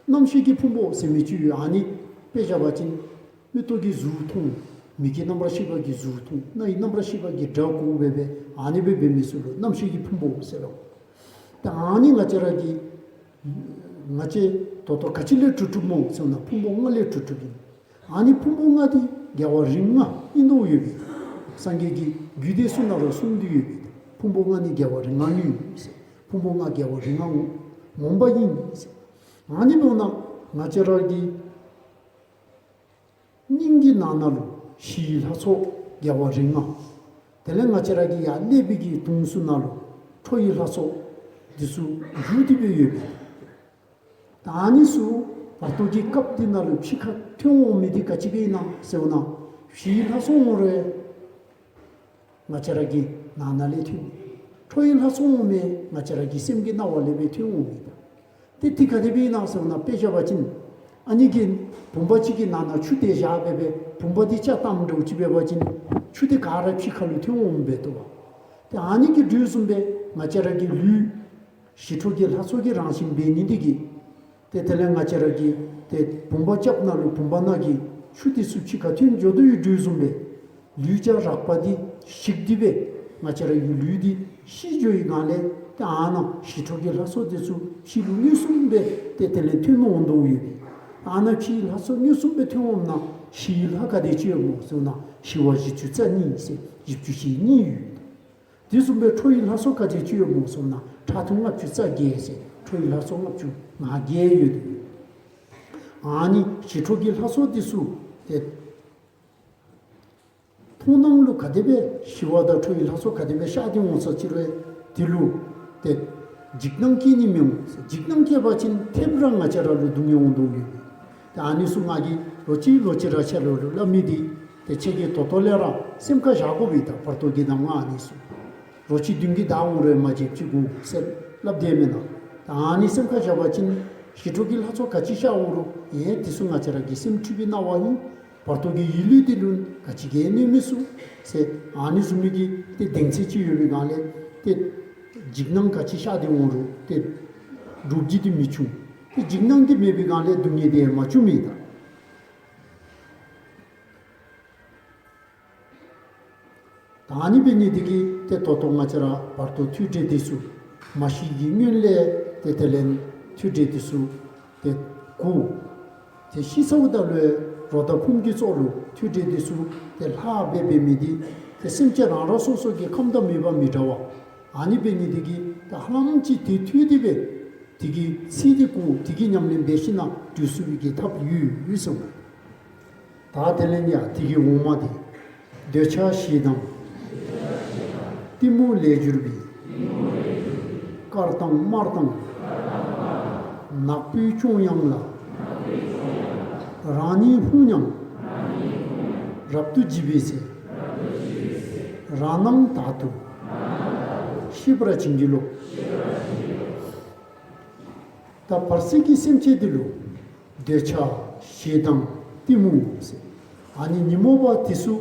རྣམ་ཤེས་ཀྱི་ཕུང་པོ་ཟེར་མི་ཅིག་ཡོད། ཨ་ནི་དཔེ་བཞག་པ་ཅིན་མིག་ཏོ་གིས་གཟུགས་མཐོང་། མིག་གི་རྣམ་པར་ཤེས་པ་གིས་གཟུགས་མཐོང་། རྣ་ཡི་རྣམ་པར་ཤེས་པ་གིས་སྒྲ་གོ་སྦེ་སྦེ་ཨ་ནི་སྦེ་འབད་མི་ཚུ་ལུ་རྣམ་ཤེས་ཀྱི་ཕུང་པོ་ཟེར་སླབ། ད་ཨ་ནི་ང་བཅས་ར་གི་ང་བཅས་ད་ལྟོ་ག་ཅི་ལས་གྲུབ་གྲུབ་སྨོ་ཟེར་ན་ཕུང་པོ་ལྔ་ལས་གྲུབ་གྲུབ་ཨིན། ཨ་ནི་ཕུང་པོ་ལྔ་འདི་རྒྱལ་བ་རིགས་ལྔ་ཨིན་དོ་ཡོད་པས། སངས་རྒྱས་ཀྱི་རྒྱུད་སྡེ་ཚུ་ནང་ལུ་གསུངས་ཏེ་ཡོད་པས། ཕུང་པོ་ལྔ་ནི་རྒྱལ་བ་རིགས་ལྔ་ཉིད་ཟེར། ཕུང་པོ་ལྔ་རྒྱལ་བ་རིགས་ལྔ་ངོ་མངོན་པ་ཨིན་ཟེར། ཨ་ནི་འབདཝ་ད་ང་བཅས་ར་གི་སྙིང་གི་ནང་ན་ལུ་ཞི་ལྷ་ཚོགས་རྒྱལ་བ་རིགས་ལྔ། དེ་ལས་ང་བཅས་ར་གི་ཡར་ཀླད་པའི་གི་དུང་ཚུ་ནང་ལུ་ཁྲོ་བོའི་ལྷ་ཚོགས་འདི་ཚུ་འཇུག་སྟེ་སྦེ་ཡོད་པས། ད་ཨ་ནི་ཚུ་བར་དོ་གི་སྐབས་འདི་ནང་ལུ་ཕྱི་ཁར་ཐོན་འོང་མི་འདི་ག་ཅི་སྦེ་ཨིན་ན་ཟེར་བ་ཅིན་ཞི་ལྷ་ཚོགས་འོང་རུང་ང་བཅས་ར་གི་ནང་ན་ལས་ཐོན། ཁྲོ་བོའི་ལྷ་ཚོགས་འོང་མི་ང་བཅས་ར་གི་སེམས་ཀྱི་སྣང་བ་ལས་སྦེ་ཐོན་འོང་མི་ད། ཏེ་དེ་ག་དེ་སྦེ་ཨིན་ན་ཟེར་བ་ཅིན་དཔེ་བཞག་པ་ཅིན་ཨ་ནི་གི་བུམ་པ་ཅིག་གི་ནང་ན་ཆུ་དེ་བཞག་སྦེ་སྦེ་བུམ་པ་འདི་ཆ་བཏངམ་འདྲཝ་ཅིག་འབད་བ་ཅིན་ཆུ་དེ་ག་ར་ཕྱི་ཁ་ལུ་ཐོན་འོང་མི་འབད་དོ་བ། ཏེ་ཨ་ནི་གི་དུས་བཟུམ་སྦེ་ང་བཅས་ར་གི་ལུས་ཞི་ཁྲོ་གི་ལྷ་ཚོགས་ཀྱི་རང་བཞིན་འབད་ནི་འདི་གིས་ ཏེ་དེ་ལས་ང་བཅས་ར་གི་ཏེ་བུམ་པ་རྐྱབ་ནང་ལུ་བུམ་པ་ནང་གི་ཆུ་འདི་ཚུ་ཕྱི་ཁར་ཐོན་འགྱོ་དོ་ཡོད་དོ་བཟུམ་སྦེ་ལུས་ཅ་རགས་པ་འདི་ཞིག་སྟེ་སྦེ་ང་བཅས་ར་གི་ལུས་འདི་ཤི་འགྱོ་བའི་སྒང་ལས་ཏེ་ཨ་ནཱ་ཞི་ཁྲོ་གི་ལྷ་ཚོགས་འདི་ཚུ་ཕྱི་ལུ་མངོན་སུམ་སྦེ་ཏེ་དེ་ལས་ཐོན་འོང་དོ་ཡོད། ཨ་ནཱ་ཕྱིའི་ལྷ་ཚོགས་མངོན་སུམ་སྦེ་ཐོན་འོངམ་ན་ཕྱིའི་ལྷ་ག་དེ་ཅིག་ཡོདཔ་སྨོ་ཟེར་ན་ཞི་བ་བཞི་བཅུ་རྩ་གཉིས་ཟེར་བཞི་བཅུ་ཞེ་གཉིས་ཡོད། དེ་བཟུམ་སྦེ་ཁྲོ་བོའི་ལྷ་ཚོགས་ག་དེ་ཅིག་ཡོདཔ་སྨོ་ཟེར་ན་ཁྲག་འཐུང་ལྔ་བཅུ་རྩ་བརྒྱད་ཟེར་ཁྲོ་བོའི་ལྷ་ཚོགས་ལྔ་བཅུ་ང་བརྒྱད་ཡོད། ཨ་ནི་ཞི་ཁྲོ་གི་ལྷ་ཚོགས་འདི་ཚུ་ཏེ་མཐོང་སྣང་ལུ་ག་དེ་སྦེ་ཞི་བ་དང་ཁྲོ་བོའི་ལྷ་ཚོགས་ག་དེ་སྦེ་ཤར་ཏེ་འོང་ས་ཅིག་རུང་དེ་ལུ་ཏེ་འཇིགས་སྣང་སྐྱེ་ནི་མི་འོང་། འཇིགས་སྣང་སྐྱེས་པ་ཅིན་ཐེབས་རང་ང་བཅས་ར་ལུ་སྡུག་བསྔལ་འོང་དོ་ཡོད། ཏེ་ཨ་ནི་ཚུ་ང་གིས་ལོག་ཅི་ལོག་ཅི་ར་ཁྱེད་ལུ་སླབ་མི་འདི་ཏེ་ཁྱེད་ཀྱིས་ད་ལྟོ་ལས་ར་སེམས་ཁར་བཞག་དགོ་པས། ད་བར་དོ་གི་གདམས་ངག་ཨ་ནི་ཚུ་ལོག་ཅི་བདུན་གྱི་ཟླ་འོང་རུང་མ་བརྗེད་ཅིག་དགོ་ཟེར་སླབ་དེས་མེན་ན། ད་ཨ་ནི་སེམས་ཁར་བཞག་པ་ཅིན་ཞི་ཁྲོ་གི་ལྷ་ཚོགས་ག་ཅི་ཤར་འོང་རུང་ཨེ་དེ་ཚུ་ང་བཅས་ར་གི་སེམས་འཁྲུལ་པའི་སྣང་བ་ཨིན། བར་དོ་གི་ཡིད་ལུས་འདི་ལུ་ག་ཅི་གིས་གནོད་མི་ཚུགས་ཟེར་ཨ་ནི་བཟུམ་མའི་གི་ཏེ་གདེང་ཚད་ཅིག་ཡོད་པའི་སྒང་ལས་ཏེ་འཇིགས་སྣང་ག་ཅི་ཤར་ཏེ་འོང་རུང་ཏེ་འདྲོག་རྒྱུ་འདི་མི་འབྱུང་། ཏེ་འཇིགས་སྣང་འདི་མེད་པའི་སྒང་ལས་སྡུག་བསྔལ་འདི་མ་བྱུང་མི་ད། ད་ཨ་ནི་འབད་ནི་འདི་གིས་ཏེ་ད་ལྟོ་ང་བཅས་ར་བར་དོ་མཐུད་འབྲེལ་འདི་ཚུ་མ་ཤི་གི་སྔོན་ལས་ཏེ་དེ་ལས་མཐུད་འབྲེལ་འདི་ཚུ་ཏེ་དགོ། ཏེ་ཤི་ཚརཝ་ད་ལུ་རོ་དང་ཕུང་གི་ཚོགས་ལུ་མཐུད་འབྲེལ་འདི་ཚུ་ཏེ་ལྷག་སྦེ་འབད་མི་འདི་ཏེ་སེམས་ཅན་རང་རང་སོ་སོ་གི་ཁམས་དང་མོས་པ་མི་འདྲ་བ། ཨ་ནི་འབད་ནི་འདི་གིས་ཏེ་ཧ་ལམ་ཅིག་དེ་མཐུད་དེ་སྦེ་དེ་གི་ཚིག་འདི་གོ་དེ་གི་ཉམས་ལེན་འབད་ཞིན་ན་འགྲུབ་ཚུགས་པའི་གི་ཐབས་ཡོད་ཡོད་ཟེར་བ། ད་དེ་ལས་ཡང་དེ་གི་འོག་མ་དེ། འདོད་ཆགས་ཞེ་སྡང་གཏི་མུག་ལས་གྱུར་པའི། དཀར་དང་དམར་དང་ནག་པོའི་ཅོང་ཡང་ལ། རང་ཉིད་ལྷུང་སྙམ་རབ་ཏུ་འཇིགས་པའི་ཚེ། རང་སྣང་དག་ཏུ་ཤེས་པར་བྱིན་གྱིས་རློབས། ད་བར་སྲིད་ཀྱི་སེམས་ཅན་འདི་ལུ་འདོད་ཆགས་ཞེ་སྡང་གཏི་མུག་ཟེར། ཨ་ནི་ཉོན་མོངས་པ་འདི་ཚུ་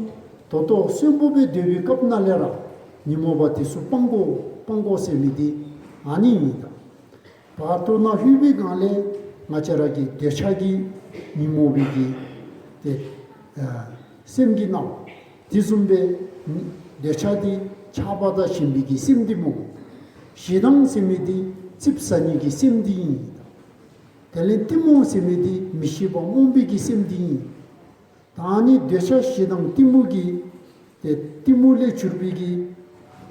ད་ལྟོ་གསོན་པོ་སྦེ་སྡོད་པའི་སྐབས་ནང་ལས་ར་ཉོན་མོངས་པ་འདི་ཚུ་སྤང་དགོ་སྤང་དགོ་ཟེར་མི་འདི་ཨ་ནི་ཨིན། ད་བར་དོ་ནང་ལྷོད་པའི་སྒང་ལས་ང་བཅས་ར་གི་འདོད་ཆགས་ཀྱི་ཉོན་མོངས་པའི་གི་ཏེ་ཨ་སེམས་ཀྱི་སྣང་བ་དེ་བཟུམ་སྦེ་འདོད་ཆགས་འདི་ཆགས་པ་དང་ཞེན་པའི་གི་སེམས་འདི་སྨོ། ཞེ་སྡང་ཟེར་མི་འདི་ཙིགཔ་ཟ་ནི་གི་སེམས་འདི་ཨིན། དེ་ལས་གཏི་མུག་ཟེར་མི་འདི་མི་ཤེས་པ་རྨོངས་པའི་གི་སེམས་འདི་ཨིན། ད་ཨ་ནི་འདོད་ཆགས་ཞེ་སྡང་གཏི་མུག་གི་ཏེ་གཏི་མུག་ལས་གྱུར་པའི་གི་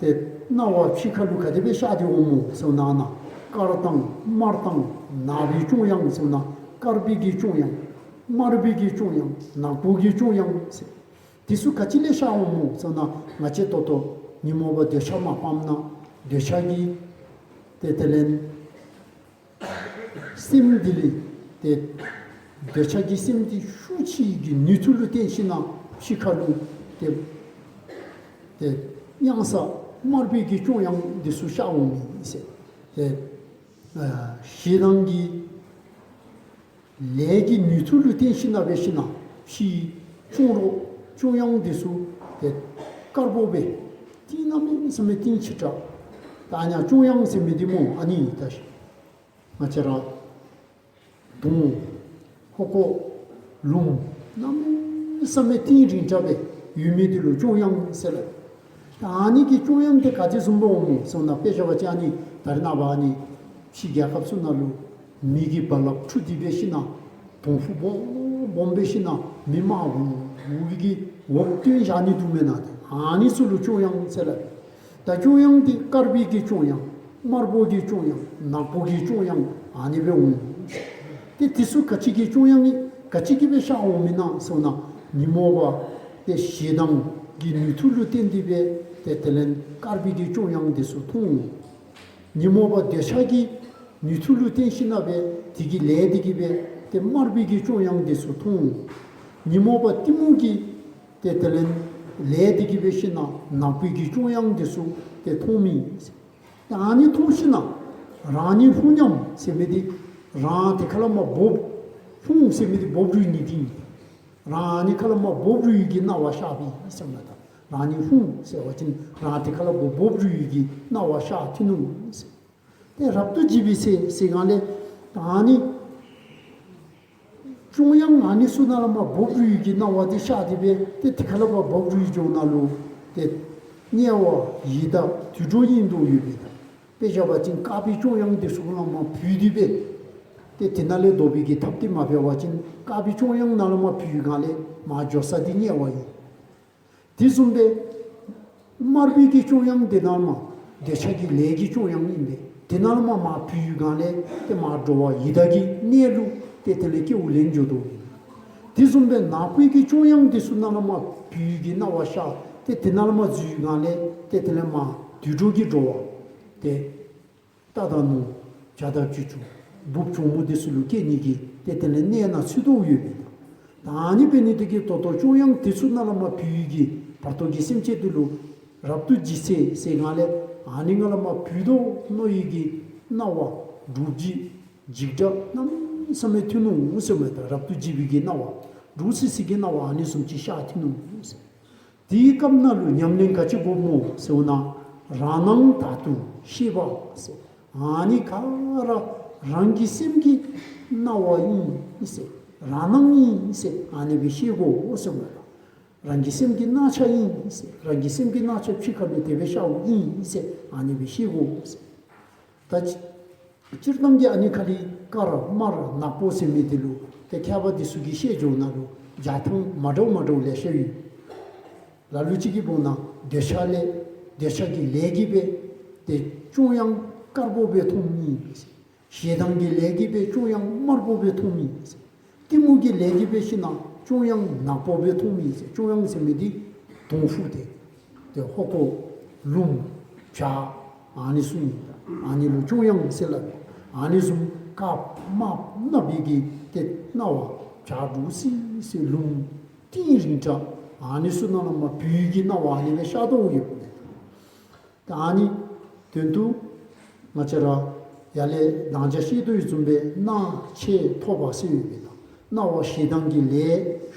ཏེ་སྣང་བ་ཕྱི་ཁ་ལུ་ག་དེ་སྦེ་ཤར་ཏེ་འོང་སྨོ་ཟེར་ན་ན་དཀར་དང་དམར་དང་ནག་པོའི་ཅོང་ཡང་ཟེར་ན་དཀར་པོའི་གི་ཅོང་ཡང་དམར་པོའི་གི་ཅོང་ཡང་ནག་པོ་གི་ཅོང་ཡང་ཟེར། དེ་ཚུ་ག་ཅི་ལས་ཤར་འོང་སྨོ་ཟེར་ན་ང་བཅས་ད་ལྟོ་ཉོན་མོངས་པ་འདོད་ཆགས་མ་སྤངམ་ན་འདོད་ཆགས་ཀྱི་ཏེ་དེ་ལས་སེམས་འདི་ལས་ཏེ་འདོད་ཆགས་ཀྱི་སེམས་འདི་ཤུགས་ཆེ་གི་ནུས་མཐུ་ལུ་བརྟེན་ཞིན་ན་ཕྱི་ཁ་ལུ་ཏེ་ཏེ་གཡང་ས་དམར་པོའི་གི་ཅོང་ཡང་འདི་ཚུ་ཤར་འོང་མི་ཟེར། ཏེ་ཨ་ཞེ་སྡང་གི་ལས་ཀྱི་ནུས་མཐུ་ལུ་བརྟེན་ཞིན་ན་འབད་ཞིན་ན་ཕྱིའི་ཅོང་རོ་ཅོང་ཡང་འདི་ཚུ་ཏེ་དཀར་པོ་སྦེ་གཏིང་གནམ་མེད་ས་མེད་གཏིང་ཆེ་དྲགས། ད་ཨ་ནི་ཅོང་ཡང་ཟེར་མི་འདི་སྨོ་ཨ་ནི་ད་ང་བཅས་ར་དུང་ཧོ་ཀོ་ལུངམ་གནམ་མེད་ས་མེད་གཏིང་རིང་དྲགས་སྦེ་ཡོད་མི་འདི་ལུ་ཅོང་ཡང་ཟེར་སླབ། ད་ཨ་ནི་གི་ཅོང་ཡང་འདི་ག་ཅི་བཟུམ་སྦེ་འོང་སྨོ་ཟེར་ན་དཔེ་བཞག་པ་ཅིན་ཨ་ནི་ད་རེས་ནངས་པ་ཨ་ནི་ཕྱི་རྒྱལ་ཁབ་ཚུ་ནང་ལུ་མེ་གི་རྦ་རླབས་འཁྲུགས་ཏེ་འབད་ཞིན་ན་དོང་ཕུ་སྦོམ་སྦོམ་འབད་ཞིན་ན་མེ་དམར་འུར་འུར་གྱི་འོག་བཏོན་བཞག་ནི་འདུག་མེན་ན། ཏེ་ཨ་ནི་ཚུ་ལུ་ཅོང་ཡང་ཟེར་སླབ། ད་ཅོང་ཡང་འདི་དཀར་པོའི་གི་ཅོང་ཡང་དམར་པོ་གི་ཅོང་ཡང་ནག་པོ་གི་ཅོང་ཡང་ཨ་ནི་སྦེ་འོང་། ཏེ་དེ་ཚུ་ག་ཅི་གི་ཅོང་ཡང་ཨིན་ག་ཅི་གིས་སྦེ་ཤར་འོང་མི་ན་ཟེར་ན་ཉོན་མོངས་པ་ཏེ་ཞེ་སྡང་གི་ནུས་མཐུ་ལུ་བརྟེན་ཏེ་སྦེ་ཏེ་དེ་ལས་དཀར་པོའི་གི་ཅོང་ཡང་འདི་ཚུ་མཐོང་འོང་། ཉོན་མོངས་པ་འདོད་ཆགས་ཀྱི་ནུས་མཐུ་ལུ་བརྟེན་ཞིན་ན་སྦེ་དེ་གི་ལས་དེ་གིས་སྦེ་ཏེ་དམར་པོའི་གི་ཅོང་ཡང་འདི་ཚུ་མཐོང་འོང་། ཉོན་མོངས་པ་གཏི་མུག་གི་ཏེ་དེ་ལས་ལས་དེ་གིས་འབད་ཞིན་ན་ནག་པོའི་གི་ཅོང་ཡང་འདི་ཚུ་ཏེ་མཐོང་མི་ཨིན། ཏེ་ཨ་ནི་མཐོང་ཞིན་ན་རང་ཉིད་ལྷུང་སྙམ་ཟེར་མི་འདི་རང་དེ་ཁ་ལས་མར་འབོབ། ལྷུང་ཟེར་མི་འདི་འབོབ་རུལ་ནི་འདི་ཨིན། རང་ཨ་ནི་ཁ་ལས་མར་འབོབ་རུལ་གྱི་སྣང་བ་ཤར་བའི་ཟེར་མས། ད་རང་ཉིད་ལྷུང་ཟེར་བ་ཅིན་རང་དེ་ཁ་ལས་འབོ་འབོབ་རུལ་གྱི་སྣང་བ་ཤར་ཐོན་ནུག་ཟེར། ཏེ་རབ་ཏུ་འཇིགས་པའི་ཚེ་ཟེར་སྒང་ལས་ད་ཨ་ནི་ བཅོམ་དབྱངས་ཨ་ནི་ཚུ་ནང་ལས་མར་འབོབ་རུལ་གྱི་སྣང་བ་འདི་ཤར་ཏེ་སྦེ་ཏེ་དེ་ཁ་ལས་མར་འབོབ་རུལ་འགྱོ་ནང་ལུ་ཏེ་དམྱལ་བ་ཡི་དྭགས་དུད་འགྲོ་ཨིན་དོ་ཡོདཔ་ད། དཔེ་བཞག་པ་ཅིན་དཀར་པོའི་བཅོམ་དབྱངས་འདི་ཚུ་ནང་ལས་མར་བུད་དེ་སྦེ་ཏེ་དེ་ནང་ལས་བཟློག་པའི་གི་ཐབས་འདི་མ་འབད་བ་ཅིན་དཀར་པོའི་བཅོམ་དབྱངས་ནང་ལས་མར་བུད་སྒང་ལས་མར་འགྱོ་ས་འདི་དམྱལ་བ་ཨིན། དེ་བཟུམ་སྦེ་དམར་པོའི་གི་བཅོམ་དབྱངས་འདི་ནང་ལས་མར་འདོད་ཆགས་ཀྱི་ལས་ཀྱི་བཅོམ་དབྱངས་ཨིན་པས། དེ་ནང་ལས་མར་མར་བུད་སྒང་ལས་ཏེ་མར་འགྲོ་བ་ཡི་དྭགས་ཀྱི་གནས་ལུ་ཏེ་དེ་ལས་སྐྱེ་བ་ལེན་འགྱོ་དོ་ཨིན། དེ་བཟུམ་སྦེ་ནག་པོའི་གི་བཅོམ་དབྱངས་འདི་ཚུ་ནང་ལས་མར་བུད་ཀྱི་སྣང་བ་ཤར་ཏེ་དེ་ནང་ལས་མར་འཛུལ་སྒང་ལས་ཏེ་དེ་ལས་མར་དུད་འགྲོ་གི་འགྲོ་བ་ཏེ་རྟ་དང་ནོར་བྱ་དང་བྱི་ཅུང་འབུཔ་གྱོག་མོ་འདི་ཚུ་ལུ་སྐྱེ་ནི་གི་ཏེ་དེ་ལས་གནས་ནང་ཚུད་དོ་ཡོདཔ་ད། ད་ཨ་ནི་འབད་ནི་འདི་གིས་ད་ལྟོ་བཅོམ་དབྱངས་འདི་ཚུ་ནང་ལས་མར་བུད་ཀྱི་བར་དོ་གི་སེམས་ཅན་འདི་ལུ་རབ་ཏུ་འཇིགས་ཟེར་ཟེར་སྒང་ལས་ཨ་ནི་ནང་ལས་མར་བུད་དོ་མནོ་བའི་གི་སྣང་བ་འདྲོག་བྱེལ་འཇིགས་སྐྲག་གནམ་མེད་ས་མེད་ཐོན་ནུག་ཟེརཝ་མས། ད་རབ་ཏུ་འཇིགས་པའི་གི་སྣང་བ་འདྲོག་སི་སི་གི་སྣང་བ་ཨ་ནི་བཟུམ་ཅིག་ཤར་ཐོན་ནུག་ཟེར། དེའི་སྐབས་ནང་ལུ་ཉམས་ལེན་ག་ཅི་དགོཔ་སྨོ་ཟེར་བ་ན་རང་སྣང་དག་ཏུ་ཤེས་པ་ཟེར། ཨ་ནི་ག་ར་རང་གི་སེམས་ཀྱི་སྣང་བ་ཨིན་ཟེར། རང་སྣང་ཨིན་ཟེར་ཨ་ནི་སྦེ་ཤེས་དགོ་ཟེརཝ་མས། རང་གི་སེམས་ཀྱི་སྣང་ཆ་ཨིན་ཟེར། རང་གི་སེམས་ཀྱི་སྣང་ཆ་ཕྱི་ཁ་ལུ་དེ་སྦེ་ཤརཝ་ཨིན་ཟེར་ཨ་ནི་སྦེ་ཤེས་དགོ་ཟེར། ད་སྤྱིར་བཏང་གི་ཨ་ནི་ཁ་ལས་དཀར་དམར་ནག་པོ་ཟེར་མི་འདི་ལུ་ཏེ་མཁས་པ་འདི་ཚུ་གིས་བཤད་འགྱོ་ནང་ལུ་རྒྱག་ཐངས་མ་འདྲཝ་མ་འདྲཝ་ལེ་ཤ་ཡོད། ལ་ལུ་ཅིག་གིས་འབདན་འདོད་ཆགས་ལས་འདོད་ཆགས་ཀྱི་ལས་ཀྱིས་སྦེ་ཏེ་བཅོམ་དབྱངས་དཀར་པོ་སྦེ་མཐོང་མི་ཨིན། ཞེ་སྡང་གི་ལས་ཀྱིས་སྦེ་བཅོམ་དབྱངས་དམར་པོ་སྦེ་མཐོང་མི་ཨིན། གཏི་མུག་གི་ལས་ཀྱིས་སྦེ་ཤིན་ན་བཅོམ་དབྱངས་ནག་པོ་སྦེ་མཐོང་མི་ཨིན། བཅོམ་དབྱངས་ཟེར་མི་འདི་དོང་ཕུ་ཏེ་ཏེ་ཧོ་ཀོ་ལུངམ་བྱ་ཨ་ནི་ཚུ་ཨིན། ཨ་ནི་ལུ་བཅོམ་དབྱངས་ཟེར་སླབ་ཨིན། ཨ་ནི་བཟུམ་དཀརཔོ་དམརཔོ་ནགཔོ་གི་ཏེ་སྣང་བ་བྱ་འདྲོག་སི་སི་ལུངམ་ཏིང་རིང་དྲགས་ཨ་ནི་ཚུ་ནང་ལས་མར་བུད་ཀྱི་སྣང་བ་ཨ་ནི་སྦེ་ཤར་དོ་ཡོདཔ་མས། ད་ཨ་ནི་དོན་དུ་ང་བཅས་ར་ཡར་ལས་དང་ཅ་བཤད་དོ་ཡོདཔ་བཟུམ་སྦེ་སྣང་མཆེད་ཐོབ་པ་ཟེར་ཡོད་པས། ད་སྣང་བ་ཞེ་སྡང་གི་ལས་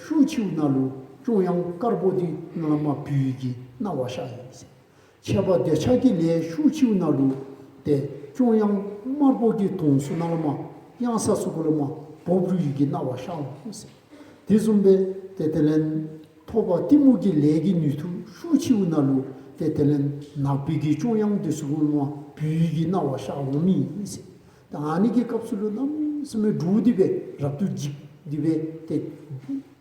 ཤུགས་ཆེཝ་ནང་ལུ་བཅོམ་དབྱངས་དཀརཔོ་འདི་ནང་ལས་མར་བུད་ཀྱི་སྣང་བ་ཤར་ཡི་ཟེར། མཆེད་པ་འདོད་ཆགས་ཀྱི་ལས་ཤུགས་ཆེཝ་ནང་ལུ་ཏེ་བཅོམ་དབྱངས་དམརཔོ་གི་དོང་ཚུ་ནང་ལས་མར་གཡང་ས་ཚུ་གུ་ལས་མར་འབོབ་རུལ་གྱི་སྣང་བ་ཤར་འོང་ཟེར། དེ་བཟུམ་སྦེ་ཏེ་དེ་ལས་ཐོབ་པ་གཏི་མུག་གི་ལས་ཀྱི་ནུས་མཐུ་ཤུགས་ཆེཝ་ནང་ལུ་ཏེ་དེ་ལས་ནག་པོའི་གི་བཅོམ་དབྱངས་འདི་ཚུ་གུ་ལས་མར་བུད་ཀྱི་སྣང་བ་ཤར་འོང་མི་ཨིན་ཟེར། ད་ཨ་ནི་གི་སྐབས་སུ་ལུ་གནམ་མེད་ས་མེད་འདྲོག་སྟེ་སྦེ་རབ་ཏུ་འཇིགས་ཏེ་སྦེ་ཏེ་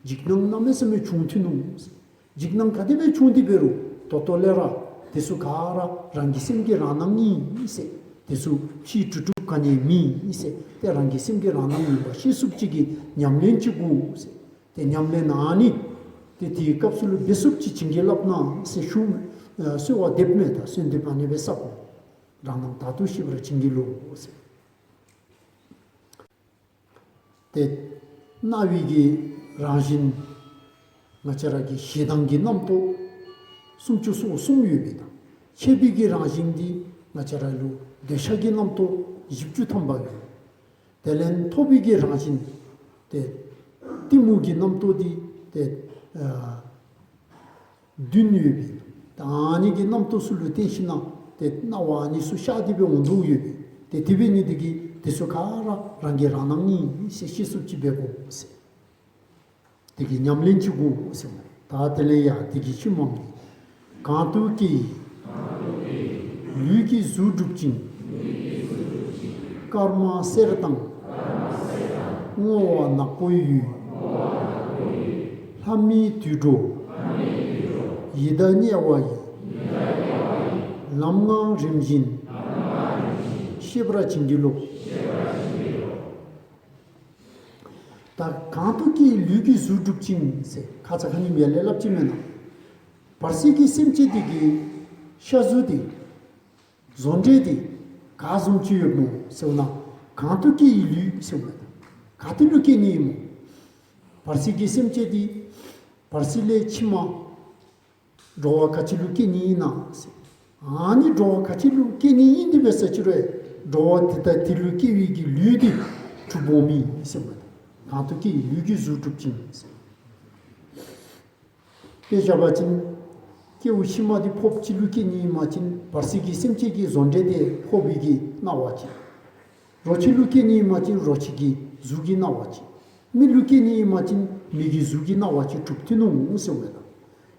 འཇིགས་སྣང་གནམ་མེད་ས་མེད་བྱུང་ཐོན་ནུག་ཟེར། འཇིགས་སྣང་ག་དེ་སྦེ་བྱུང་སྟེ་འབད་རུང་ད་ལྟོ་ལས་ར་དེ་ཚུ་ག་ར་རང་གི་སེམས་ཀྱི་རང་སྣང་ཨིན་ཟེར། དེ་ཚུ་ཕྱི་གྲུབ་གྲུབ་ག་ནི་མེན་ཟེར། ཏེ་རང་གི་སེམས་ཀྱི་རང་སྣང་ཨིན་པ་ཤེས་ཚུགསཔ་ཅིག་གི་ཉམས་ལེན་ཅིག་དགོ་ཟེར། ཏེ་ཉམས་ལེན་ཨ་ནི་ཏེ་དེའི་སྐབས་སུ་ལུ་འབད་ཚུགསཔ་ཅིག་བྱིན་གྱིས་བརླབ་གནང་ཟེར་ཞུ་ཨ་གསོལ་བ་འདེབས་མས། ད་གསོལ་འདེབས་ཨ་ནི་སྦེ་ཟེར། རང་སྣང་དག་ཏུ་ཤེས་པར་བྱིན་གྱིས་རློབས་ཟེར། ཏེ་སྣང་བའི་གི་རང་བཞིན་ང་བཅས་ར་གི་ཞེ་སྡང་གི་རྣམ་རྟོག་སུམ་ཅུ་སོ་གསུམ་ཡོད་པས། ད་མཆེད་པའི་གི་རང་བཞིན་འདི་ང་བཅས་ར་ལུ་འདོད་ཆགས་ཀྱི་རྣམ་རྟོག་བཞི་བཅུ་ཐམ་པ་ཡོད། དེ་ལས་ཐོབ་པའི་གི་རང་བཞིན་ཏེ་གཏི་མུག་གི་རྣམ་རྟོག་འདི་ཏེ་ཨ་བདུན་ཡོད་པས། ད་ཨ་ནི་གི་རྣམ་རྟོག་ཚུ་ལུ་བརྟེན་ཞིན་ན་ཏེ་སྣང་བ་ཨ་ནི་ཚུ་ཤར་ཏེ་སྦེ་འོང་དོ་ཡོད་པས། ཏེ་དེ་འབད་ནི་འདི་གིས་དེ་ཚུ་ག་ར་རང་གི་རང་སྣང་ཨིན་ཟེར་ཤེས་ཚུགསཔ་ཅིག་འབད་དགོ་ཟེར། དེ་གི་ཉམས་ལེན་ཅིག་དགོ་ཟེར། ད་དེ་ལས་ཡར་དེ་གི་ཤུལ་མམ་གི་གང་དུ་སྐྱེ་ཡི་ལུས་ཀྱི་གཟུགས་གྲུབ་ཅིང་། དཀར་དམར་སེར་དང་སྔོ་བ་ནག་པོའི་ཡུལ། ལྷ་མིན་དུད་འགྲོ་ཡི་དྭགས་དམྱལ་བ་ཡི། ལམ་ལྔ་རིམ་བཞིན་ཤེས་པར་བྱིན་གྱིས་རློབས། ད་གང་དུ་སྐྱེ་ཡི་ལུས་ཀྱི་གཟུགས་གྲུབ་ཅིང་ཟེར་ཁ་ཙ་ཁ་ཉིནམ་ཡར་ལས་སླབ་ཅི་མེན་ན། བར་སྲིད་ཀྱི་སེམས་ཅན་དེ་གི་ཤ་གཟུགས་དེ་བཟོ་འདྲ་དེ་ག་བཟུམ་ཅིག་ཡོདཔ་སྨོ་ཟེར་བ་ན་གང་དུ་སྐྱེ་ཡི་ལུས་ཟེར་བ་ན་ག་ཏེ་ལུ་སྐྱེ་ནི་ཨིན་སྨོ། བར་སྲིད་ཀྱི་སེམས་ཅན་དེ་བར་སྲིད་ལས་ཕྱི་མ་འགྲོ་བ་ག་ཅི་ལུ་སྐྱེ་ནི་ཨིན་ན་ཟེར། ཨ་ནི་འགྲོ་བ་ག་ཅི་ལུ་སྐྱེ་ནི་ཨིན་དེ་འབད་ས་ཅིག་རུང་འགྲོ་བ་དེ་དང་དེ་ལུ་སྐྱེ་བའི་གི་ལུས་དེ་གྲུབ་འོང་མི་ཨིན་ཟེར་བ་ན། གང་དུ་སྐྱེ་ཡི་ལུས་ཀྱི་གཟུགས་གྲུབ་ཅིང་ཟེར། དཔེ་བཞག་པ་ཅིན་སྐྱེ་བ་ཕྱི་མ་དེ་ཕོརཔ་ཅིག་ལུ་སྐྱེ་ནི་ཨིན་པ་ཅིན་བར་སྲིད་ཀྱི་སེམས་ཅན་གྱི་བཟོ་འདྲ་དེ་ཕོར་པའི་གི་སྣང་བ་ཅིག། རོ་ཁྱི་ལུ་སྐྱེ་ནི་ཨིན་པ་ཅིན་རོ་ཁྱི་གི་གཟུགས་ཀྱི་སྣང་བ་ཅིག། མི་ལུས་སྐྱེ་ནི་ཨིན་པ་ཅིན་མི་གི་གཟུགས་ཀྱི་སྣང་བ་ཅིག་གྲུབ་ཐོན་འོང་ཟེརཝ་མས་ད།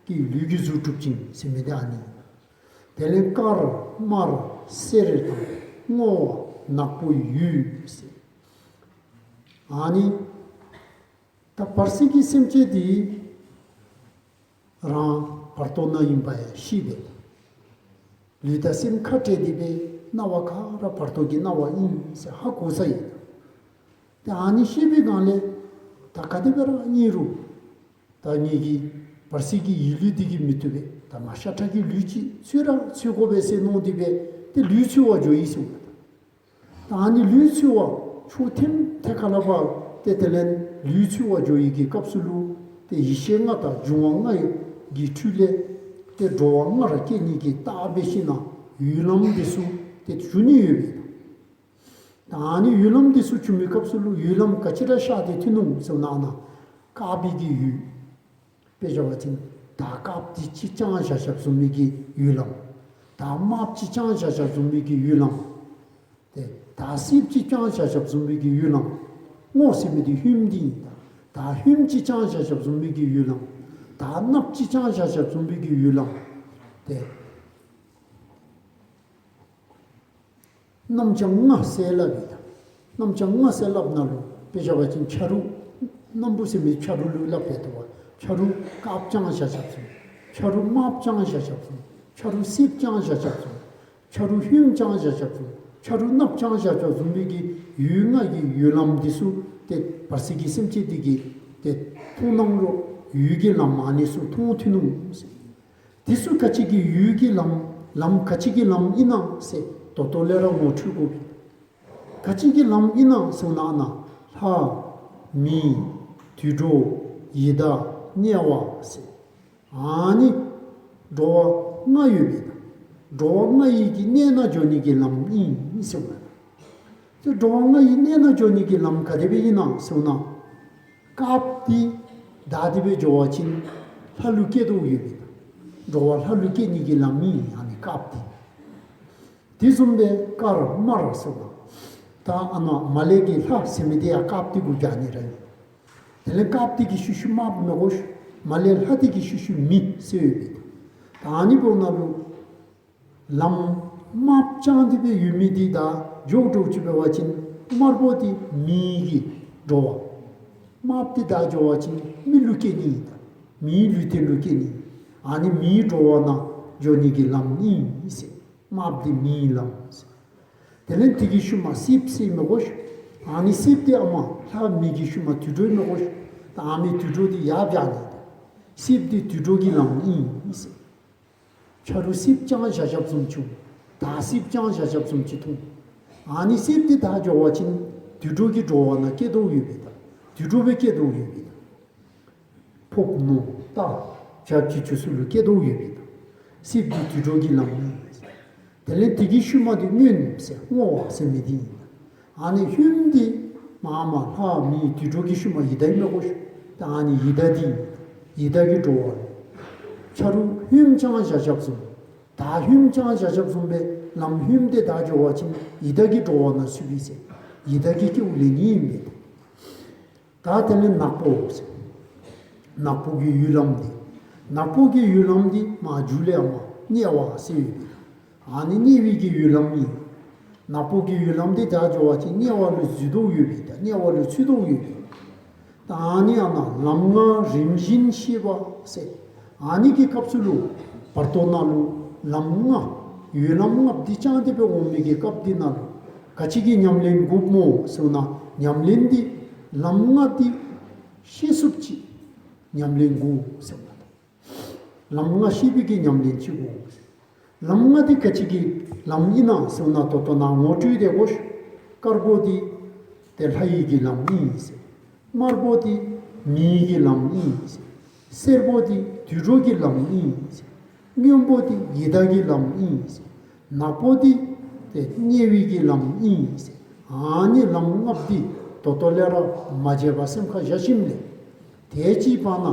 ཀྱེ་ལུས་ཀྱི་གཟུགས་གྲུབ་ཅིང་ཟེར་མི་འདི་ཨ་ནི། དེ་ལས་དཀར་དམར་སེར་དང་སྔོ་བ་ནག་པོ་ཡོད་ཟེར། ཨ་ནི་ད་བར་སྲིད་ཀྱི་སེམས་ཅན་འདི་རང་བར་དོ་ན་ཨིན་པ་ཡང་ཤེས་པས། ལུས་དང་སེམས་ཁ་བྲལ་ཏེ་སྦེ་སྣང་བ་ག་ར་བར་དོ་གི་སྣང་བ་ཨིན་ཟེར་ཧ་གོ་ས་ཨིན། ཏེ་ཨ་ནི་ཤེས་པའི་སྒང་ལས་ད་ག་དེ་སྦེ་ར་ཨིན་རུང་ད་ངེ་གི་བར་སྲིད་ཀྱི་ཡིད་ལུས་འདི་གིས་མི་བཏུབ་པས། ད་ང་ཤ་ཁྲག་གི་ལུས་ཅིག་འཚོལ་ར་འཚོལ་དགོ་པས་ཟེར་མནོ་སྟེ་སྦེ་ཏེ་ལུས་འཚོལ་བར་འགྱོ་ཡི་ཟེར་བ་ད། ད་ཨ་ནི་ལུས་འཚོལ་བར་ཚུར་ཐེངས་ཐད་ཁ་ལས་ཕར་ཏེ་དེ་ལས་ལུས་འཚོལ་བར་འགྱོ་ཡི་གི་སྐབས་སུ་ལུ་ཏེ་ཡེ་ཤེས་ལྔ་དང་འབྱུང་བ་ལྔ་ཡི་གི་འཕྲོ་ལས་ཏེ་འགྲོ་བ་ལྔ་ར་སྐྱེ་ནི་གི་རྟགས་འབད་ཞིན་ན་ཡུལ་ལམ་འདི་ཚུ་ཏེ་འབྱུང་ནི་ཡོད་པས། ད་ཨ་ནི་ཡུལ་ལམ་འདི་ཚུ་འབྱུང་མི་སྐབས་སུ་ལུ་ཡུལ་ལམ་ག་ཅི་ར་ཤར་ཏེ་ཐོན་འོང་ཟེར་ན་ཨ་ནཱ་དཀར་པོའི་གི་ཡུལ། དཔེ་འབད་བ་ཅིན་ད་དཀརཔོ་འདི་ཅིག་དཔྱང་བཞག་བཞགཔ་བཟུམ་མའི་གི་ཡུལ་ལམ། ད་དམརཔོ་ཅིག་དཔྱང་བཞག་བཞགཔ་བཟུམ་མའི་གི་ཡུལ་ལམ། ཏེ་ད་སེརཔོ་ཅིག་དཔྱང་བཞག་བཞགཔ་བཟུམ་མའི་གི་ཡུལ་ལམ། སྔོ་ཟེར་མི་འདི་ཧོནམ་འདི་ཨིན། ད་ད་ཧོནམ་ཅིག་དཔྱང་བཞག་བཞགཔ་བཟུམ་མའི་གི་ཡུལ་ལམ། ད་གནགཔོ་ཅིག་དཔྱང་བཞག་བཞགཔ་བཟུམ་མའི་གི་ཡུལ་ལམ། ཏེ་རྣམ་བྱང་ལྔ་ཟེར་སླབ་ཨིན། རྣམ་བྱང་ལྔ་ཟེར་སླབ་ནང་ལུ་དཔེ་འབད་བ་ཅིན་ཆ་རོགས་སྣམ་བུ་ཟེར་མི་ཆ་རོགས་ལུ་སླབ་པས་ཏེ་བ། ཆ་རོགས་དཀརཔོ་དཔྱང་བཞག་བཞགཔ་བཟུམ། ཆ་རོགས་དམརཔོ་དཔྱང་བཞག་བཞགཔ་བཟུམ། ཆ་རོགས་སེརཔོ་དཔྱང་བཞག་བཞགཔ་བཟུམ། ཆ་རོགས་ཧོནམ་དཔྱང་བཞག་བཞགཔ་བཟུམ། ཆ་རོགས་གནགཔོ་དཔྱང་བཞག་བཞགཔ་བཟུམ་མའི་གི་ཡུལ་ལྔ་གི་ཡུལ་ལམ་འདི་ཚུ་ཏེ་བར་སྲིད་ཀྱི་སེམས་ཅན་འདི་གི་ཏེ་མཐོང་སྣང་ལུ་ཡུལ་གྱི་ལམ་ཨ་ནི་ཚུ་མཐོང་ཐོན་འོང་ཟེར། འདི་ཚུ་ག་ཅི་གི་ཡུལ་གྱི་ལམ་ལམ་ག་ཅི་གི་ལམ་ཨིན་ན་ཟེར་ད་ལྟོ་ལས་ར་ངོ་འཕྲོད་དགོ་པས། ག་ཅི་གི་ལམ་ཨིན་ན་ཟེར་ན་ཨ་ནཱ་ལྷ་མི་དུད་འགྲོ་ཡི་དྭགས་དམྱལ་བ་ཟེར་ཨ་ནི་འགྲོ་བ་ལྔ་ཡོད་པས། འགྲོ་བ་ལྔ་ཡི་གི་གནས་ནང་འགྱོ་ནི་གི་ལམ་ཨིན་ཟེར་བ། ཏེ་འགྲོ་བ་ལྔ་ཡི་གནས་ནང་འགྱོ་ནི་གི་ལམ་ག་དེ་སྦེ་ཨིན་ན་ཟེར་ན། དཀརཔོ་འདི་བདའ་སྟེ་སྦེ་འགྱོ་བ་ཅིན་ལྷ་ལུ་སྐྱེ་དོ་ཡོད་པས། འགྲོ་བ་ལྷ་ལུ་སྐྱེ་ནི་གི་ལམ་ཨིན་ཨ་ནི་དཀརཔོ་འདི། དེ་བཟུམ་སྦེ་དཀར་དམར་ཟེར་བ། ད་ཨ་ནཱ་མ་ལས་ཀྱི་ལྷ་ཟེར་མི་འདི་ཡང་དཀརཔོ་འདི་གུ་རྒྱག་ནི་ར་ཨིན། དེ་ལས་དཀརཔོ་འདི་གི་ཤུལ་ཤུལ་དམརཔོ་མི་དགོ་ཤོ། མ་ལས་ལྷ་འདི་གི་ཤུལ་ཤུལ་མི་ཟེར་ཡོད་པས། ད་ཨ་ནི་འབདཝ་ད་ལུ་ལམ་དམརཔོ་དཔྱང་སྟེ་སྦེ་ཡོད་མི་འདི་ད་འགྱོ་འགྱོཝ་ཅིག་འབད་བ་ཅིན་དམརཔོ་འདི་མི་གི་འགྲོ་བ། དམརཔོ་འདི་བདའ་འགྱོ་བ་ཅིན་མི་ལུ་སྐྱེ་ནི་ཨིན། ད་མིའི་ལུས་རྟེན་ལུ་སྐྱེ་ནི་ཨ་ནི་མིའི་འགྲོ་བ་ནང་འགྱོ་ནི་གི་ལམ་ཨིན་ཟེར། དམརཔོ་འདི་མིའི་ལམ་ཟེར། དེ་ལས་དེ་གི་ཤུལ་མ་སེརཔོ་ཟེར་མི་དགོ་ཤོ། ཨ་ནི་སེརཔོ་འདི་ཨ་མ་ལྷ་མི་གི་ཤུལ་མ་དུད་འགྲོ་མི་དགོ་ཤོ། ད་ཨ་མི་དུད་འགྲོ་འདི་ཡར་བྱ་ནི་ད། སེརཔོ་འདི་དུད་འགྲོ་གི་ལམ་ཨིན་ཟེར། ཆ་རོགས་སེརཔོ་དཔྱང་བཞག་བཞགཔ་བཟུམ་ཅིག་འོང་། དག་སེརཔོ་དཔྱང་བཞག་བཞགཔ་བཟུམ་ཅིག་མཐོང་། ཨ་ནི་སེརཔོ་འདི་བདའ་འགྱོ་བ་ཅིན་དུད་འགྲོ་གི་འགྲོ་བ་ནང་སྐྱེ་དོ་ཡོད་པས་ད། དུད་འགྲོ་སྦེ་སྐྱེ་དོ་ཡོད་པས་ད། ཕོརཔ་ནོར་རྟ་བྱ་བྱི་ཅུང་ཚུ་ལུ་སྐྱེ་དོ་ཡོད་པས་ད། སེརཔོ་འདི་དུད་འགྲོ་གི་ལམ་ཨིན། དེ་ལས་དེ་གི་ཤུལ་མ་འདི་སྔོནམ་ཟེར་སྔོ་བ་ཟེར་མི་འདི་ཨིན། ཨ་ནི་ཧོནམ་འདི་མ་མ་ལྷ་མི་དུད་འགྲོ་གི་ཤུལ་མ་ཡི་དྭགས་མི་དགོ་ཤོ། ད་ཨ་ནི་ཡི་དྭགས་འདི་ཡི་དྭགས་ཀྱི་འགྲོ་བ། ཆ་རོགས་ཧོནམ་དཔྱང་བཞག་བཞགཔ་བཟུམ། ད་ཧོནམ་དཔྱང་བཞག་བཞགཔ་བཟུམ་སྦེ་ལམ་ཧོནམ་འདི་བདའ་འགྱོ་བ་ཅིན་ཡི་དྭགས་ཀྱི་འགྲོ་བ་ནང་ཚུད་པས་ཟེར། ཡི་དྭགས་ཀྱི་སྐྱེ་བ་ལེན་ནི་ཨིན་པས། ད་དེ་ལས་ནག་པོ་ཟེར། ནག་པོ་གི་ཡུལ་ལམ་འདི། ནག་པོ་གི་ཡུལ་ལམ་འདི་མ་མཇུག་ལས་ཨ་མ་དམྱལ་བ་ཟེར་ཡོད་པས། ཨ་ནི་དམྱལ་བའི་གི་ཡུལ་ལམ་ཨིན། ནག་པོ་གི་ཡུལ་ལམ་འདི་བདའ་འགྱོ་བ་ཅིན་དམྱལ་བ་ལུ་འཛུལ་དོ་ཡོད་པས་ད། དམྱལ་བ་ལུ་ཚུད་དོ་ཡོད་པས། ད་ཨ་ནི་ཨ་ནཱ་ལམ་ལྔ་རིམ་བཞིན་ཤེས་པ་ཟེར། ཨ་ནི་གི་སྐབས་སུ་ལུ་བར་དོ་ནང་ལུ་ལམ་ལྔ་ཡུལ་ལམ་ལྔ་འདི་དཔྱང་སྟེ་སྦེ་འོང་མི་གི་སྐབས་འདི་ནང་ལུ་ག་ཅི་གི་ཉམས་ལེན་དགོཔ་སྨོ་ཟེར་ན། ཉམས་ལེན་འདི་ལམ་ལྔ་འདི་ཤེས་ཚུགསཔ་ཅིག་ཉམས་ལེན་དགོ་ཟེར་བ། ལམ་ལྔ་ཤེས་པའི་གི་ཉམས་ལེན་ཅིག་དགོ། ལམ་ལྔ་འདི་ག་ཅི་གི་ལམ་ཨིན་ན་ཟེར་ན་ད་ལྟོ་ནཱ་ངོ་སྤྲོད་དེ་དགོ་ཤོ། དཀརཔོ་འདི་ཏེ་ལྷ་ཡི་གི་ལམ་ཨིན་ཟེར། དམརཔོ་འདི་མིའི་གི་ལམ་ཨིན་ཟེར། སེརཔོ་འདི་དུད་འགྲོ་གི་ལམ་ཨིན་ཟེར། སྔོནམོ་འདི་ཡི་དྭགས་ཀྱི་ལམ་ཨིན་ཟེར། ནགཔོ་འདི་ཏེ་དམྱལ་བའི་གི་ལམ་ཨིན་ཟེར། ཨ་ནི་ལམ་ལྔ་འདི་ད་ལྟོ་ལས་ར་མ་བརྗེད་པར་སེམས་ཁར་བཞག་ཞིནམ་ལས། དེ་ཅིག་བར་ན་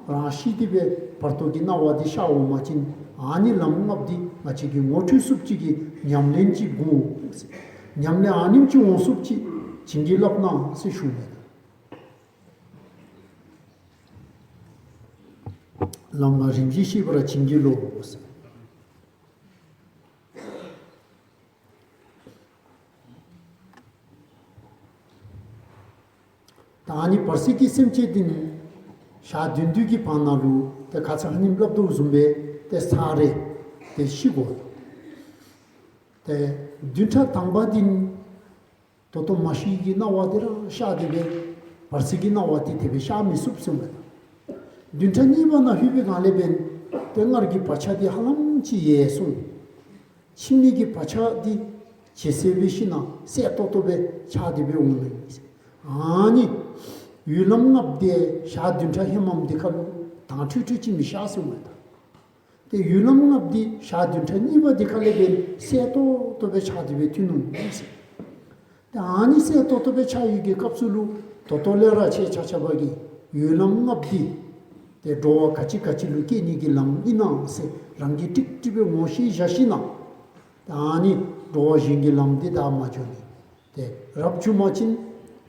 རང་ཤི་སྟེ་སྦེ་བར་དོ་གི་སྣང་བ་འདི་ཤར་འོང་པ་ཅིན་ཨ་ནི་ལམ་ལྔ་འདི་ང་བཅས་ཀྱིས་ངོ་འཕྲོད་ཚུགསཔ་ཅིག་གི་ཉམས་ལེན་ཅིག་དགོ་ཟེར། ཉམས་ལེན་ཨ་ནེམ་ཅིག་འོང་ཚུགསཔ་ཅིག་བྱིན་གྱིས་བརླབ་གནང་ཟེར་ཞུ་ནི། ལམ་ལྔ་རིམ་བཞིན་ཤེས་པར་བྱིན་གྱིས་རློབས། ད་ཨ་ནི་བར་སྲིད་ཀྱི་སེམས་ཅན་འདི་ནི་ཞག་བདུན་དུས་ཀྱི་བར་ན་ལུ་ཏེ་ཁ་ཙ་ཧ་ནི་སླབ་དོ་བཟུམ་སྦེ་ཏེ་ཚར་རེ་ཏེ་ཤི་དགོ། ཏེ་བདུན་ཕྲག་དང་པ་འདི་ནི་ད་ལྟོ་མ་ཤི་གི་སྣང་བ་འདི་ར་ཤར་ཏེ་སྦེ་བར་སྲིད་ཀྱི་སྣང་བ་འདི་དེ་སྦེ་ཤར་མི་ཚུགས་ཟེར་མས། བདུན་ཕྲག་གཉིས་པ་ནང་ལྷོད་པའི་སྒང་ལས་འབདན་ཏེ་སྔར་གྱི་བག་ཆགས་འདི་ཧ་ལམ་ཅིག་ཡལ་སོང་། ཕྱི་མའི་གི་བག་ཆགས་འདི་ཇེ་གསལ་སྦེ་ཤིག་ན་གསལ་ཏོག་ཏོ་སྦེ་ཤར་ཏེ་སྦེ་འོང་ནི་ཨིན། ཨ་ནི་ཡུལ་ལམ་ལྔཔོ་འདི་ཞག་བདུན་ཕྲག་ཧེ་མམ་འདི་ཁར་ལུ་དྭངས་འཕྲོས་འཕྲོས་ཅིག་མི་ཤར་ཟེར་མས་ད། ཏེ་ཡུལ་ལམ་ལྔཔོ་འདི་ཞག་བདུན་ཕྲག་གཉིས་པ་འདི་ཁར་ལས་འབདན་གསལ་ཏོག་ཏོ་སྦེ་ཤར་ཏེ་སྦེ་ཐོན་འོང་ཟེར། ཏེ་ཨ་ནི་གསལ་ཏོག་ཏོ་སྦེ་ཤར་ཡི་གི་སྐབས་སུ་ལུ་ད་ལྟོ་ལས་ར་ཁྱེད་ཆ་ཁྱབ་ཀྱིས་ཡུལ་ལམ་ལྔཔོ་འདི་ཏེ་འགྲོ་བ་ག་ཅི་ག་ཅི་ལུ་སྐྱེ་ནི་གི་ལམ་ཨིན་ན་ཟེར་རང་གིས་ཀྲིག་ཀྲི་སྦེ་ངོ་ཤེས་བཞག་ཞིན་ན་ཏེ་ཨ་ནི་འགྲོ་བ་གཞན་གྱི་ལམ་འདི་བདའ་མ་འགྱོ་ནི། ཏེ་རབ་བྱུང་པ་ཅིན་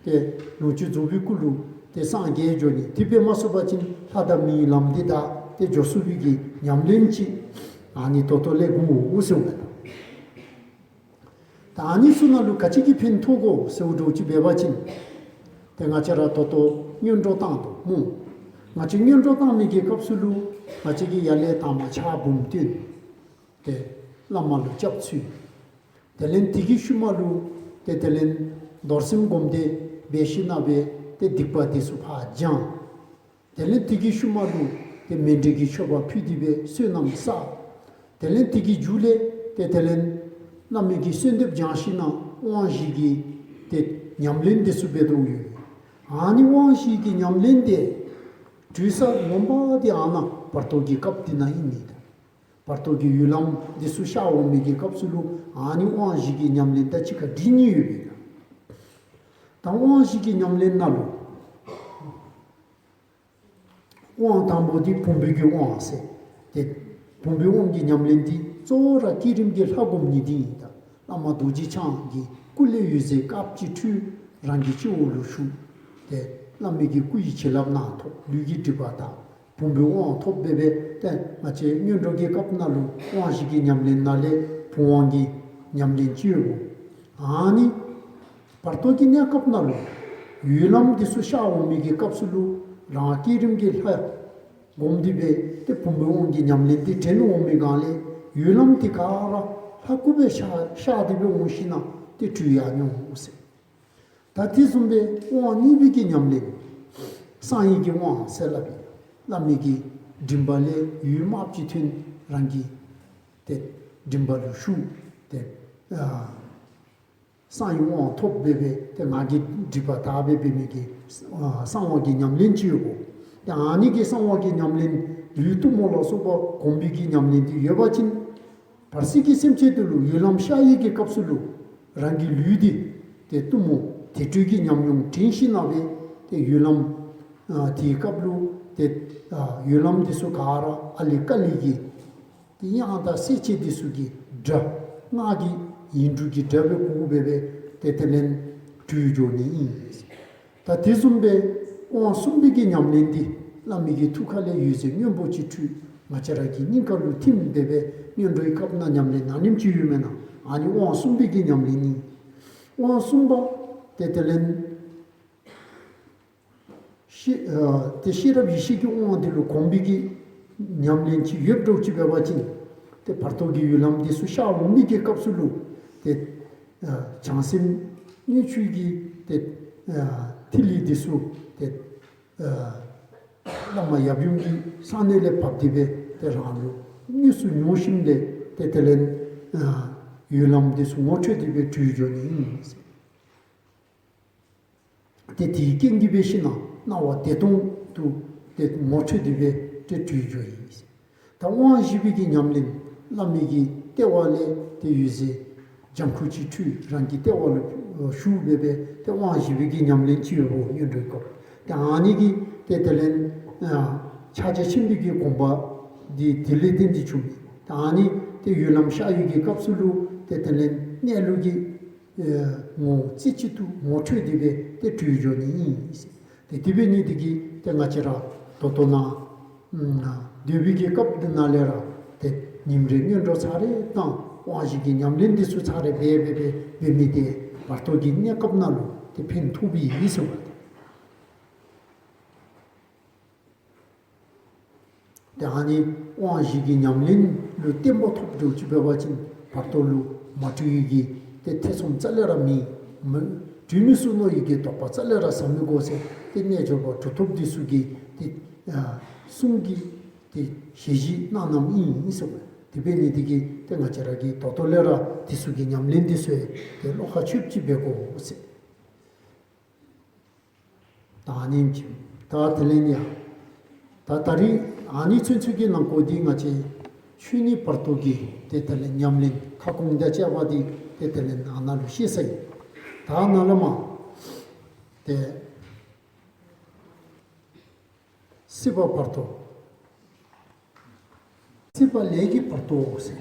ཏེ་ལོངས་སྤྱོད་རྫོགས་པའི་སྐུ་ལུ་ཏེ་སངས་རྒྱས་འགྱོ་ནི། དེ་སྦེ་མ་ཚུགས་པ་ཅིན་ལྷ་དང་མིའི་ལམ་འདི་བདའ་སྟེ་འགྱོ་ཚུགས་པའི་གི་ཉམས་ལེན་ཅིག་ཨ་ནི་ད་ལྟོ་ལས་དགོ་འོང་ཟེར་མས། ད་ཨ་ནི་ཚུ་ནང་ལུ་ག་ཅི་གིས་ཕན་ཐོགས་དགོ་ཟེར་བ་འདྲཝ་ཅིག་འབད་བ་ཅིན་ཏེ་ང་བཅས་ར་ད་ལྟོ་སྔོན་འགྲོ་བཏང་དོ་སྨོ། ང་བཅས་སྔོན་འགྲོ་བཏང་མི་གི་སྐབས་སུ་ལུ་ང་བཅས་ཀྱིས་ཡར་ལས་དང་པ་ཕྱག་འབུམ་བཏོན། ཏེ་བླ་མ་ལུ་སྐྱབས་འཚོལ། དེ་ལས་དེ་གི་ཤུལ་མ་ལུ་ཏེ་དེ་ལས་རྡོར་སེམས་སྒོམ་བཟླས་འབད་ཞིན་ན་སྦེ་ཏེ་སྡིག་པ་འདི་ཚུ་ཕར་སྦྱང་། དེ་ལས་དེ་གི་ཤུལ་མ་ལུ་ཏེ་མཎྜལ་གྱི་མཆོད་པ་ཕུལ་ཏེ་སྦེ་བསོད་ནམས་བསགས། དེ་ལས་དེ་གི་མཇུག་ལས་ཏེ་དེ་ལས་བླ་མའི་གི་གསོལ་འདེབས་སྦྱང་ཞིན་ན་དབང་བཞི་གི་ཏེ་ཉམས་ལེན་འདི་ཚུ་འབད་དོ་ཡོད། ཨ་ནི་དབང་བཞི་གི་ཉམས་ལེན་འདི་གྲོལ་ས་ངོ་མ་འདི་ཨ་ནཱ་བར་དོ་གི་སྐབས་འདི་ནང་ཨིན་ནི་ད། བར་དོ་གི་ཡུལ་ལམ་འདི་ཚུ་ཤར་འོང་མི་གི་སྐབས་སུ་ལུ་ཨ་ནི་དབང་བཞི་གི་ཉམས་ལེན་དང་གཅིག་ཁར་སྒྲིག་ནི་ཡོད་པས། ད་དབང་བཞི་གི་ཉམས་ལེན་ནང་ལུ་དབང་དང་པོ་འདི་བུམ་པའི་གི་དབང་ཟེར། ཏེ་བུམ་པའི་དབང་གི་ཉམས་ལེན་འདི་གཙོ་བོ་ར་བསྐྱེད་རིམ་གྱི་ལྷ་སྒོམ་ནི་འདི་ཨིན། ད་བླ་མ་རྡོ་རྗེ་འཆང་གི་སྐུ་ལས་འོད་ཟེར་དཀརཔོ་ཅིག་འཕྲོས་རང་གི་སྤྱི་བོ་ལུ་ཞུགས། ཏེ་བླ་མའི་གི་སྐུ་ཡི་བྱིན་རླབས་ནང་ཐོབ། ལུས་ཀྱི་སྒྲིབ་པ་དག། བུམ་པའི་དབང་ཐོབ་སྦེ་སྦེ་ཏེ་ང་བཅས་སྔོན་འགྲོ་གི་སྐབས་ནང་ལུ་དབང་བཞི་གི་ཉམས་ལེན་ནང་ལས་བུམ་དབང་གི་ཉམས་ལེན་ཅིག་ཡོདཔ་འོང་། ཨ་ནི་བར་དོ་གི་གནས་སྐབས་ནང་ལུ་ཡུལ་ལམ་འདི་ཚུ་ཤར་འོང་མི་གི་སྐབས་སུ་ལུ་རང་བསྐྱེད་རིམ་གྱི་ལྷ་སྒོམ་སྟེ་སྦེ་ཏེ་བུམ་པའི་དབང་གི་ཉམས་ལེན་འདི་དྲན་འོང་མི་སྒང་ལས་ཡུལ་ལམ་འདི་ག་ར་ལྷ་སྐུ་སྦེ་ཤར་ཤར་ཏེ་སྦེ་འོང་ཞིན་ན་ཏེ་འགྲུབ་ཡར་འོང་ཟེར། ད་དེ་བཟུམ་སྦེ་དབང་གཉིས་པའི་གི་ཉམས་ལེན་གསང་བའི་གི་དབང་ཟེར་སླབ་ཨིན། བླ་མའི་གི་མགྲིན་པ་ལས་འོད་དམརཔོ་ཅིག་ཐོན་རང་གི་ཏེ་མགྲིན་པ་ལུ་ཞུགས། ཏེ་ཨ་གསང་བའི་དབང་ཐོབ་སྦེ་སྦེ་ཏེ་ངག་གི་སྒྲིབ་པ་དག་སྦེ་འབད་མི་གི་ཨ་གསང་བ་གི་ཉམས་ལེན་ཅིག་ཡོདཔ་འོང་། ཏེ་ཨ་ནི་གི་གསང་བ་གི་ཉམས་ལེན་ལུས་གཏུམ་མོ་ལ་སོགས་པ་གོམས་པའི་གི་ཉམས་ལེན་འདི་ཡོད་པ་ཅིན་བར་སྲིད་ཀྱི་སེམས་ཅན་འདི་ལུ་ཡུལ་ལམ་ཤར་ཡི་གི་སྐབས་སུ་ལུ་རང་གི་ལུས་འདི་ཏེ་གཏུམ་མོ་དེ་འཕྲོ་གི་ཉམས་མྱོང་དྲན་ཞིན་ན་སྦེ་ཏེ་ཡུལ་ལམ་ཨ་དེའི་སྐབས་ལུ་ཏེ་ཨ་ཡུལ་ལམ་འདི་ཚུ་ག་ར་ཨ་ལི་ཀ་ལི་གི་ཏེ་དབྱངས་དང་གསལ་བྱེད་འདི་ཚུ་གི་སྒྲ་སྔགས་ཀྱི་ཡིག་འབྲུ་གི་སྒྲ་སྦེ་གོ་སྦེ་སྦེ་ཏེ་དེ་ལས་འགྲུབ་འགྱོ་ནི་ཨིན། ད་དེ་བཟུམ་སྦེ་དབང་གསུམ་པའི་གི་ཉམས་ལེན་འདི་བླ་མའི་གི་ཐུགས་ཁ་ལས་འོད་ཟེར་སྔོན་པོ་ཅིག་འཕྲོས་ང་བཅས་ར་གི་སྙིང་ག་ལུ་ཐིམ་སྦེ་སྦེ་སྔོན་འགྲོའི་སྐབས་ནང་ཉམས་ལེན་གནང་ནིམ་ཅིག་ཡོད་མེན་ན། ཨ་ནི་དབང་གསུམ་པའི་གི་ཉམས་ལེན་ཨིན། དབང་གསུམ་པ་ཏེ་དེ་ལས་ཤེས་ཨ་ཏེ་ཤེས་རབ་ཡེ་ཤེས་ཀྱི་དབང་འདི་ལུ་གོམས་པའི་གི་ཉམས་ལེན་ཅིག་ཡོདཔ་འདྲཝ་ཅིག་འབད་བ་ཅིན་ཏེ་བར་དོ་གི་ཡུལ་ལམ་འདི་ཚུ་ཤར་འོང་མི་གི་སྐབས་སུ་ལུ་ཏེ་ཨ་བྱང་སེམས་དངུལ་ཆུ་གི་ཏེ་ཨ་ཐིག་ལེ་འདི་ཚུ་ཏེ་ཨ་བླ་མ་ཡབ་ཡུམ་གྱི་གསང་གནས་ལས་བབས་ཏེ་སྦེ་ཏེ་རང་ལུ་དངོས་སུ་མྱོང་ཞིནམ་ལས་ཏེ་དེ་ལས་ཨ་ཡུལ་ལམ་འདི་ཚུ་ངོ་འཕྲོད་དེ་སྦེ་འགྲུབ་འགྱོ་ནི་ཨིན། ཏེ་དེའི་རྐྱེན་གྱིས་འབད་ཞིན་ན་སྣང་བ་བདེ་སྟོང་དུ་ཏེ་ངོ་འཕྲོད་དེ་སྦེ་ཏེ་འགྲུབ་འགྱོཝ་ཨིན། ད་དབང་བཞི་པའི་གི་ཉམས་ལེན་བླ་མའི་གི་ལྟེ་བ་ལས་ཏེ་འོད་ཟེར་ལྗང་ཁུ་ཅིག་འཕྲོས་རང་གི་ལྟེ་བ་ལུ་ཞུགས་སྦེ་སྦེ་ཏེ་དབང་བཞི་པའི་གི་ཉམས་ལེན་ཅིག་ཡོདཔ་འོང་སྔོན་འགྲོའི་སྐབས། ཏེ་ཨ་ནི་གིས་ཏེ་དེ་ལས་ཨ་ཕྱག་རྒྱ་ཆེན་པོའི་གི་གོ་འཕང་འདི་དེ་ལས་བརྟེན་ཏེ་བྱུང་། ཏེ་ཨ་ནི་ཏེ་ཡུལ་ལམ་ཤར་ཡི་གི་སྐབས་སུ་ལུ་ཏེ་དེ་ལས་གནས་ལུགས་ཀྱི་ཨེ་ངོ་རྩེ་གཅིག་ཏུ་ངོ་འཕྲོད་དེ་སྦེ་ཏེ་འགྲུབ་འགྱོ་ནི་ཨིན། ཏེ་དེ་འབད་ནི་དེ་གིས་ཏེ་ང་བཅས་ར་ད་ལྟོ་ནཱ་ སྡོད་པའི་གི་སྐབས་འདི་ནང་ལས་ར་ཏེ་ཉིནམ་རེ་སྔོན་འགྲོ་ཚར་རེ་དང་དབང་བཞི་གི་ཉམས་ལེན་འདི་ཚུ་ཚར་རེ་འབད་འབད་འབད་འབད་མི་འདི་བར་དོ་གི་གནས་སྐབས་ནང་ལུ་ཏེ་ཕན་ཐོགས་པའི་ཨིན་ཟེར་བ། ཏེ་ཨ་ནི་དབང་བཞི་གི་ཉམས་ལེན་ལུ་བརྟན་པོ་ཐོབ་འགྱོ་ཅི་འབད་བ་ཅིན་བར་དོ་ལུ་མ་འཁྲུལ་བའི་གི་ཏེ་ཐེ་ཚོམ་རྩ་ལས་ར་མེད། མ་འཁྲུལ་མི་ཚུགས་མནོ་བའི་གི་དོགས་པ་རྩ་ལས་ར་ཟ་མི་དགོ་ཟེར་ཏེ་རྣལ་འབྱོར་པ་གྲུབ་ཐོབ་འདི་ཚུ་གི་ཏེ་ཨ་གསུང་གི་ཏེ་ཞལ་བཞེས་གནང་གནངམ་ཨིན་ཟེར་བ། དེ་འབད་ནི་འདི་གིས་ཏེ་ང་བཅས་ར་གིས་ད་ལྟོ་ལས་ར་འདི་ཚུ་གི་ཉམས་ལེན་འདི་ཚུ་ཡང་ཏེ་བློ་ཁ་ཆོདཔ་ཅིག་འབད་དགོ་ཟེར། ད་ཨ་ནི་ཅིག་ད་དེ་ལས་ཡང་ད་ད་རིས་ཨ་ནི་ཚུན་ཚོད་ཀྱི་ནང་འཁོད་འདི་ང་བཅས་ཆོས་ཉིད་བར་དོ་གི་ཏེ་དེ་ལས་ཉམས་ལེན་ཁ་སྐོང་རྒྱ་བཅའ་བ་འདི་ཏེ་དེ་ལས་ཨ་ནཱ་ལུ་བཤད་ས་ཨིན། ད་ནཱ་ལས་མར་ཏེ་སྲིད་པ་བར་དོ། སྲིད་པ་ལས་ཀྱི་བར་དོ་ཟེར།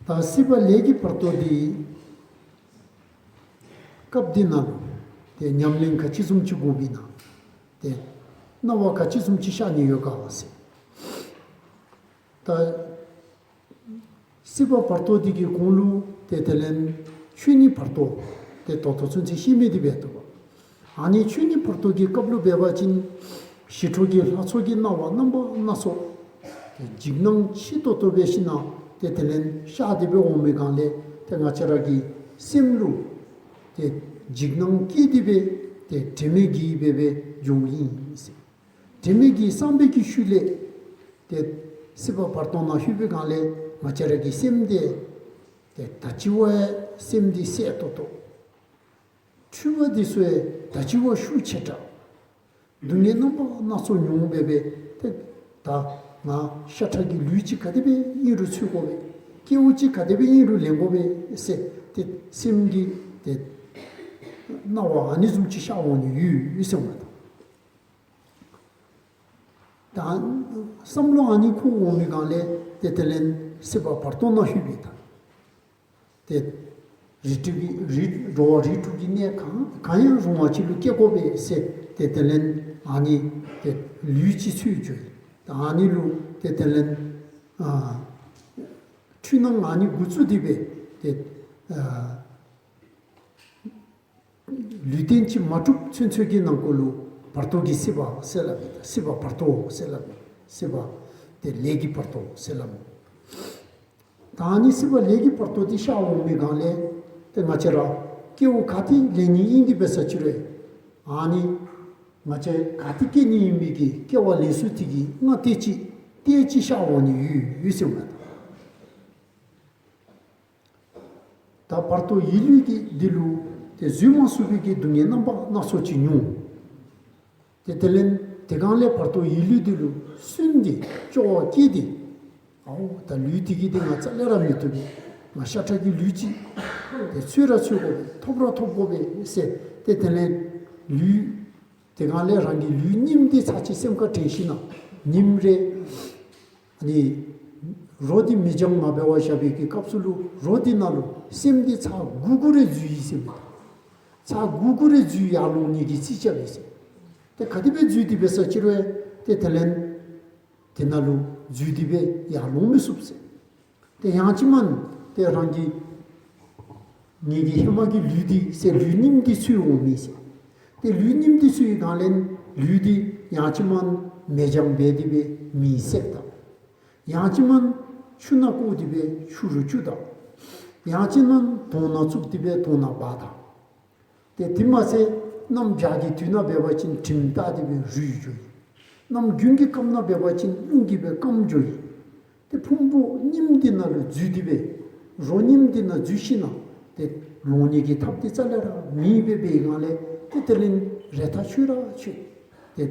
ད་སྲིད་པ་ལས་ཀྱི་བར་དོ་འདི་སྐབས་འདི་ནང་ལུ་ཏེ་ཉམས་ལེན་ག་ཅི་བཟུམ་ཅིག་དགོཔ་ཨིན་ན། ཏེ་སྣང་བ་ག་ཅི་བཟུམ་ཅིག་ཤར་ནི་ཡོད་ག་ཟེར། ད་སྲིད་པ་བར་དོ་འདི་གི་གོང་ལུ་ཏེ་དེ་ལས་ཆོས་ཉིད་བར་དོ་ཏེ་ད་ལྟོ་ཚུན་ཚོད་བཤད་མི་འདི་འབད་དོ། ཨ་ནི་ཆོས་ཉིད་བར་དོ་གི་སྐབས་ལུ་འབད་བ་ཅིན་ཞི་ཁྲོ་གི་ལྷ་ཚོགས་ཀྱི་སྣང་བ་རྣམ་པ་སྣ་ཚོགས་ཏེ་འཇིགས་སྣང་ཆེ་ཏོག་ཏོ་འབད་ཞིནམ་ཏེ་དེ་ལས་ཤར་ཏེ་འབད་འོང་མི་སྒང་ལས་ཏེ་ང་བཅས་ར་གི་སེམས་ལུ་ཏེ་འཇིགས་སྣང་སྐྱེས་ཏེ་འབད་ཏེ་དྲན་མེད་བརྒྱལ་འབད་འབད་འགྱོཝ་ཨིན་ཟེར། དྲན་མེད་བརྒྱལ་སངས་པའི་གི་ཤུལ་ལས་ཏེ་སྲིད་པ་བར་དོ་ནང་ལྷོད་པའི་སྒང་ལས་ང་བཅས་ར་གི་སེམས་འདི་ཏེ་ད་ཅི་བ་ཡང་སེམས་འདི་གསལ་ཏོག་ཏོ། འཁྲུལ་པ་འདི་ཚུ་ཡང་ད་ཅི་བ་ཤུགས་ཆེ་དྲགས། སྡུག་བསྔལ་རྣམ་པ་སྣ་ཚོགས་མྱོང་འབད་འབད་ཏེ་ད་ང་ཤ་ཁྲག་གི་ལུས་ཅིག་ག་དེ་སྦེ་ཨིན་རུང་འཚོལ་དགོ་པས། སྐྱེ་བ་ཅིག་ག་དེ་སྦེ་ཨིན་རུང་ལེན་དགོ་པས་ཟེར་ཏེ་སེམས་ཀྱི་ཏེ་སྣང་བ་ཨ་ནི་བཟུམ་ཅིག་ཤར་འོང་ནི་ཡོད་ཡོད་ཟེར་མས། ད་བསམ་བློ་ཨ་ནི་འཁོར་འོང་མི་སྒང་ལས་ཏེ་དེ་ལས་སྲིད་པ་བར་དོ་ནང་ལྷོད་པའི་ད་ཏེ་རིགས་དྲུག་གི་རིགས་འགྲོ་བ་རིགས་དྲུག་གི་གནས་གང་གང་ཡང་རུང་བ་ཅིག་ལུ་སྐྱེ་དགོ་པས་ཟེར་ཏེ་དེ་ལས་ཨ་ནི་ཏེ་ལུས་ཅིག་འཚོལ་འགྱོ་ཡི། ད་ཨ་ནི་ལུ་ཏེ་དེ་ལས་ཨ་འཁྲུལ་སྣང་ཨ་ནི་འགོ་བཙུགས་ཏེ་འབད་ཏེ་ཨ་ལུས་རྟེན་ཅིག་མ་གྲུབ་ཚུན་ཚོད་ཀྱི་ནང་འཁོད་ལུ་བར་དོ་གི་སྲིད་པ་ཟེར་སླབ་མས། སྲིད་པ་བར་དོ་ཟེར་སླབ་མས། སྲིད་པ་ཏེ་ལས་ཀྱི་བར་དོ་ཟེར་སླབ་མས། ད་ཨ་ནི་སྲིད་པ་ལས་ཀྱི་བར་དོ་འདི་ཤར་འོང་མི་སྒང་ལས་ཏེ་ང་བཅས་ར་སྐྱེ་བ་ག་ཏེ་ལེན་ནི་ཨིན་ཏེ་འབད་ས་ཅིག་རུང་ཨ་ནི་ང་བཅས་ག་ཏེ་སྐྱེ་ནི་ཨིན་མི་གི་སྐྱེ་བ་ལེན་ས་འདི་གི་སྔ་ལྟས་ཅིག་ལྟས་ཅིག་ཤར་འོང་ནི་ཡོད་ཡོད་ཟེར་མས། ད་བར་དོ་ཡིད་ལུས་ཀྱི་འདི་ལུ་ཏེ་བཟོད་མ་ཚུགས་པའི་གི་སྡུག་བསྔལ་རྣམ་པ་སྣ་ཚོགས་ཅིག་མྱོང་། ཏེ་དེ་ལས་དེ་སྒང་ལས་བར་དོ་ཡིད་ལུས་འདི་ལུ་སུན་ཏེ་སྐྱོ་བ་སྐྱེས་ཏེ་ཨའོ་ད་ལུས་འདི་གིས་ཏེ་ང་རྩ་ལས་ར་མི་བཏུབ་པས། ང་ཤ་ཁྲག་གི་ལུས་ཅིག་ཏེ་འཚོལ་ར་འཚོལ་དགོ་པས། ཐོབ་ར་ཐོབ་དགོ་པས་ཟེར་ཏེ་དེ་ལས་ལུས་དེ་སྒང་ལས་རང་གི་ལུས་རྙིངམ་འདི་ཚར་ཅིག་སེམས་ཁར་དྲན་ཞིནམ་ཉིནམ་རེ་ཨ་ནི་རོ་འདི་མི་འགྱངམ་འབད་བར་བཞག་པའི་གི་སྐབས་སུ་ལུ་རོ་འདི་ནང་ལུ་སེམས་འདི་ཚར་དགུ་དགུ་རེ་འཛུལ་ཡི་ཟེར་མས། ཚར་དགུ་དགུ་རེ་འཛུལ་ཡར་ལོང་ནི་གི་རྩིས་རྐྱབ་ཡི་ཟེར། ཏེ་ག་དེ་སྦེ་འཛུལ་ཏེ་འབད་ས་ཅིག་རུང་ཏེ་དེ་ལས་དེ་ནང་ལུ་འཛུལ་ཏེ་སྦེ་ཡར་ལོང་མི་ཚུགས་ཟེར། ཏེ་ཡང་ཅིན་མ་ཏེ་རང་གི་ངེ་གི་ཧེ་མ་གི་ལུས་འདི་ཟེར་ལུས་རྙིངམ་འདི་འཚོལ་འོང་མི་ཟེར། ཏེ་ལུས་རྙིངམ་འདི་འཚོལ་བའི་སྒང་ལས་ལུས་འདི་ཡང་ཅིན་མ་མེ་སྦྱང་འབད་དེ་སྦེ་མེ་བསྲེག་ད། ཡང་ཅིན་མ་ཆུ་ནང་བཀོ་སྟེ་སྦེ་ཆུ་རུ་བསྐྱུར་ད། ཡང་ཅིན་མ་དོང་ནང་བཙུགས་ཏེ་སྦེ་དོང་ནང་སྦ་ད། ཏེ་དེ་མ་ཚད་གནམ་བྱཱར་གྱི་དུས་ནང་འབད་བ་ཅིན་དྲིམ་བཏགས་ཏེ་སྦེ་རུལ་འགྱོ་ཡི། གནམ་དགུན་གྱི་སྐབས་ནང་འབད་བ་ཅིན་རླུང་གིས་སྦེ་སྐམ་འགྱོ་ཡི། ཏེ་ཕུང་པོ་རྙིངམ་འདི་ནང་ལུ་འཛུལ་ཏེ་སྦེ་རོ་རྙིངམ་འདི་ནང་འཛུལ་ཞིནམ་ཏེ་ལོང་ནི་གི་ཐབས་འདི་རྩ་ལས་ར་མེདཔ་སྦེ་འབད་བའི་སྒང་ལས་ཏེ་དེ་ལས་རེ་ཐག་ཆོད་ར་ཆོད། ཏེ་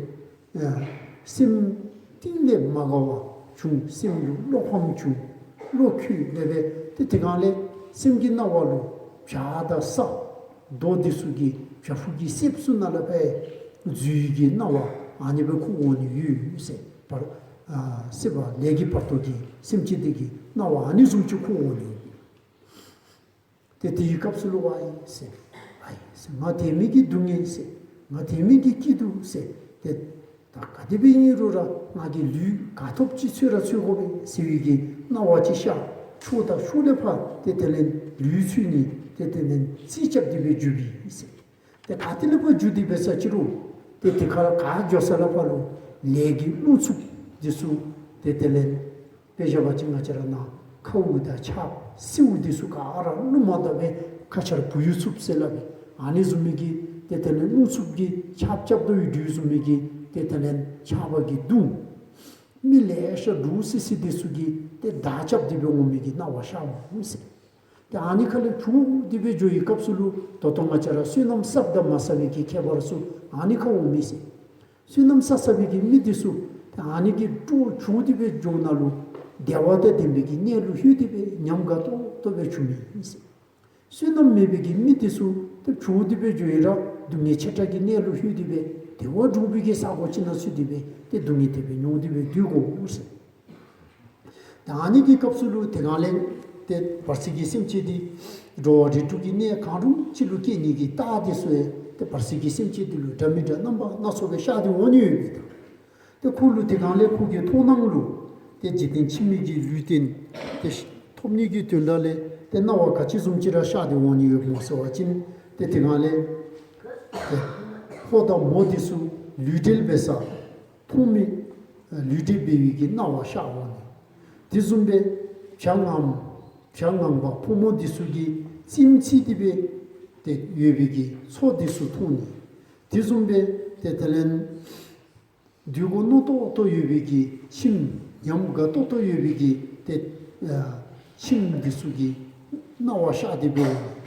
ཨ་སེམས་གཏིང་ལས་མ་དགའ་བ་བྱུང་། སེམས་ལུ་བློ་ཕམ་བྱུང་། བློ་འཁྱུད་འབད་སྦེ་ཏེ་དེ་སྒང་ལས་སེམས་ཀྱི་སྣང་བ་ལུ་བྱ་དང་ས་རྡོ་འདི་ཚུ་གི་བྱ་ཕོ་གི་གསེབ་ཚུ་ནང་ལུ་སྦེ་འཛུལ་གྱི་སྣང་བ་ཨ་ནི་སྦེ་འཁོར་འོང་ནི་ཡོད་ཟེར། བར་ཨ་སྲིད་པ་ལས་ཀྱི་བར་དོ་གི་སེམས་ཅན་འདི་གི་སྣང་བ་ཨ་ནི་བཟུམ་ཅིག་འཁོར་འོང་ནི་ཡོད། ཏེ་དེའི་སྐབས་སུ་ལུ་ཝའི་ཟེར། ཝའི་ཟེར། ང་དེ་མི་གི་སྡུག་བསྔལ་ཟེར། ང་དེ་མི་གི་སྐྱིད་སྡུག་ཟེར། ཏེ་ ད་ག་དེ་སྦེ་ཨིན་རུང་ར་ང་གིས་ལུས་ག་ཐོབ་ཅིག་འཚོལ་ར་འཚོལ་དགོ་པས་ཟེར་བའི་གི་སྣང་བ་ཅིག་ཤར། ཕྱོགས་དང་ཕྱོགས་ལས་ཕར་ཏེ་དེ་ལས་ལུས་འཚོལ་ནི་ཏེ་དེ་ལས་རྩིས་རྐྱབ་སྟེ་སྦེ་འགྱོ་བས་ཟེར། ཏེ་ག་ཏེ་ལས་ཕར་འགྱོ་སྟེ་འབད་ས་ཅིག་རུང་ཏེ་དེ་ཁར་ག་འགྱོ་ས་ལས་ཕར་ལུ་ལས་ཀྱི་རླུང་འཚུབ་འདི་ཚུ་ཏེ་དེ་ལས་དཔེ་བཞག་པ་ཅིན་ང་བཅས་ར་ནཱ་ཁཝ་དང་ཆརཔ་སེརཝ་འདི་ཚུ་ག་ར་རླུང་མ་བཏབ་པར་ཁ་ཆར་བུ་ཡུག་འཚུབ་ཟེར་སླབ་པས། ཨ་ནི་བཟུམ་མའི་གི་ཏེ་དེ་ལས་རླུང་འཚུབ་ཀྱི་ཆརཔ་རྐྱབ་དོ་བའི་དུས་བཟུམ་མའི་གི་ཏེ་དེ་ལས་ཆརཔ་གིས་བརྡུང་། མི་ལེ་ཤ་འདྲོག་སི་སི་འདི་ཚུ་གིས་ཏེ་བརྡ་རྐྱབ་སྟེ་སྦེ་འོང་མི་གི་སྣང་བ་ཤར་འོང་ཟེར། ཏེ་ཨ་ནི་ཁ་ལས་འགྱོ་སྟེ་སྦེ་འགྱོ་བའི་སྐབས་སུ་ལུ་ད་ལྟོ་ང་བཅས་ར་བསོད་ནམས་བསགས་དང་མ་བསགས་པའི་གི་ཁྱད་པར་ཚུ་ཨ་ནི་ཁར་འོང་མས་ཟེར། བསོད་ནམས་བསགས་བསགས་པའི་གི་མི་འདི་ཚུ་ཏེ་ཨ་ནི་གི་འགྱོ་འགྱོ་སྟེ་སྦེ་འགྱོ་ནང་ལུ་བདེ་བ་དང་ལྡན་པའི་གི་གནས་ལུ་ལྷོད་དེ་སྦེ་ཉམས་དགའ་ཏོག་ཏོ་སྦེ་འགྱོཝ་མས་ཟེར། བསོད་ནམས་མེད་པའི་གི་མི་འདི་ཚུ་ཏེ་འགྱོ་སྟེ་སྦེ་འགྱོ་ཡི་ར་སྡུག་བསྔལ་ཆེ་དྲགས་ཀྱི་གནས་ལུ་ལྷོད་དེ་སྦེ་བདེ་བ་འགྱོ་བའི་གི་ས་གོ་ཅིག་ནང་ཚུད་དེ་སྦེ་ཏེ་སྡུག་བསྔལ་དེ་སྦེ་མྱོང་སྟེ་སྦེ་སྡོད་དགོ་ཟེར། ད་ཨ་ནི་གི་སྐབས་སུ་ལུ་དེ་སྒང་ལས་ཏེ་བར་སྲིད་ཀྱི་སེམས་ཅན་འདི་འགྲོ་བ་རིགས་དྲུག་གི་གནས་གང་རུང་ཅིག་ལུ་སྐྱེ་ནི་གི་རྟགས་འདི་ཚུ་ཡང་ཏེ་བར་སྲིད་ཀྱི་སེམས་ཅན་འདི་ལུ་འདྲ་མི་འདྲ་རྣམ་པ་སྣ་ཚོགས་སྦེ་ཤར་ཏེ་འོང་ནི་ཡོད་པས། ཏེ་ཁོ་ལུ་དེ་སྒང་ལས་ཁོ་གི་མཐོང་སྣང་ལུ་ཏེ་འཇིག་རྟེན་ཕྱི་མའི་གི་ལུས་རྟེན་ཏེ་ཐོབ་ནི་གི་དོན་དག་ལས་ཏེ་སྣང་བ་ག་ཅི་བཟུམ་ཅིག་ར་ཤར་ཏེ་འོང་ནི་ཡོད་སྨོ་ཟེར་བ་ཅིན་ཏེ་དེ་སྒང་ལས་ཏེ་ཕོ་དང་མོ་འདི་ཚུ་ལུས་འབྲེལ་འབད་ས་མཐོང་མི་ལུས་འབྲེལ་འབད་བའི་གི་སྣང་བ་ཤར་འོང་ནི། དེ་བཟུམ་སྦེ་བྱ་ངང་བྱ་ངང་པ་ཕོ་མོ་འདི་ཚུ་གིས་རྩེདམོ་རྩེ་སྟེ་སྦེ་ཏེ་ཡོད་པའི་གི་ཚོར་འདི་ཚུ་མཐོང་ནི། དེ་བཟུམ་སྦེ་ཏེ་དེ་ལས་སྡོད་དགོ་མནོ་ཏོག་ཏོ་ཡོད་པའི་གི་ཁྱིམ་ཉམས་དགའ་ཏོག་ཏོ་ཡོད་པའི་གི་ཏེ་ཨ་ཁྱིམ་འདི་ཚུ་གི་སྣང་བ་ཤར་ཏེ་སྦེ་འོང་ནི།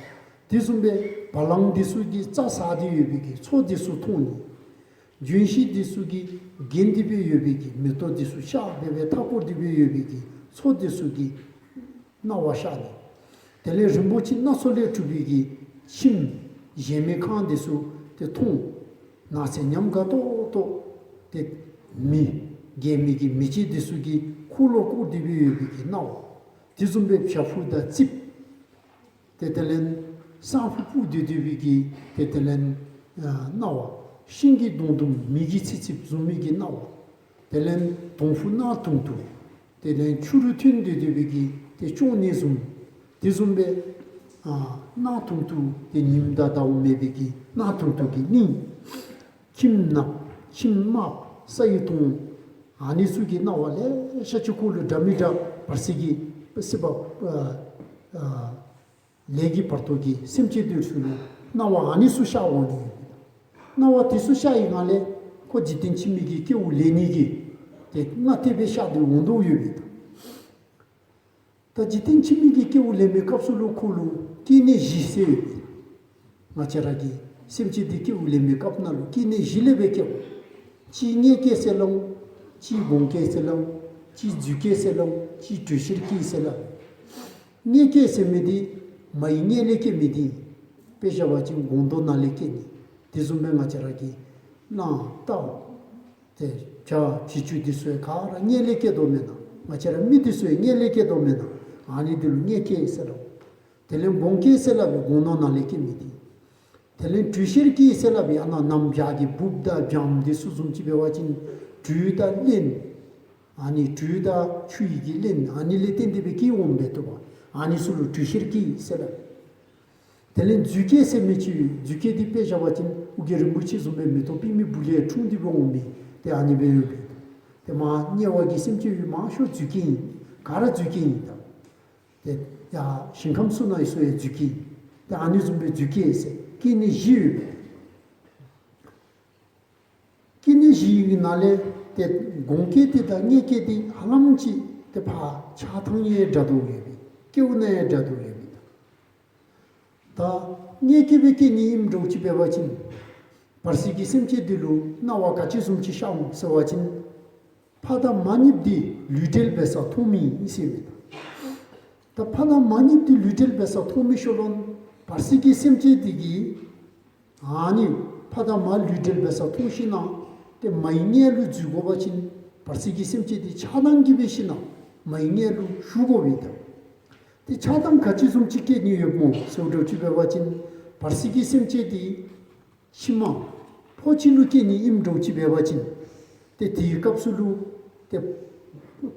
དེ་བཟུམ་སྦེ་བ་ལང་འདི་ཚུ་གིས་རྩྭ་ཟ་སྟེ་ཡོད་པའི་གི་ཚོར་འདི་ཚུ་མཐོང་ནི། ལྗོན་ཤིང་འདི་ཚུ་གིས་བརྒྱན་ཏེ་སྦེ་ཡོད་པའི་གི་མེ་ཏོག་འདི་ཚུ་ཤར་སྦེ་སྦེ་མཐའ་བསྐོར་ཏེ་སྦེ་ཡོད་པའི་གི་ཚོར་འདི་ཚུ་གི་སྣང་བ་ཤར་ནི། དེ་ལས་རིན་པོ་ཆེ་སྣ་ཚོགས་ལས་གྲུབ་པའི་གི་ཁྱིམ་གཞལ་མེད་ཁང་འདི་ཚུ་ཏེ་མཐོང་། ནགས་ཚལ་ཉམས་དགའ་ཏོག་ཏོ་ཏེ་མེ་རྒྱལ་མོའི་གི་མེ་ལྕེ་འདི་ཚུ་གིས་འཁོར་ལོ་བསྐོར་ཏེ་སྦེ་ཡོད་པའི་གི་སྣང་བ། དེ་བཟུམ་སྦེ་བྱ་ཕོ་དང་རྩིབས་ཏེ་དེ་ལས་སྲང་ཕུ་ཕུ་སྡོད་སྡོད་པའི་གི་ཏེ་དེ་ལས་ཨ་སྣང་བ། ཤིང་གི་སྡོང་དུམ་མེ་གིས་ཚིག་ཚིགཔ་བཟུམ་མའི་གི་སྣང་བ། དེ་ལས་སྡོང་ཕུ་གནག་དུང་དུ། དེ་ལས་ཆུ་རུད་ཐོན་སྡོད་སྡོད་པའི་གི་ཏེ་ཅོག་ནེ་བཟུམ། དེ་བཟུམ་སྦེ་ཨ་གནག་དུང་དུ་ཏེ་ཉིམ་དང་ཟླཝ་མེད་པའི་གི་གནག་དུང་དུ་གི་གླིང་། ཁྱིམ་ནགཔ་ཁྱིམ་དམརཔ་ས་ཡི་དོང་། ཨ་ནི་ཚུ་གི་སྣང་བ་ལེ་ཤ་ཅིག་ཁོ་ལུ་འདྲ་མི་འདྲ་བར་སྲིད་ཀྱི་སྲིད་པ་ཨ་ཨ་ལས་ཀྱི་བར་དོ་གི་སེམས་ཅན་འདི་ཚུ་ལུ་སྣང་བ་ཨ་ནི་ཚུ་ཤར་འོང་ནི་ཡོད། སྣང་བ་དེ་ཚུ་ཤར་བའི་སྒང་ལས་ཁོ་འཇིག་རྟེན་ཕྱི་མའི་གི་སྐྱེ་བ་ལེན་ནི་གི་ཏེ་སྔ་ལྟས་སྦེ་ཤར་ཏེ་འོང་དོ་ཡོད་པས། ད་འཇིག་རྟེན་ཕྱི་མའི་གི་སྐྱེ་བ་ལེན་པའི་སྐབས་སུ་ལུ་ཁོ་ལུ་སྐྱེ་གནས་བཞི་ཟེར་ཡོད་པས། ང་བཅས་ར་གི་སེམས་ཅན་འདི་སྐྱེ་བ་ལེན་པའི་སྐབས་ནང་ལུ་སྐྱེ་གནས་བཞི་ལས་སྦེ་སྐྱེ་བ། གཅིག་མངལ་སྐྱེས་ཟེར་སླབ་འོང་། གཅིག་སྒོང་སྐྱེས་ཟེར་སླབ་འོང་། གཅིག་རྫུས་སྐྱེས་ཟེར་སླབ་འོང་། གཅིག་དྲོད་གཤེར་སྐྱེས་ཟེར་སླབ་འོང་། མངལ་སྐྱེས་ཟེར་མི་འདི་མའི་མངལ་ལས་སྐྱེ་མི་འདི་དཔེ་བཞག་པ་ཅིན་སྒོང་རྡོག་ནང་ལས་སྐྱེ་ནི། དེ་བཟུམ་སྦེ་ང་བཅས་ར་གི་གླང་རྟ་ཏེ་བྱ་བྱི་ཅུང་འདི་ཚུ་ཡང་ག་ར་མངལ་ལས་སྐྱེ་དོ་མེན་ན། ང་བཅས་ར་མི་འདི་ཚུ་ཡང་མངལ་ལས་སྐྱེ་དོ་མེན་ན། ཨ་ནི་འདི་ལུ་མངལ་སྐྱེས་ཟེར་སླབ་འོང་། དེ་ལས་སྒོང་སྐྱེས་ཟེར་སླབ་པའི་སྒོང་རྡོག་ནང་ལས་སྐྱེ་མི་འདི། དེ་ལས་དྲོད་གཤེར་སྐྱེས་ཟེར་སླབ་པའི་ཨ་ནཱ་གནམ་བྱཱར་གྱི་འབུབ་དང་བྱམ་འདི་ཚུ་བཟུམ་ཅིག་འབད་བ་ཅིན་དྲོད་དང་རླན། ཨ་ནི་དྲོད་དང་ཆུ་ཡི་གི་རླན་ཨ་ནི་ལས་བརྟེན་ཏེ་སྦེ་སྐྱེ་འོང་མི་འདུག་པ། ཨ་ནི་ཚུ་ལུ་དྲོད་གཤེར་སྐྱེས་ཟེར་སླབ། དེ་ལས་རྫུས་སྐྱེས་ཟེར་མི་ཅིག་ཡོད། རྫུས་སྐྱེས་འདི་དཔེ་བཞག་པ་ཅིན་ཨོ་རྒྱན་རིན་པོ་ཆེ་བཟུམ་སྦེ་མེ་ཏོག་པདྨའི་སྦུབས་ལས་འཁྲུངས་ཏེ་སྦེ་འོང་མི་འདི་ཨ་ནི་སྦེ་ཡོད་པས། ཏེ་མར་དམྱལ་བ་གི་སེམས་ཅན་ཡོད་མང་ཤོས་རྫུས་སྐྱེས་ཨིན། ག་ར་རྫུས་སྐྱེས་ཨིན་ད། ཏེ་ཡར་ཞིང་ཁམས་ཚུ་ནང་ཡོད་ས་ཡང་རྫུས་སྐྱེས་ཨིན། ཏེ་ཨ་ནི་བཟུམ་སྦེ་རྫུས་སྐྱེས་ཟེར་སྐྱེ་གནས་བཞི་ཡོད་པས། སྐྱེ་གནས་བཞི་གི་ནང་ལས་ཏེ་སྒོང་སྐྱེས་འདི་དང་མངལ་སྐྱེས་འདི་ཧ་ལམ་ཅིག་ཏེ་ཕར་ཆགས་ཐངས་ཡང་འདྲ་འདྲཝ་ཡོད་པས། སྐྱེ་བ་ནང་ཡང་འདྲ་འདྲཝ་ཡོད་པས། ད་མངལ་སྐྱེས་སྦེ་སྐྱེ་ནི་ཨིནམ་འདྲཝ་ཅིག་འབད་བ་ཅིན་བར་སྲིད་ཀྱི་སེམས་ཅན་འདི་ལུ་སྣང་བ་ག་ཅི་བཟུམ་ཅིག་ཤར་འོང་ཟེར་བ་ཅིན་ཕ་དང་མ་གཉིསཔོ་འདི་ལུས་འབྲེལ་འབད་ས་མཐོང་མི་ཨིན་ཟེར་མས། ད་ཕ་དང་མ་གཉིསཔོ་འདི་ལུས་འབྲེལ་འབད་ས་མཐོང་མི་ཤོ་ལོ་བར་སྲིད་ཀྱི་སེམས་ཅན་འདི་གིས་ཨ་ནི་ཕ་དང་མ་ལུས་འབྲེལ་འབད་ས་མཐོང་ཞིན་ན་ཏེ་མའི་མངལ་ལུ་འཛུལ་དགོ་པ་ཅིན་བར་སྲིད་ཀྱི་སེམས་ཅན་འདི་ཆགས་སྡང་གིས་འབད་ཞིན་ན་མའི་མངལ་ལུ་ཞུགས་དགོ་པས་ད། ཏེ་ཆགས་སྡང་ག་ཅི་བཟུམ་ཅིག་སྐྱེ་ནི་ཡོདཔ་སྨོ་ཟེར་འདྲཝ་ཅིག་འབད་བ་ཅིན་བར་སྲིད་ཀྱི་སེམས་ཅན་འདི་ཕྱི་མ་ཕོ་ཅིག་ལུ་སྐྱེ་ནི་ཨིནམ་འདྲཝ་ཅིག་འབད་བ་ཅིན་ ཏེ་དེའི་སྐབས་སུ་ལུ་ཏེ་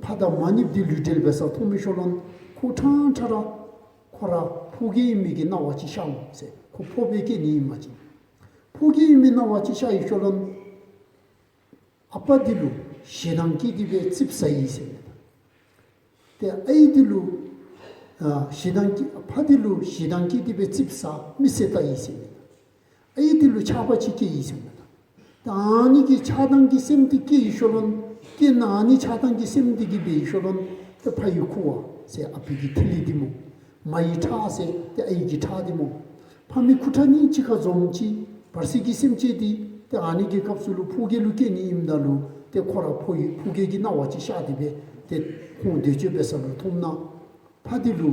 ཕ་དང་མ་གཉིསཔོ་འདི་ལུས་འབྲེལ་འབད་ས་མཐོང་མི་ཤུལ་ལུ་ཁོ་ཕྲང་ཕྲང་ར་ཁོ་ར་ཕོ་སྐྱེས་ཨིན་མི་གི་སྣང་བ་ཅིག་ཤར་འོང་ཟེར། ཁོ་ཕོ་སྦེ་སྐྱེ་ནི་ཨིན་པ་ཅིན་ཕོ་སྐྱེས་ཨིན་མི་སྣང་བ་ཅིག་ཤར་བའི་ཤུལ་ལུ་ཨ་པ་འདི་ལུ་ཞེ་སྡང་སྐྱེས་ཏེ་སྦེ་ཙིགཔ་ཟ་ཡི་ཟེར་མས། ཏེ་ཨའི་འདི་ལུ་ཨ་ཞེ་སྡང་སྐྱེས་ཕ་འདི་ལུ་ཞེ་སྡང་སྐྱེས་ཏེ་སྦེ་ཙིགཔ་ཟ་མི་བསད་ད་ཡི་ཟེར་མས། ཨའི་འདི་ལུ་ཆགས་པ་ཅིག་སྐྱེས་ཡི་ཟེར་མས། ཏེ་ཨ་ནི་གི་ཆགས་སྡང་གི་སེམས་འདི་སྐྱེས་ཡི་ཤུལ་ལུ་རྐྱེན་ཨ་ནི་ཆགས་སྡང་གི་སེམས་འདི་གིས་འབད་ཡི་ཤུལ་ལུ་ཏེ་ཕ་ཡི་ཁུ་བ་ཟེར་ཨ་པའི་གི་ཐིག་ལེ་འདི་སྨོ། མ་ཡི་ཁྲག་ཟེར་ཏེ་ཨའི་གི་ཁྲག་འདི་སྨོ། ཕ་མའི་ཁུ་ཁྲག་གཉིས་གཅིག་ཁར་འཛོམས་ཅི། བར་སྲིད་ཀྱི་སེམས་ཅན་འདི་ཏེ་ཨ་ནི་གི་སྐབས་སུ་ལུ་ཕོ་སྐྱེས་ལུ་སྐྱེ་ནི་ཨིནམ་ད་ལུ་ཏེ་ཁོ་ར་ཕོ་ཡི་ཕོ་སྐྱེས་ཀྱི་སྣང་བ་ཅིག་ཤར་ཏེ་སྦེ་ཏེ་ཁོང་བཟླས་བརྗོད་འབད་ས་ལུ་མཐོངམ་ད་ཕ་འདི་ལུ་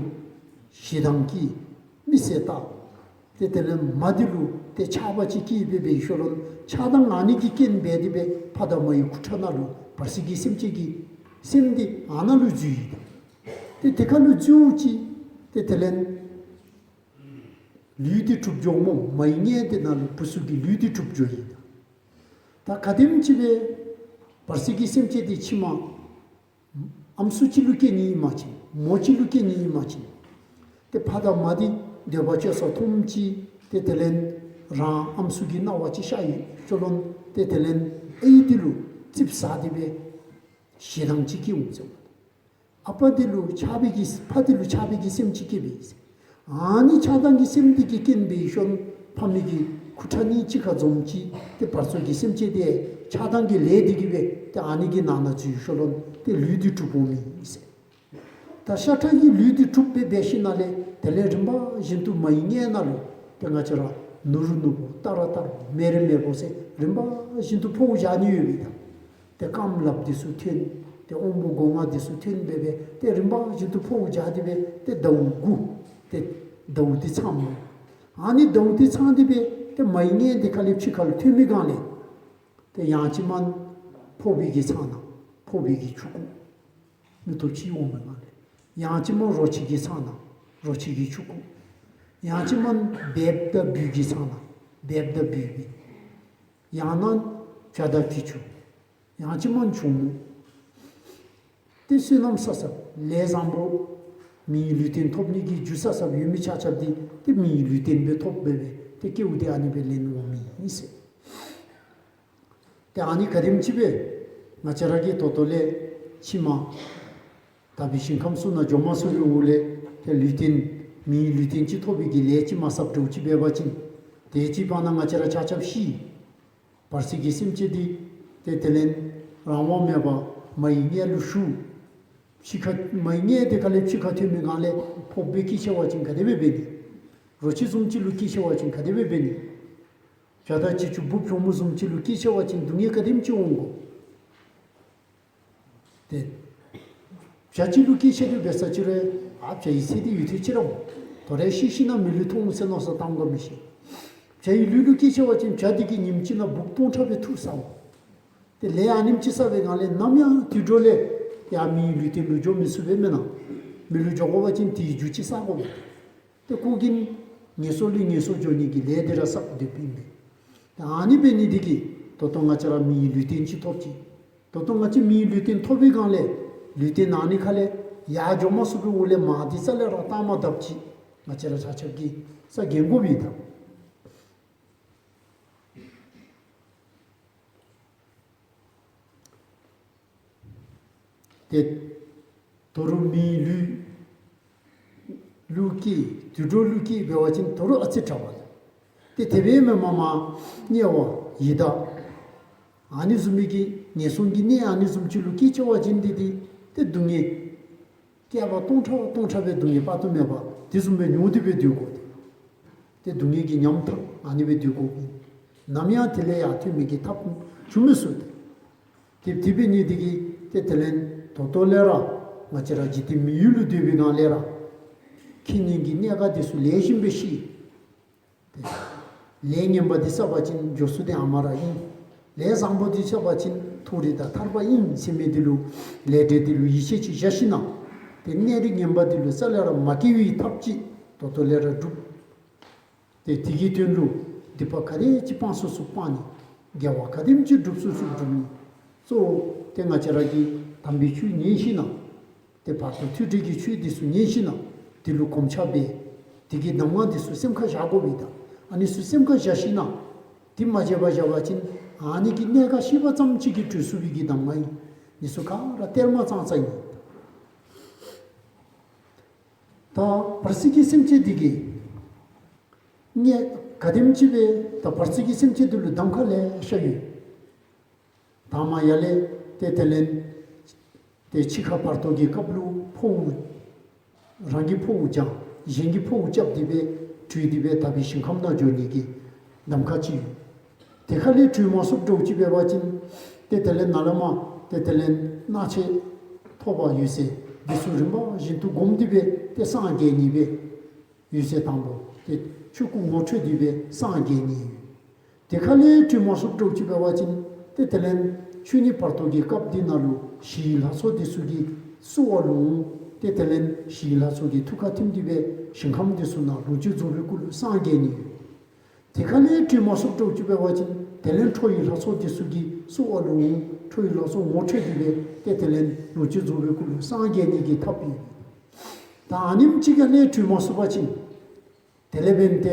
ཞེ་སྡང་སྐྱེས་མི་བསད་ད། ཏེ་དེ་ལས་མ་འདི་ལུ་ཏེ་ཆགས་པ་ཅིག་སྐྱེས་སྦེ་འབད་ཡི་ཤུལ་ལུ་ཆགས་སྡང་ཨ་ནི་གི་རྐྱེན་འབད་དེ་སྦེ་ཕ་དང་མ་ཡི་ཁུ་ཁྲག་ནང་ལུ་བར་སྲིད་ཀྱི་སེམས་ཅན་གྱི་སེམས་འདི་ཨ་ནཱ་ལུ་འཛུལ་ཡི། ཏེ་དེ་ཁར་ལུ་འཛུལ་ཅི། ཏེ་དེ་ལས་ལུས་འདི་གྲུབ་འགྱོ་སྨོ། མ་ཡི་མངལ་འདི་ནང་ལུ་བུ་ཚུ་གི་ལུས་འདི་གྲུབ་འགྱོ་ཡི། ད་ག་དེམ་ཅིག་སྦེ་བར་སྲིད་ཀྱི་སེམས་ཅན་འདི་ཕྱི་མ་ཨམ་སྲུ་ཅིག་ལུ་སྐྱེ་ནི་ཨིན་པ་ཅིན་མོ་ཅིག་ལུ་སྐྱེ་ནི་ཨིན་པ་ཅིན་ཏེ་ཕ་དང་མ་འདི་འདོད་པ་སྤྱོད་ས་མཐོང་ཅི། ཏེ་དེ་ལས་རང་ཨམ་སྲུ་གི་སྣང་བ་ཅིག་ཤར་ཡི་ཤུལ་ལུ་ཏེ་དེ་ལས་ཨའི་འདི་ལུ་ཙིགཔ་ཟ་སྟེ་སྦེ་ཞེ་སྡང་ཅིག་སྐྱེ་འོང་ཟེར། ཨ་པ་འདི་ལུ་ཆགས་པའི་གི་ཕ་འདི་ལུ་ཆགས་པའི་གི་སེམས་ཅིག་སྐྱེས་པས། ཨ་ནི་ཆགས་སྡང་གི་སེམས་འདི་གི་རྐྱེན་འབད་ཡི་ཤུལ་ལུ་ཕ་མའི་གི་ཁུ་ཁྲག་གཉིས་གཅིག་ཁར་འཛོམས་ཅི། ཏེ་བར་སྲིད་ཀྱི་སེམས་ཅན་འདི་ཆགས་སྡང་གི་ལས་འདི་གིས་སྦེ་ཏེ་ཨ་ནི་གི་ནང་ན་འཛུལ་ཡི་ཤུལ་ལུ་ཏེ་ལུས་འདི་གྲུབ་འོང་མི་ཨིན་ཟེར། ད་ཤ་ཁྲག་གི་ལུས་འདི་གྲུབ་སྦེ་འབད་ཞིནམ་ལས་དེ་ལས་རིམ་པ་བཞིན་དུ་མ་ཡི་མངལ་ནང་ལུ་ཏེ་ང་བཅས་ར་ནུ་རོ་ནུ་བོ་སྟ་ར་སྟ་རོ་མེ་རེ་མེ་བོ་ཟེར་རིམ་པ་བཞིན་དུ་འཕོ་བ་བཞག་ནི་ཡོད་པས། ད་ཏེ་རྐངམ་ལགཔ་འདི་ཚུ་ཐོན། ཏེ་དབང་པོ་སྒོ་ལྔ་འདི་ཚུ་ཐོན་སྦེ་སྦེ་ཏེ་རིམ་པ་བཞིན་དུ་འཕོ་བ་བཞག་སྟེ་སྦེ་ཏེ་ཟླཝ་དགུ། ཏེ་ཟླཝ་འདི་ཚང་སྨོ། ཨ་ནི་ཟླཝ་འདི་ཚང་སྟེ་སྦེ་ཏེ་མ་ཡི་མངལ་འདི་ཁ་ལས་ཕྱི་ཁ་ལུ་ཐོན་མི་སྒང་ལས་ཏེ་ཡང་ཅིན་མ་ཕོ་བའི་གི་ཚང་ནང་ཕོ་བའི་གི་ཆུང་ཀུ་མི་ཐོབ་ཅིག་འོང་མི་སྒང་ལས་ཡང་ཅིན་མ་རོ་ཁྱི་གི་ཚང་ནང་རོ་ཁྱི་གི་ཆུང་ཀུ། ཡང་ཅིན་མ་སྦལཔ་དང་སྦྲུལ་གྱི་ཚང་ནང་སྦལཔ་དང་སྦྲུལ་གྱི། ཡང་ན་བྱ་དང་བྱི་ཅུང་། ཡང་ཅིན་མ་འབྱུང་མོ། ཏེ་བསོད་ནམས་བསགས་བསགསཔ་ལས་བཟང་པོ་མིའི་ལུས་རྟེན་ཐོབ་ནི་གི་རྒྱུ་བསགས་བསགསཔ་ཡོད་མི་ཆ་ཁྱབ་འདི་ཏེ་མིའི་ལུས་རྟེན་སྦེ་ཐོབ་སྦེ་སྦེ་ཏེ་སྐྱེ་བ་འདི་ཨ་ནི་སྦེ་ལེན་འོང་མི་ཨིན་ཟེར། ཏེ་ཨ་ནི་ག་དེམ་ཅིག་སྦེ་ང་བཅས་ར་གིས་ད་ལྟོ་ལས་ཕྱི་མ་དག་པའི་ཞིང་ཁམས་ཚུ་ནང་འགྱོ་མ་ཚུགས་པའི་འོག་ལས་ཏེ་ལུས་རྟེན་མིའི་ལུས་རྟེན་ཅིག་ཐོབ་པའི་གི་ལས་ཅིག་མ་བསགས་འདྲཝ་ཅིག་འབད་བ་ཅིན་དེ་ཅིག་བར་ན་ང་བཅས་ར་ཆ་ཁྱབ་ཤི། བར་སྲིད་ཀྱི་སེམས་ཅན་འདི་ཏེ་དེ་ལས་རང་དབང་མེད་པར་མ་ཡི་མངལ་ལུ་ཞུགས། ཕྱི་ཁ་མ་ཡི་མངལ་འདི་ཁ་ལས་ཕྱི་ཁར་ཐོན་མི་སྒང་ལས་ཕོ་སྦེ་སྐྱེས་ཆི་བ་ཅིན་ག་དེ་སྦེ་འབད་ནི། རོ་ཁྱི་བཟུམ་ཅིག་ལུ་སྐྱེས་ཆི་བ་ཅིན་ག་དེ་སྦེ་འབད་ནི། བྱ་དང་བྱི་ཅུང་འབུཔ་གྱོག་མོ་བཟུམ་ཅིག་ལུ་སྐྱེས་ཆི་བ་ཅིན་སྡུག་བསྔལ་ག་དེམ་ཅིག་འོང་དགོ། ཏེ་བྱ་ཅིག་ལུ་སྐྱེས་ཆི་དོ་འབད་ས་ཅིག་རུང་ཨ་བྱ་ཡི་ཚེ་འདི་ཡུན་ཐུང་ཅིག་ར་འོང་། དོ་རུང་ཤི་ཞིནམ་ལས་མི་ལུས་ཐོབ་འོང་ཟེར་མནོ་བསམ་བཏང་དགོཔ་མི་ཤེས། བྱ་ཡི་ལུས་ལུ་སྐྱེས་ཆི་བ་ཅིན་བྱ་འདི་གིས་ཉིནམ་གཅིག་ནང་འབུཔ་སྟོང་ཕྲག་སྦེ་འཐུ་ཟཝ། ཏེ་ལས་ཨ་ནེམ་ཅིག་བསགས་པའི་སྒང་ལས་ནམ་ཡང་དུད་འགྲོ་ལས་ཡར་མིའི་ལུས་རྟེན་ལུ་འགྱོ་མི་ཚུགས་པས་མེན་ན། མི་ལུ་འགྱོ་དགོ་པ་ཅིན་དེའི་རྒྱུ་ཅིག་བསག་དགོ་པས། ཏེ་ཁོ་གིས་ངན་སོང་ལས་ངན་སོང་འགྱོ་ནི་གི་ལས་འདི་ར་བསགས་སྡོདཔ་ཨིན་པས། ཏེ་ཨ་ནི་འབད་ནི་འདི་གིས་ད་ལྟོ་ང་བཅས་ར་མིའི་ལུས་རྟེན་ཅིག་ཐོབ་ཅི། ད་ལྟོ་ང་བཅས་མིའི་ལུས་རྟེན་ཐོབ་པའི་སྒང་ལས་ལུས་རྟེན་ཨ་ནི་ཁ་ལས་ཡར་འགྱོ་མ་ཚུགས་པའི་འོག་ལས་མར་འདི་རྩ་ལས་ར་བཏང་མ་དགོཔ་ཅིག་ང་བཅས་ར་ཆ་ཁྱབ་ཀྱིས་ས་འགན་དགོཔ་ཨིན་ད། ཏེ་ད་རུང་མིའི་ལུས་ལུ་སྐྱེས་དུད་འགྲོ་ལུ་སྐྱེས་འབད་བ་ཅིན་ད་རུང་ཨ་ཙི་དྲག་པ་ལགས། ཏེ་དེ་སྦེ་མེན་པར་མར་དམྱལ་བ་ཡི་དྭགས་ཨ་ནི་བཟུམ་མའི་གི་ངན་སོང་གི་གནས་ཨ་ནི་བཟུམ་ཅིག་ལུ་སྐྱེས་ཆི་བ་ཅིན་འདི་འདི་ཏེ་སྡུག་བསྔལ་བསྐལ་པ་སྟོང་ཕྲག་སྟོང་ཕྲག་སྦེ་སྡུག་བསྔལ་དཔག་ཏུ་མེད་པ་དེ་བཟུམ་སྦེ་མྱོང་སྟེ་སྦེ་སྡོད་དགོ། ཏེ་སྡུག་བསྔལ་གྱི་ཉམ་ཐག་ཨ་ནི་སྦེ་སྡོད་དགོ། ནམ་ཡང་དེ་ལས་ཡར་ཐོན་མི་གི་ཐབས་འབྱུང་མི་ཚུགས། ཏེ་དེ་འབད་ནི་འདི་གིས་ཏེ་དེ་ལས་ད་ལྟོ་ལས་ར་ང་བཅས་ར་འཇིག་རྟེན་མི་ཡུལ་ལུ་སྡོད་པའི་སྒང་ལས་ར་ཁེ་ཉེན་གྱི་གནད་འགག་འདི་ཚུ་ལེགས་ཤོམ་སྦེ་ཤེས། ཏེ་ལས་ངན་པ་འདི་བསགས་པ་ཅིན་འགྱོ་ས་འདི་ཨ་མ་ར་ཨིན། ལས་བཟང་པོ་འདི་བསགས་པ་ཅིན་མཐོ་རིས་དང་ཐར་པ་ཨིན་ཟེར་མི་འདི་ལུ་ལས་འབྲས་འདི་ལུ་ཡིད་ཆེས་ཅིག་བཞག་ཞིནམ་ལས་ཏེ་གནས་རིས་ངན་པ་འདི་ལུ་རྩ་ལས་ར་མ་སྐྱེ་བའི་ཐབས་ཅིག་ད་ལྟོ་ལས་ར་སྒྲུབ། ཏེ་དེ་གི་དོན་ལུ་སྡིག་པ་ག་དེ་ཅིག་སྤང་ཚུགས་ཚུགས་སྤང་ནི། དགེ་བ་ག་དེམ་ཅིག་སྒྲུབ་ཚུགས་ཚུགས་སྒྲུབ་ནི། གཙོ་བོ་ཏེ་ང་བཅས་ར་གིས་དམ་པའི་ཆོས་ཉན་ཞིནམ་ལས་ཏེ་བར་དོ་ཐོས་གྲོལ་གྱི་ཆོས་འདི་ཚུ་ཉན་ཞིནམ་ལས་དེ་ལུ་གོམས་ཆ་འབད་དེ་གི་གདམས་ངག་འདི་ཚུ་སེམས་ཁར་བཞག་དགོ་པས་ད། ཨ་ནི་ཚུ་སེམས་ཁར་བཞག་ཞིནམ་ལས་དེ་མ་བརྗེད་པར་བཞག་པ་ཅིན་ཨ་ནི་གི་གནད་ཁ་ཤེས་པ་ཙམ་ཅིག་གིས་གྲོལ་ཚུགས་པའི་གི་གདམས་ངག་ཨིན། འདི་ཚུ་ག་ར་གཏེར་མ་ཙང་ཙང་ཨིན། ད་བར་སྲིད་ཀྱི་སེམས་ཅན་འདི་གིས་ངེ་ག་དེམ་ཅིག་སྦེ་ད་བར་སྲིད་ཀྱི་སེམས་ཅན་འདི་ལུ་གདམ་ཁ་ལེ་ཤ་ཡོད། དང་པ་ཡར་ལས་ཏེ་དེ་ལས་ཏེ་འཆི་ཁ་བར་དོ་གི་སྐབས་ལུ་འཕོཝ་རང་གི་འཕོཝ་སྦྱང་གཞན་གྱི་འཕོཝ་རྐྱབ་སྟེ་སྦེ་བྲོས་ཏེ་སྦེ་དག་པའི་ཞིང་ཁམས་ནང་འགྱོ་ནི་གི་གདམ་ཁ་ཅིག་ཡོད། དེ་ཁ་ལས་བྲོས་མ་ཚུགསཔ་འདྲཝ་ཅིག་འབད་བ་ཅིན་ཏེ་དེ་ལས་ནཱ་ལས་མར་ཏེ་དེ་ལས་སྣང་མཆེད་ཐོབ་པ་ཡོད་ཟེར་འདི་ཚུ་རིམ་པ་བཞིན་དུ་བསྒོམས་ཏེ་སྦེ་ཏེ་སངས་རྒྱས་ནི་སྦེ་ཡོད་ཟེར། དང་པོ་ཏེ་ཆོས་སྐུ་ངོ་འཕྲོད་དེ་སྦེ་སངས་རྒྱས་ནི་ཡོད། དེ་ཁ་ལས་བྲོས་མ་ཚུགསཔ་འདྲཝ་ཅིག་འབད་བ་ཅིན་ཏེ་དེ་ལས་ཆོས་ཉིད་བར་དོ་གི་སྐབས་འདི་ནང་ལུ་ཞི་བའི་ལྷ་ཚོགས་འདི་ཚུ་གིས་བསུ་བ་ལུ་འོང་། ཏེ་དེ་ལས་ཞི་བའི་ལྷ་ཚོགས་ཀྱི་ཐུགས་ཁར་ཐིམ་སྟེ་སྦེ་ཞིང་ཁམས་འདི་ཚུ་ནང་ལོངས་སྤྱོད་རྫོགས་པའི་སྐུ་ལུ་སངས་རྒྱས་ནི་ཡོད། དེ་ཁ་ལས་བྲོས་མ་ཚུགསཔ་འདྲཝ་ཅིག་འབད་བ་ཅིན་དེ་ལས་ཁྲོ་བོའི་ལྷ་ཚོགས་འདི་ཚུ་གིས་བསུ་བ་ལུ་འོང་། ཁྲོ་བོའི་ལྷ་ཚོགས་ངོ་འཕྲོད་དེ་སྦེ་ཏེ་དེ་ལས་ལོངས་སྤྱོད་རྫོགས་པའི་སྐུ་ལུ་སངས་རྒྱས་ནི་གི་ཐབས་ཡོད། ད་ཨ་ནེམ་ཅིག་ཁ་ལས་བྲོས་མ་ཚུགས་པ་ཅིན་དེ་ལས་འབདན་ཏེ་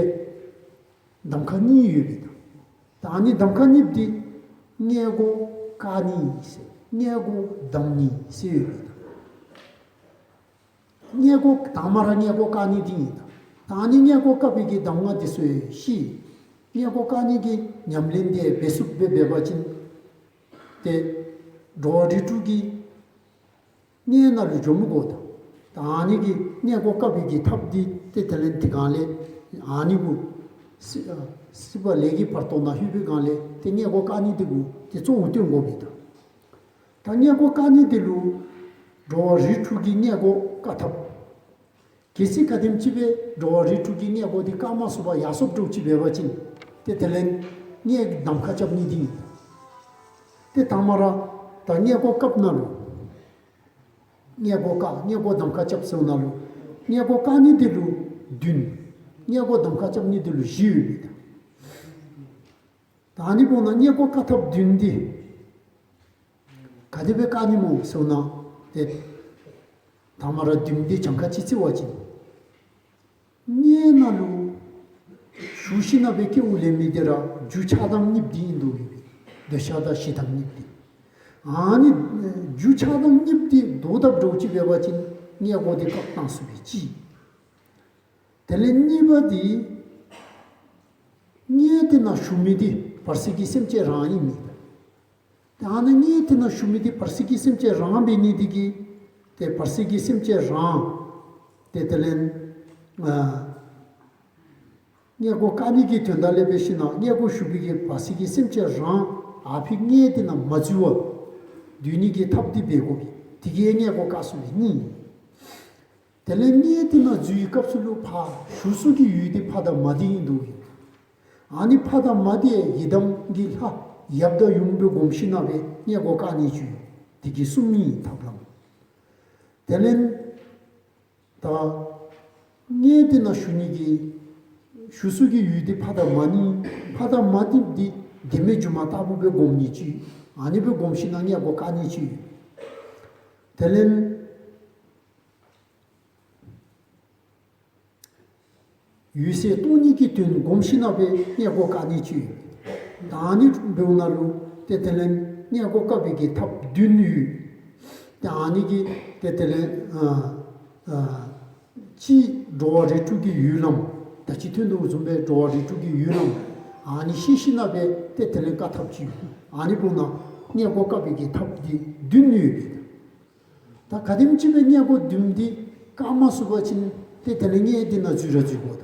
གདམ་ཁ་གཉིས་ཡོད་པས་ད། ད་ཨ་ནི་གདམ་ཁ་གཉིས་འདི་མངལ་སྒོ་བཀག་ནི་ཟེར་མངལ་སྒོ་བསྡམ་ནི་ཟེར་ཡོད་པས་ད། མངལ་སྒོ་དང་པ་ར་མངལ་སྒོ་བཀག་ནི་འདི་ཨིན་ད། ད་ཨ་ནི་མངལ་སྒོ་བཀག་པའི་གི་གདམས་ངག་འདི་ཚུ་ཤེས། མངལ་སྒོ་བཀག་ནི་གི་ཉམས་ལེན་འདི་འབད་ཚུགསཔ་སྦེ་འབད་བ་ཅིན་ཏེ་འགྲོ་བ་རིགས་དྲུག་གི་མངལ་ནང་ལུ་འགྱོ་མི་དགོ་ད། ད་ཨ་ནི་གི་མངལ་སྒོ་བཀག་པའི་གི་ཐབས་འདི་ཏེ་དེ་ལས་དེ་སྒང་ལས་ཨ་ནི་གུ་སྲིད་སྲིད་པ་ལས་ཀྱི་བར་དོ་ནང་ལྷོད་པའི་སྒང་ལས་ཏེ་མངལ་སྒོ་བཀག་ནི་འདི་གུ་ཏེ་གཙོ་བོ་བཏོན་དགོ་པས་ད། ད་མངལ་སྒོ་བཀག་ནི་འདི་ལུ་འགྲོ་བ་རིགས་དྲུག་གི་མངལ་སྒོ་བཀག་ཐབས། གལ་སྲིད་ག་དེམ་ཅིག་སྦེ་འགྲོ་བ་རིགས་དྲུག་གི་མངལ་སྒོ་འདི་བཀག་མ་ཚུགས་པར་ཡར་སོངམ་འདྲཝ་ཅིག་འབད་བ་ཅིན་ཏེ་དེ་ལས་མངལ་གདམ་ཁ་རྐྱབ་ནི་འདི་ཨིན། ཏེ་དང་པ་ར་ད་མངལ་སྒོ་བཀགཔ་ནང་ལུ་མངལ་སྒོ་བཀག་མངལ་སྒོ་གདམ་ཁ་རྐྱབ་ཟེརཝ་ནང་ལུ་མངལ་སྒོ་བཀག་ནི་འདི་ལུ་བདུན། མངལ་སྒོ་གདམ་ཁ་རྐྱབ་ནི་འདི་ལུ་བཞི་ཡོད་པས་ད། ད་ཨ་ནི་འབདཝ་ད་མངལ་སྒོ་བཀག་ཐབས་བདུན་འདི་ག་དེ་སྦེ་བཀག་ནི་སྨོ་ཟེརཝ་ད་ཏེ་དང་པ་ར་བདུན་འདི་གྱངས་ཁ་ཅིག་བརྩི་བ་ཅིན་མངལ་ནང་ལུ་ཞུགས་ཞིནམ་ལས་སྦེ་སྐྱེ་བ་ལེན་མི་འདི་ར་རྒྱུ་ཆགས་སྡང་གཉིསཔོ་འདི་ཨིན་འདུག་པས། འདོད་ཆགས་དང་ཞེ་སྡང་གཉིསཔོ་འདི། ཨ་ནི་རྒྱུ་ཆགས་སྡང་གཉིསཔོ་འདི་བཟློག་དཔ་འདྲཝ་ཅིག་འབད་བ་ཅིན་མངལ་སྒོ་འདི་བཀག་བཏང་ཚུགས་པས་གཅིག། དེ་ལས་གཉིས་པ་འདི་མངལ་འདི་ནང་ཞུགས་མི་འདི་བར་སྲིད་ཀྱི་སེམས་ཅན་རང་ཨིན་མས། ད་ཨ་ནི་མངལ་འདི་ནང་ཞུགས་མི་འདི་བར་སྲིད་ཀྱི་སེམས་ཅན་རང་འབད་ནི་འདི་གིས་ཏེ་བར་སྲིད་ཀྱི་སེམས་ཅན་རང་ཏེ་དེ་ལས་ཨ་མངལ་སྒོ་བཀག་ནི་གི་དོན་དག་ལས་འབད་ཞིནམ་ལས་མངལ་སྒོ་ཞུགས་པའི་གི་བར་སྲིད་ཀྱི་སེམས་ཅན་རང་ཨ་ཕི་མངལ་འདི་ནང་མ་འཛུལ་བར་སྡོད་ནི་གི་ཐབས་འདི་འབད་དགོ་པས། དེ་གིས་མངལ་སྒོ་བཀག་ཚུགས་པས་གཉིས། དེ་ལས་མངལ་འདི་ནང་འཛུལ་བའི་སྐབས་སུ་ལུ་ཕར་ཞུགས་ས་གི་ཡུལ་འདི་ཕ་དང་མ་འདི་ཨིན་འདུག་པས། ཨ་ནི་ཕ་དང་མ་འདི་ཡི་དམ་གྱི་ལྷ་ཡབ་དང་ཡུམ་སྦེ་བསྒོམ་ཞིནམ་ལས་སྦེ་མངལ་སྒོ་བཀག་ནི་ཚུ་དེ་གིས་གསུམ་ཨིན་ཐབས་ལམ། དེ་ལས་ད་མངལ་འདི་ནང་ཞུགས་ནི་གི་ཞུགས་ས་གི་ཡུལ་འདི་ཕ་དང་མ་ནི་ཕ་དང་མ་འདི་འདི་བདེན་མེད་སྒྱུ་མ་ལྟ་བུ་སྦེ་བསྒོམ་ནི་ཚུ། ཨ་ནི་སྦེ་བསྒོམ་ཞིནམ་ལས་མངལ་སྒོ་བཀག་ནི་ཚུ། དེ་ལས་འོད་གསལ་རྟོགས་ནི་གི་དོན་བསྒོམ་ཞིནམ་ལས་སྦེ་མངལ་སྒོ་བཀག་ནི་ཚུ། ད་ཨ་ནི་འབདཝ་ད་ལུ་ཏེ་དེ་ལས་མངལ་སྒོ་བཀག་པའི་གི་ཐབས་བདུན་ཡོད། ཏེ་ཨ་ནི་གི་ཏེ་དེ་ལས་ཨ་ཨ་གཅིག་འགྲོ་བ་རིགས་དྲུག་གི་ཡུལ་ལམ། ད་ཅི་ཐོན་དོ་བཟུམ་སྦེ་འགྲོ་བ་རིགས་དྲུག་གི་ཡུལ་ལམ། ཨ་ནི་ཤེས་ཞིནམ་ལས་སྦེ་ཏེ་དེ་ལས་བཀག་ཐབས་ཅིག་ཡོད། ཨ་ནི་འབདཝ་ད་མངལ་སྒོ་བཀག་པའི་གི་ཐབས་འདི་བདུན་ཡོད་པས། ད་ག་དེམ་ཅིག་སྦེ་མངལ་སྒོ་བདུན་འདི་བཀག་མ་ཚུགས་པ་ཅིན་ཏེ་དེ་ལས་མངལ་འདི་ནང་འཛུལ་ར་འཛུལ་དགོ་ད།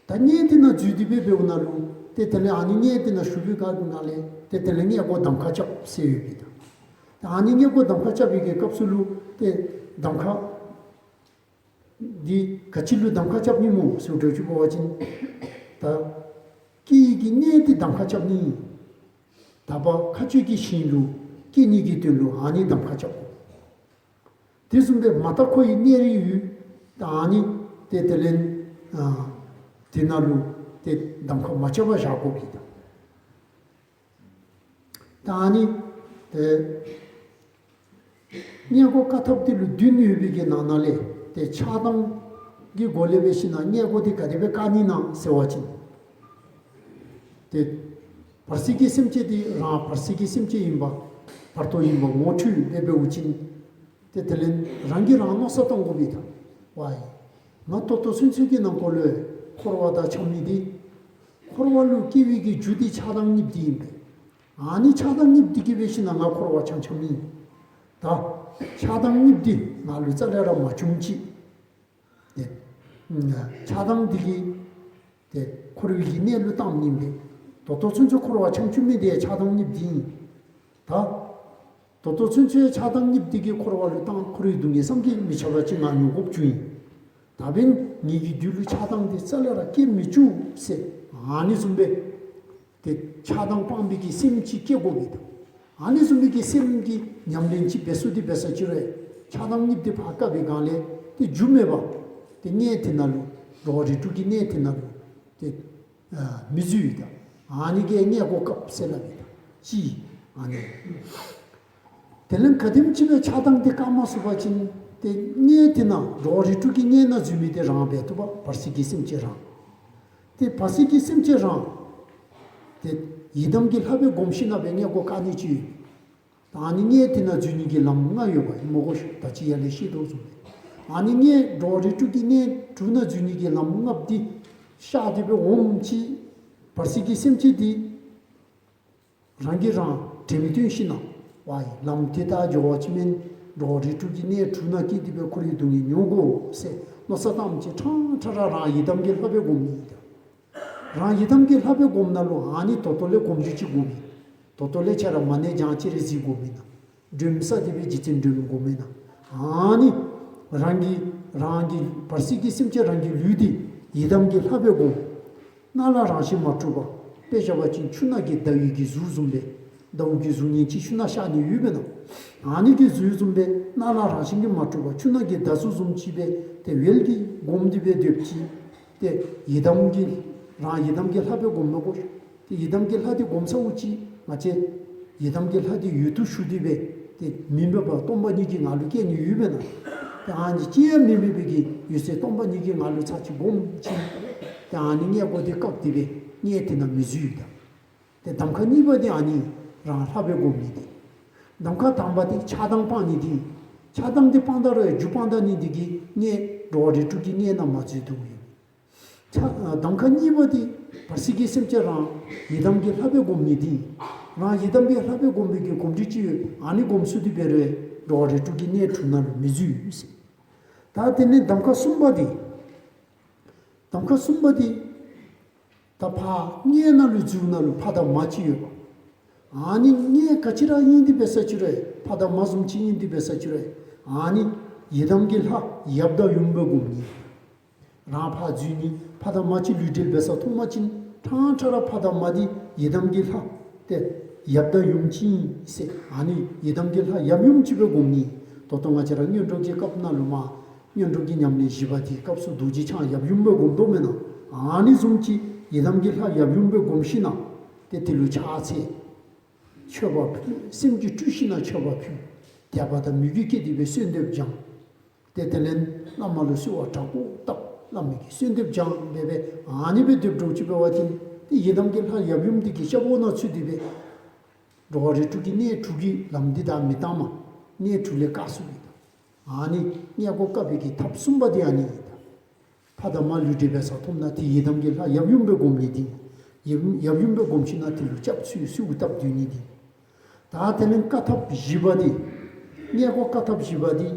ད་མངལ་འདི་ནང་འཛུལ་ཏེ་སྦེ་འབདཝ་ད་ལུ་ཏེ་དེ་ལས་ཨ་ནི་མངལ་འདི་ནང་ཞུགས་པའི་སྐབས་ནང་ལས་ཏེ་དེ་ལས་མངལ་སྒོ་གདམ་ཁ་རྐྱབ་ཟེར་ཡོད་པས་ད། ད་ཨ་ནི་མངལ་སྒོ་གདམ་ཁ་རྐྱབ་པའི་གི་སྐབས་སུ་ལུ་ཏེ་གདམ་ཁ་འདི་ག་ཅི་ལུ་གདམ་ཁ་རྐྱབ་ནི་སྨོ་ཟེར་འདྲཝ་ཅིག་འབད་བ་ཅིན་ད་སྐྱེ་ཡི་གི་གནས་འདི་གདམ་ཁ་རྐྱབ་ནི། དག་པ་མཁའ་སྤྱོད་ཀྱི་ཞིང་ལུ་སྐྱེ་ནི་གི་དོན་ལུ་ཨ་ནི་གདམ་ཁ་རྐྱབ་དགོ། དེ་བཟུམ་སྦེ་མ་དག་འཁོར་བའི་གནས་རིགས་ཡོད། ད་ཨ་ནི་ཏེ་དེ་ལས་ཨ་དེ་ནང་ལུ་ཏེ་གདམ་ཁ་མ་རྐྱབ་པར་བཞག་དགོ་པས་ད། ད་ཨ་ནི་ ཏེ་མངལ་སྒོ་བཀག་ཐབས་འདི་ལུ་བདུན་ཡོད་པའི་གི་ནང་ན་ལས་ཏེ་ཆགས་སྡང་གི་སྒོ་ལས་འབད་ཞིན་ན་མངལ་སྒོ་འདི་ག་དེ་སྦེ་བཀག་ནི་ན་ཟེར་བ་ཅིན། ཏེ་བར་སྲིད་ཀྱི་སེམས་ཅན་འདི་རང་བར་སྲིད་ཀྱི་སེམས་ཅན་ཨིན་པ་བར་དོ་ཨིན་པ་ངོ་འཕྲོད་དེ་འབདཝ་ཅིན། ཏེ་དེ་ལས་རང་གིས་རང་མནོ་བསམ་བཏང་དགོ་པས་ད། ཝའི་ང་ད་ལྟོ་ཚུན་ཚོད་ཀྱི་ནང་འཁོད་ལུ་འཁོར་བ་དང་འཁྱམས་མི་འདི་འཁོར་བ་ལུ་སྐྱེ་བའི་གི་རྒྱུ་འདི་ཆགས་སྡང་གཉིསཔོ་འདི་ཨིན་པས། ཨ་ནི་ཆགས་སྡང་གཉིསཔོ་འདི་གིས་འབད་ཞིན་ན་ང་འཁོར་བ་འཁྱམས་འཁྱམསཔ་ཨིན། ད་ཆགས་སྡང་གཉིསཔོ་འདི་ང་ལུ་རྩ་ལས་ར་མ་བྱུང་ཅིག། ཏེ་ཆགས་སྡང་འདི་གིས་ཏེ་འཁོར་བའི་གི་གནས་ལུ་བཏངམ་ཨིན་པས། ད་ལྟོ་ཚུན་ཚོད་འཁོར་བ་འཁྱམས་བཅུག་མི་འདི་ཆགས་སྡང་གཉིསཔོ་འདི་ཨིན། ད་ད་ལྟོ་ཚུན་ཚོད་ཆགས་སྡང་གཉིསཔོ་འདི་གིས་འཁོར་བ་ལུ་བཏང་འཁོར་བའི་སྡུག་བསྔལ་བསམ་གྱིས་མི་ཁྱབ་པ་ཅིག་ང་མྱོང་དགོཔ་བྱུང་ཡི། ད་འབདན་ངེ་གི་རྒྱུད་ལུ་ཆགས་སྡང་འདི་རྩ་ལས་ར་སྐྱེ་མི་བཅུག་ཟེར་ཨ་ནི་བཟུམ་སྦེ་ཏེ་ཆགས་སྡང་སྤང་བའི་གི་སེམས་ཅིག་བསྐྱེད་དགོ་པས་ད། ཨ་ནི་བཟུམ་མའི་གི་སེམས་ཀྱི་ཉམས་ལེན་ཅིག་འབད་ཚུགས་ཏེ་འབད་ས་ཅིག་རུང་ཆགས་སྡང་གཉིསཔོ་འདི་ཕར་བཀག་པའི་སྒང་ལས་ཏེ་རྒྱུ་མེད་པ་ཏེ་གནས་དེ་ནང་ལུ་འགྲོ་བ་རིགས་དྲུག་གི་གནས་དེ་ནང་ལུ་ཏེ་ཨ་མི་འཛུལ་ཡི་ད། ཨ་ནི་གིས་མངལ་སྒོ་བཀགཔ་ཟེར་སླབ་ཨིན་ད། ཅི་ཨ་ནི། དེ་ལས་ག་དེམ་ཅིག་སྦེ་ཆགས་སྡང་འདི་བཀག་མ་ཚུགས་པ་ཅིན་ཏེ་གནས་དེ་ནང་འགྲོ་བ་རིགས་དྲུག་གི་གནས་ནང་འཛུལ་མི་འདི་རང་འབད་བཏུབ་པ་བར་སྲིད་ཀྱི་སེམས་ཅན་རང་། ཏེ་བར་སྲིད་ཀྱི་སེམས་ཅན་རང་ཏེ་ཡི་དམ་གྱི་ལྷ་སྦེ་སྒོམ་ཞིན་ན་སྦེ་མངལ་སྒོ་བཀག་ནི་ཅིག་ཡོད། ད་ཨ་ནི་གནས་དེ་ནང་འཛུལ་ནི་གི་ལམ་ལྔ་ཡོད་པ་ཨིན་མས་གོ་ཤིག། ད་ཅི་ཡར་ལས་བཤད་དོ་བཟུམ་སྦེ་ཨ་ནི་གནས་འགྲོ་བ་རིགས་དྲུག་གི་གནས་དྲུག་ནང་འཛུལ་ནི་གི་ལམ་ལྔ་པོ་འདི་ཤར་ཏེ་སྦེ་འོངམ་ཅིག་བར་སྲིད་ཀྱི་སེམས་ཅན་འདི་རང་གིས་རང་འགྲེམས་སྟོན་ཞིན་ན་ཝའི་ལམ་དེ་ལྟར་འགྱོ་བ་ཅིན་འགྲོ་བ་རིགས་དྲུག་གི་གནས་དྲུག་ནང་སྐྱེས་ཏེ་སྦེ་འཁོར་བའི་སྡུག་བསྔལ་མྱོང་དགོ་ཟེར་མནོ་བསམ་བཏངམ་ཅིག་ཕྲང་ཕྲང་ར་རང་ཡི་དམ་གྱི་ལྷ་སྦེ་སྒོམ་ནི་ཨིན་ད། རང་ཡི་དམ་གྱི་ལྷ་སྦེ་སྒོམ་ན་ལུ་ཨ་ནི་ད་ལྟོ་ལས་གོམས་འདྲིས་ཅིག་དགོ་པས། ད་ལྟོ་ལས་ཁྱེད་ར་མ་ཎི་བགྱང་སྤྱན་རས་གཟིགས་སྒོམ་མེན་ན། སྒྲོལམ་ས་འདི་སྦེ་རྗེ་བཙུན་སྒྲོལམ་སྒོམ་མེན་ན། ཨ་ནི་རང་གི་རང་གི་བར་སྲིད་ཀྱི་སེམས་ཅན་རང་གི་ལུས་འདི་ཡི་དམ་གྱི་ལྷ་སྦེ་སྒོམ། སྣང་ལ་རང་བཞིན་མ་གྲུབ་པ། དཔེ་བཞག་པ་ཅིན་ཆུ་ནང་གི་ཟླ་བའི་གི་གཟུགས་བཟུམ་སྦེ། ཟླཝ་གི་གཟུགས་བརྙན་ཅིག་ཆུ་ནང་ཤར་ནི་ཡོད་པས་ན། ཨ་ནི་གི་གཟུགས་བཟུམ་སྦེ་སྣང་ལ་རང་བཞིན་གྱིས་མ་གྲུབ་པ་ཆུ་ནང་གི་ཟླ་གཟུགས་བཟུམ་ཅིག་སྦེ་ཏེ་ཝེལ་གྱིས་སྒོམ་སྟེ་སྦེ་སྡོདཔ་ཅིག། ཏེ་ཡི་དམ་གྱི་རང་ཡི་དམ་གྱི་ལྷ་སྦེ་སྒོམ་མི་དགོ། ཏེ་ཡི་དམ་གྱི་ལྷ་འདི་སྒོམ་ཚརཝ་ཅིག་ང་བཅས་ཡི་དམ་གྱི་ལྷ་འདི་ཡུལ་དུ་ཞུགས་ཏེ་སྦེ་ཏེ་མི་མེད་པ་སྟོང་པ་ཉིད་ཀྱི་ངང་ལུ་སྐྱེ་ནི་ཡོད་པས་ན། ཏེ་ཨ་ནི་ཅི་ཡང་མི་མེད་པའི་གི་འོད་གསལ་སྟོང་པ་ཉིད་ཀྱི་ངང་ལུ་ཚར་གཅིག་སྒོམ་ཅིག། ཏེ་ཨ་ནི་མངལ་སྒོ་འདི་བཀག་སྟེ་སྦེ་མངལ་དེ་ནང་མི་འཛུལ་ཡི་ད། ཏེ་གདམ་ཁ་གཉིས་པ་འདི་ཨ་ནི་རང་ལྷ་སྦེ་སྒོམ་ནི་འདི། གདམ་ཁ་དང་པ་འདི་ཆགས་སྡང་སྤང་ནི་འདི། ཆགས་སྡང་འདི་སྤང་ད་རུང་རྒྱུ་སྤང་ད་ནི་འདི་གིས་མངལ་འགྲོ་བ་རིགས་དྲུག་གི་མངལ་ནང་མ་འཛུལ་དོ་ཡོད། ཆ་ཨ་གདམ་ཁ་གཉིས་པ་འདི་བར་སྲིད་ཀྱི་སེམས་ཅན་རང་ཡི་དམ་གྱི་ལྷ་སྦེ་སྒོམ་ནི་འདི། རང་ཡི་དམ་གྱི་ལྷ་སྦེ་སྒོམ་པའི་གི་གོམས་འདྲིས་ཅིག་ཡོད། ཨ་ནི་སྒོམ་ཚུགས་ཏེ་འབད་རུང་འགྲོ་བ་རིགས་དྲུག་གི་གནས་དྲུག་ནང་ལུ་མི་འཛུལ་ཟེར། ད་དེ་ནས་གདམ་ཁ་གསུམ་པ་འདི། གདམ་ཁ་གསུམ་པ་འདི། ད་ཕར་མངལ་ནང་ལུ་འཛུལ་ན་ལུ་ཕ་དང་མ་ཅིག་ཡོད་པ། ཨ་ནི་མངལ་ག་ཅི་ར་ཨིན་ཏེ་འབད་ས་ཅིག་རུང་ཕ་དང་མ་བཟུམ་ཅིག་ཨིན་ཏེ་འབད་ས་ཅིག་རུང་ཨ་ནི་ཡི་དམ་གྱི་ལྷ་ཡབ་དང་ཡུམ་སྦེ་སྒོམ་ནི། རང་ཕར་འཛུལ་ནི་ཕ་དང་མ་ཅིག་ལུས་འབྲེལ་འབད་ས་མཐོང་པ་ཅིན་ཕྲང་ཕྲང་ར་ཕ་དང་མ་འདི་ཡི་དམ་གྱི་ལྷ་ཏེ་ཡབ་དང་ཡུམ་ཅིག་ཨིན་ཟེར་ཨ་ནི་ཡི་དམ་གྱི་ལྷ་ཡབ་ཡུམ་ཅིག་སྦེ་སྒོམ་ནི། ད་ལྟོ་ང་བཅས་ར་སྔོན་འགྲོ་གི་སྐབས་ནང་ལུ་མ་སྔོན་འགྲོ་གི་ཉམས་ལེན་བཞི་པ་དེའི་སྐབས་སུ་རྡོ་རྗེ་འཆང་ཡབ་ཡུམ་སྦེ་སྒོམ་དོ་མེན་ན། ཨ་ནི་བཟུམ་ཅིག་ཡི་དམ་གྱི་ལྷ་ཡབ་ཡུམ་སྦེ་སྒོམ་ཞིན་ན་ཏེ་དེ་ལུ་ཕྱག་འཚལ། མཆོད་པ་ཕུལ། སེམས་རྒྱུད་བཀྲུ་ཞིན་ན་མཆོད་པ་ཕུལ། དད་པ་དང་མོས་གུས་བསྐྱེད་དེ་སྦེ་གསོལ་འདེབས་བགྱང་། ཏེ་དེ་ལས་བླ་མ་ལུ་གསོལ་བ་དྲག་པོ་བཏབ། བླ་མའི་གི་གསོལ་འདེབས་བགྱང་སྦེ་སྦེ་ཨ་ནི་སྦེ་སྡོད་འགྱོ་ཅི་འབད་བ་ཅིན་ཏེ་ཡི་དམ་གྱི་ལྷ་ཡབ་ཡུམ་འདི་གི་ཤ་བོ་ནང་ཚུད་དེ་སྦེ་འགྲོ་བ་རིགས་དྲུག་གི་གནས་དྲུག་གི་ལམ་འདི་དང་མི་བཏང་མ། གནས་དྲུག་ལས་བཀག་ཚུགས་པས་ད། ཨ་ནི་མངལ་སྒོ་བཀག་པའི་གི་ཐབས་གསུམ་པ་འདི་ཨ་ནི་ཨིན་ད། ཕ་དང་མ་ལུས་འབྲེལ་འབད་ས་མཐོང་ན་ཏེ་ཡི་དམ་གྱི་ལྷ་ཡབ་ཡུམ་སྦེ་སྒོམ་ནི་འདི། ཡབ་ཡུམ་ཡབ་ཡུམ་སྦེ་སྒོམ་ཞིན་ན་དེ་ལུ་སྐྱབས་སུ་གསོལཝ་བཏབ་སྡོད་ནི་འདི། ད་དེ་ལས་བཀག་ཐབས་བཞི་པ་འདི། མངལ་སྒོ་བཀག་ཐབས་བཞི་པ་འདི།